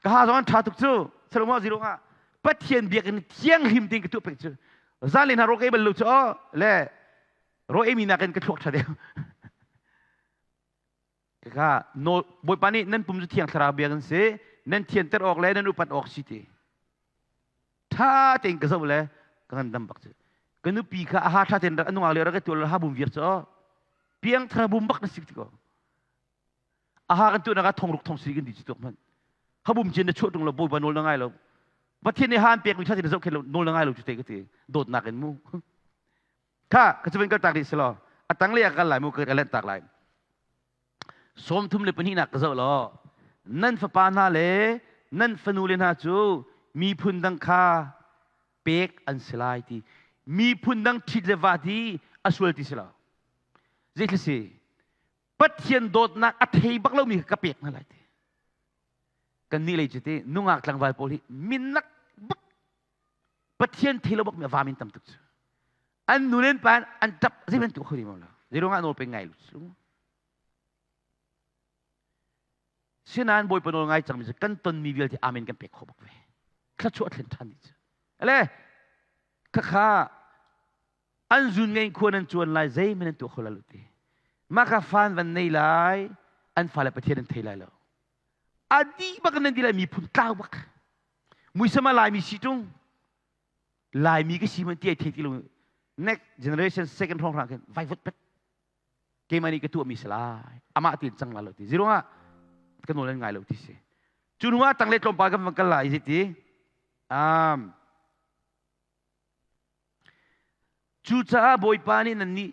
ka ha zong an ṭha tuk cu Salomo zirung ah Pathian biakinn thianghlim tein ka tuah peng cu zan le hna ro ka ei bal lo cu aw le ro ei mi nakin ka thluak ṭha deuh kha nawl Bawipa nih nan pum cu thiang thlarau biakinn si nan thianter awk le nan upat awk si ti ṭha tein ka zoh le ka ngan dam bak cu ka nupi kha a ha ṭha tein rak a nungak le rak ka tual ha bum viar cu aw piang thar bum bak na si ti ko Aha kan tuahnak ah thongruk thong siri kan ti cu tuak hmanh. Habum cin na chuah tung lo Bawipa nawl na ngai lo. Pathian nih han pek mi tha tin zohkhen lo nawl na ngai lo cu te ka ti. Dawtnak in mu. Kha ka cuvin kal tak dih selaw a tang le ah kal lai mu ka lent tak lai. 32 nak ka zoh law nan fapa hna le nan fanu le hna cu miphun dang kha pek an si lai ti miphun dang ṭhit le va ti a sual ti si lo zei si Pathian dawtnak a thei bak lomi ka pek hna lai ti. Kan nih lei cu ti nungak tlangval pawl hi minnak bak Pathian thei lo bak mi a vam in tam tuk cu. An nu len pa an tap zei bantuk kho lo. Zei ruangah nawl pe ngai lu cu. Sinain Bawipa nawl ngai cangmi cu kan tonmi vialte amen kan pek kho bak ve. Thluachuah thlen ṭhan dih cu. Ale khakha an zun ngei khua nan cuan lai zeihmanh nan tuah kho lai lo ti mah kha fan van nei lai an fale Pathian an thei lai lo a dih bak nan di lai miphun tlau bak muisam ah laimi si tung laimi ka si man ti ai thei ti lo next generation second hrawng hrang khin vai vot pet keimah nih ka tuahmi si lai amah tin cang la lo ti ziruangah ka nawl an ngai lo ti si cu hnu ah tangle tlawmpal kan van kal lai ti um Cucaah Bawipa nih nannih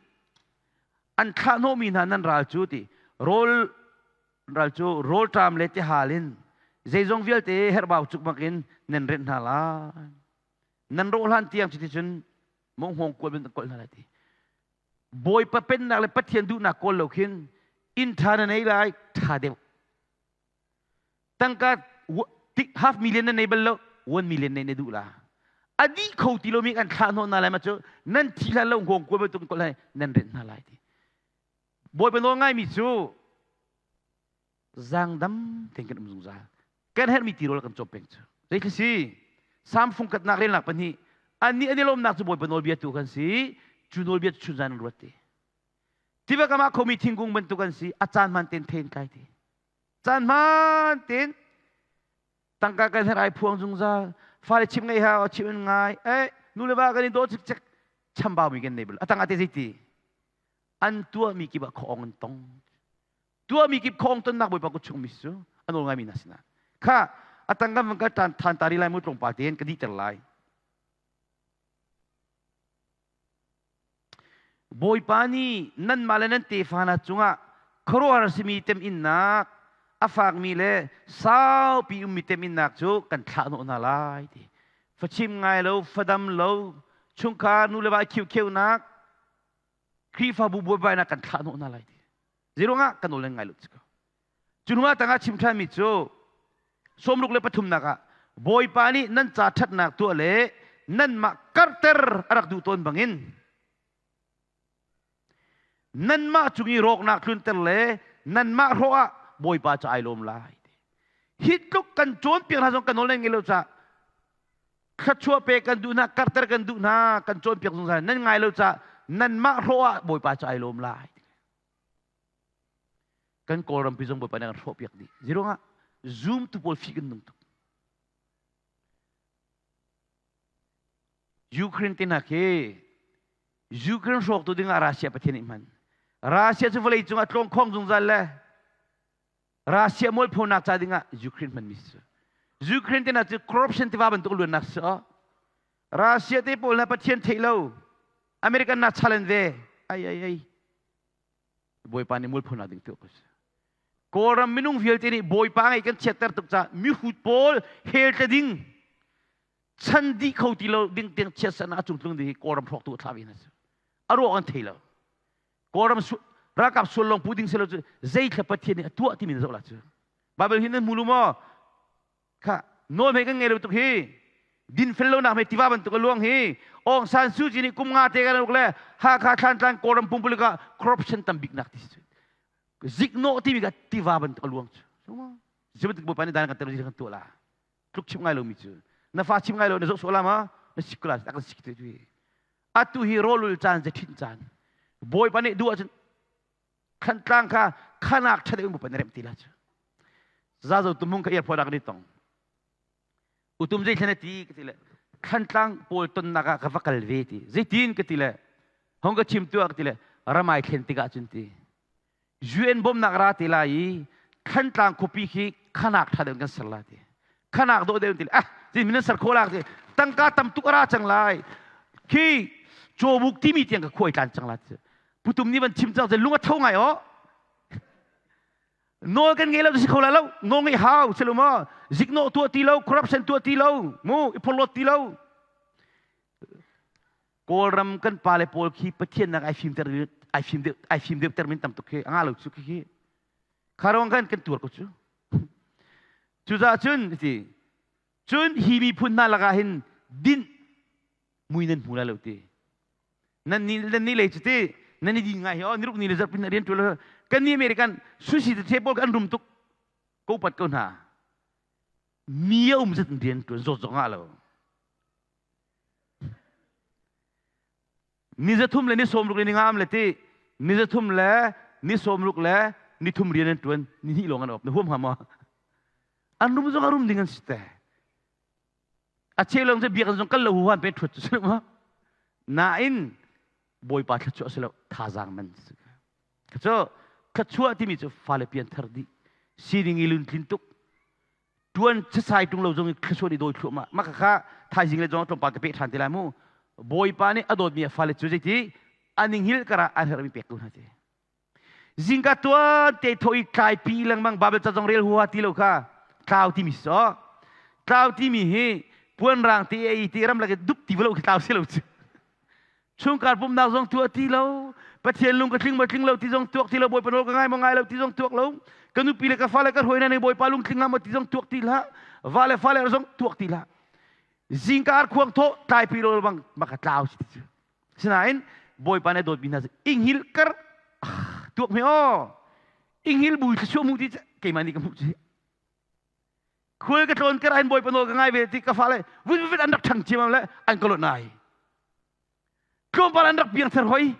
an thlahhnawhmi hna nan ral cu ti rawl Ral cu rawlṭam le tihal in zeizong vialte herhbau cukmak in nan renh hna lai. Nan rawh hlan tiang cuticun mawng kual in kolh hna lai ti. Bawipa pennak le Pathian duhnak kawl lo khin inn ṭha na nei lai, ṭha deuh. Tangka half million na nei bal lo, 1 million nei na duh la. A dih kho ti lomi kan thlah hnawh hna lai ma cu nan thi hlan lo ngawng kual bantuk in kolh lai nan renh hna lai ti. Bawipa nawl ngaimi cu zaangdam tein kan um zungzal. Kan herhmi tirawl kan cawm peng cu. Zei si? Salm fung khatnak relnak pahnih. Annih an i lawmnak cu Bawipa nawlbia tu kan si. Cu nawlbia cu chunzan an ruat ti. Tiva kam ah khomi thingkung bantuk an si. A caan hmaan tein thei an tlai ti. Caan hmaan tein tangka kan herh ai phuang zungzal. Fale chim ngai hau, chim in ngai. Eh, nu le va kan i daw cikcek. Chambau mi kan nei bal. A tang ah te zeiti? An tuahmi kip ah khuaawng an tong. Tuahmi kip khuaawng tonnak Bawipa kut chung mi cu a nawl ngaimi hna sinah. Kha a tang kan van ka ṭan than ta rih lai mu tlawmpal tein ka dihter lai. Bawipa nih nanmah le nan tefa hna cungah khuaruahhar a simi teminnak, a fakmi le saupi ummi teminnak cu kan thlahhnawh hna lai ti. Fachim ngai lo, fadam lo, chungkhar nu le va khiukheunak, Khrihfabu buaibainak kan thlah hnawh hna lai ti. Zeiruangah kan nawl nan ngai lo ko. Cu hnuah tangah chim ṭhanmi cu sawmruk le pathumnak ah Bawipa nih nan ca ṭhatnak tuah le nanmah karhter a rak duh tawn bangin nanmah cung i rawknak tlunter le nanmah hrawh ah Bawipa cu ai lawm lai. Hi tluk kan cawnpiak hna zong kan nawl nan ngei lo caah thluachuah pek kan duh hna, karhter kan duh hna, kan cawnpiak zungzal nan ngai lo caah nanmah hrawh ah Bawipa cu ai lawm lai. Kan Kawlram pi zong Bawipa nih kan hrawhpiak dih. Ziruangah zoom tu pawl fih kan nung tuk. Ukraine te hna khi Ukraine hrawktu dingah Russia Pathian nih hman. Russia cu vawlei cungah tlawng khong zungzal le Russia mualphonak ca dingah Ukraine hmanmi si. Ukraine te hna cu corruption tiva bantuk luannak si. Russia te pawl na Pathian theih lo. American na challenge ve. Ai ai ai. Bawipa nih mualphonak ding tu ko si. Kawlram minung vialte nih Bawipa ngei kan chiatter tuk ca mihut pawl hell tla ding chan dih kho ti lo ding tiang chiat sana a cung tlung ding hi Kawlram hrawktu a thla ve hna si. A ruah kan thei lo. Kawlram ralkap sual lawng pu ding silo cu zeithla Pathian nih a tuah timi na zoh la cu. Bible hi nan hmu lu maw? Kha nawl hmei kan ngei lo tuk hi. Dinfel lonak hmei tiva bantuk a luang hi. Aung San Suu Kyi nih kum nga te kan uk le Hakha Thlantlang Kawlram pumpuluk ah corruption tam bik nak ti si. Ziknawh timi ka tiva bantuk a luang cu. Zibantuk bawipa nih dan kan ter kan tuah la. Tluk chim ngai lomi cu. Na fa chim ngai lo na zoh sawh la ma? Na sik ko la tak sik te tu hi. Atu hi rawlul caan ze thin caan. Bawipa nih duh ahcun Thantlang kha khanak ṭha deuh in Bawipa nih remh ti la cu. Zazo tumhung kha airport ah kan i tong. Utum zei thlen a ti ka ti le Thantlang pawl tonnak ah ka va kal ve ti. Zeitin ka ti le hong ka chim tuah ka ti le ramai thlen tikah cun ti. UN bawmnak ra te lai i Thantlang khuapi khi khanak ṭha deuh in kan ser lai ti. Khanak dawh deuh in ti le ah tin min ser khawh lak ti. Tangka tam tuk a ra cang lai. Khi cawbuk timi tiang ka khuai tlan cang lai ti. Putum nih van chim cang lung a tho ngai aw. Nawl kan ngei lo si kho lai lo. Nawl ngeih hau si lo maw? Ziknawh tuah ti lo, corruption tuah ti lo, mu i phorhlawt ti lo. Kawlram kan pale pawl khi Pathian nak ai fimter ai fim deuh ai fim deuh ter min tam tuk khi anga lo cu khi khi kharong kan kan tuar ko cu. Cucaah cun ti cun hi miphun hna lakah hin dinh mui nan hmu lai lo ti. Nan ni nan ni lei cu ti nan i din ngai hi oh niruk ni le zarhpin rian ṭuan kan ni American sushi te pawl kan rum tuk ko pat ko hna mi a um zat rian ṭuan zawt zong ah lo. Ni 3 le ni 60 le ni ngam le ti ni 3 le ni 60 le ni thum rian an ṭuan ni hnih lawng an op na huam hnga maw? An rum zong a rum ding an si te. A cheu lawng cu biakinn zong kal lo huan pe ṭhut cu si lo nain Bawipa thluachuah a si lo thazaang man si. Cu thluachuah timi cu fale pianthar dih sining i luntlin tuk tuan sasai tung lo zong i thluachuah nih dawi thluahmah mah kha thaizing le zong tlawmpal ka peh ṭhan te lai mu. Bawipa nih a dawtmi a fale cu zeiti an i hngilh karah an herhmi pek ko hna ti. Zingka tuan te tho i tlaipi lengmang Bible ca zong rel hua ti lo kha tlau timi so. Tlau timi hi puan rang te ei ti ram lak dup ti velo khi tlau si lo cu. Chungkar pumnak zong tuah ti lo, Pathian lung ka tling ma tling lo ti zong tuak ti lo, Bawipa nawl ka ngai ma ngai lo ti zong tuak lo, ka nupi le ka fale ka hruai na ning Bawipa lung tling ma ti zong tuak ti hlah, va le fale zong tuak ti hlah. Zingka ar khuang thawh tlaipi lo bang maka tlau si ti cu. Sinain Bawipa nih dawtmi hna inghil kar tuak hme aw inghil bui thluachuah mu ti keimah nih ka hmuh cu khual ka tlawn kar ahin Bawipa nawl ka ngai ve ti ka fale vun vun an rak ṭhang ciamam le an ka lot nai tlawmpal an rak piangthar hoi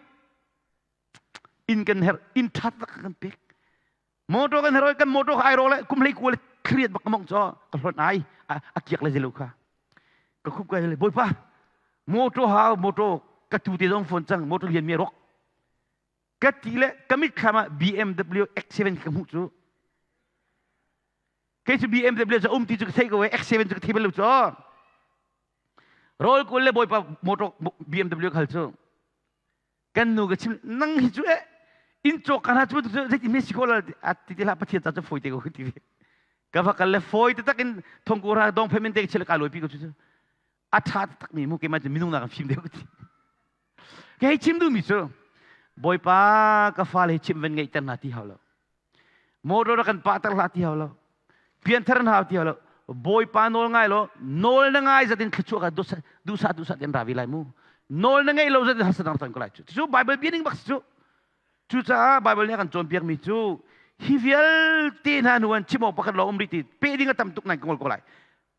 inn kan her inn ṭhat tak kan pek motor kan her kan motor ka ai ro le kum hlei kual khriat bak ka mong cho ka hlon ai a kiak le zelo kha ka khup ka le bawipa motor hau motor ka tu te zong phone cang motor lian mi rok ka ti le ka mitthlam ah BMW X7 ka hmuh cu kei cu BMW cu um ti cu ka thei ko e X7 cu ka thei bal lo cu rawl kul le bawipa motor BMW khal cu kan nu ka chim nang hi cu eh in cawk ka hna cu zeiti me si ko la ti ti hlah pathian ca cu fawi te ko ti ve ka va kal le fawi te tak in thongku ra dong phemen te chil ka loi pi ko cu a tha tak mi mu keimah cu minung nak an fim deuh ti ke hei chim duhmi cu bawipa ka fale hi chim van ngeihter hna ti hau lo motor kan pah ter hlah ti hau lo pianthar an hau ti hau lo bawipa nawl ngai lo nawl na ngai zatin thluachuah ka duhsah duhsah ten ra ve lai mu nawl na ngeih lo zatin harsa dang ton ko lai cu cu bible bia ning bak si cu cucaah bible nih a kan cawnpiak mi cu hi vialte hna hnu an chim awk pakhat lawng um rih ti pe ding a tam tuk nan ka ngol ko lai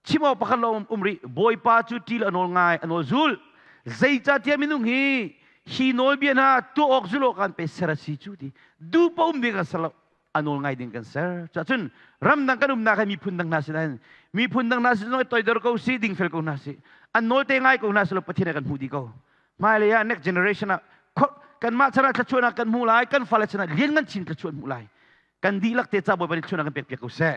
Chim awk pakhat lawng um rih. Bawipa cu ṭil a nawl ngai, a nawl zul. Zeicahtiah minung hi hi nawlbia hna tuah awk zul awk an pe ser a si cu ti. Duh paoh um ding kan ser lo. A nawl ngai ding kan ser. Cun ramdang kan umnak hi miphun dang hna sinain miphun dang hna sin zong i toidor ko si, dingfel ko hna si. An nawl te ngai ko hna silo Pathian ah kan hmuh dih ko. Hmailei ah next generation ah kanmah chan ah thluachuahnak kan hmu lai, kan fale chan ah lianngan chin thluachuah hmuh lai. Kan dihlak te ca Bawipa nih thluachuahnak kan pek piak ko seh.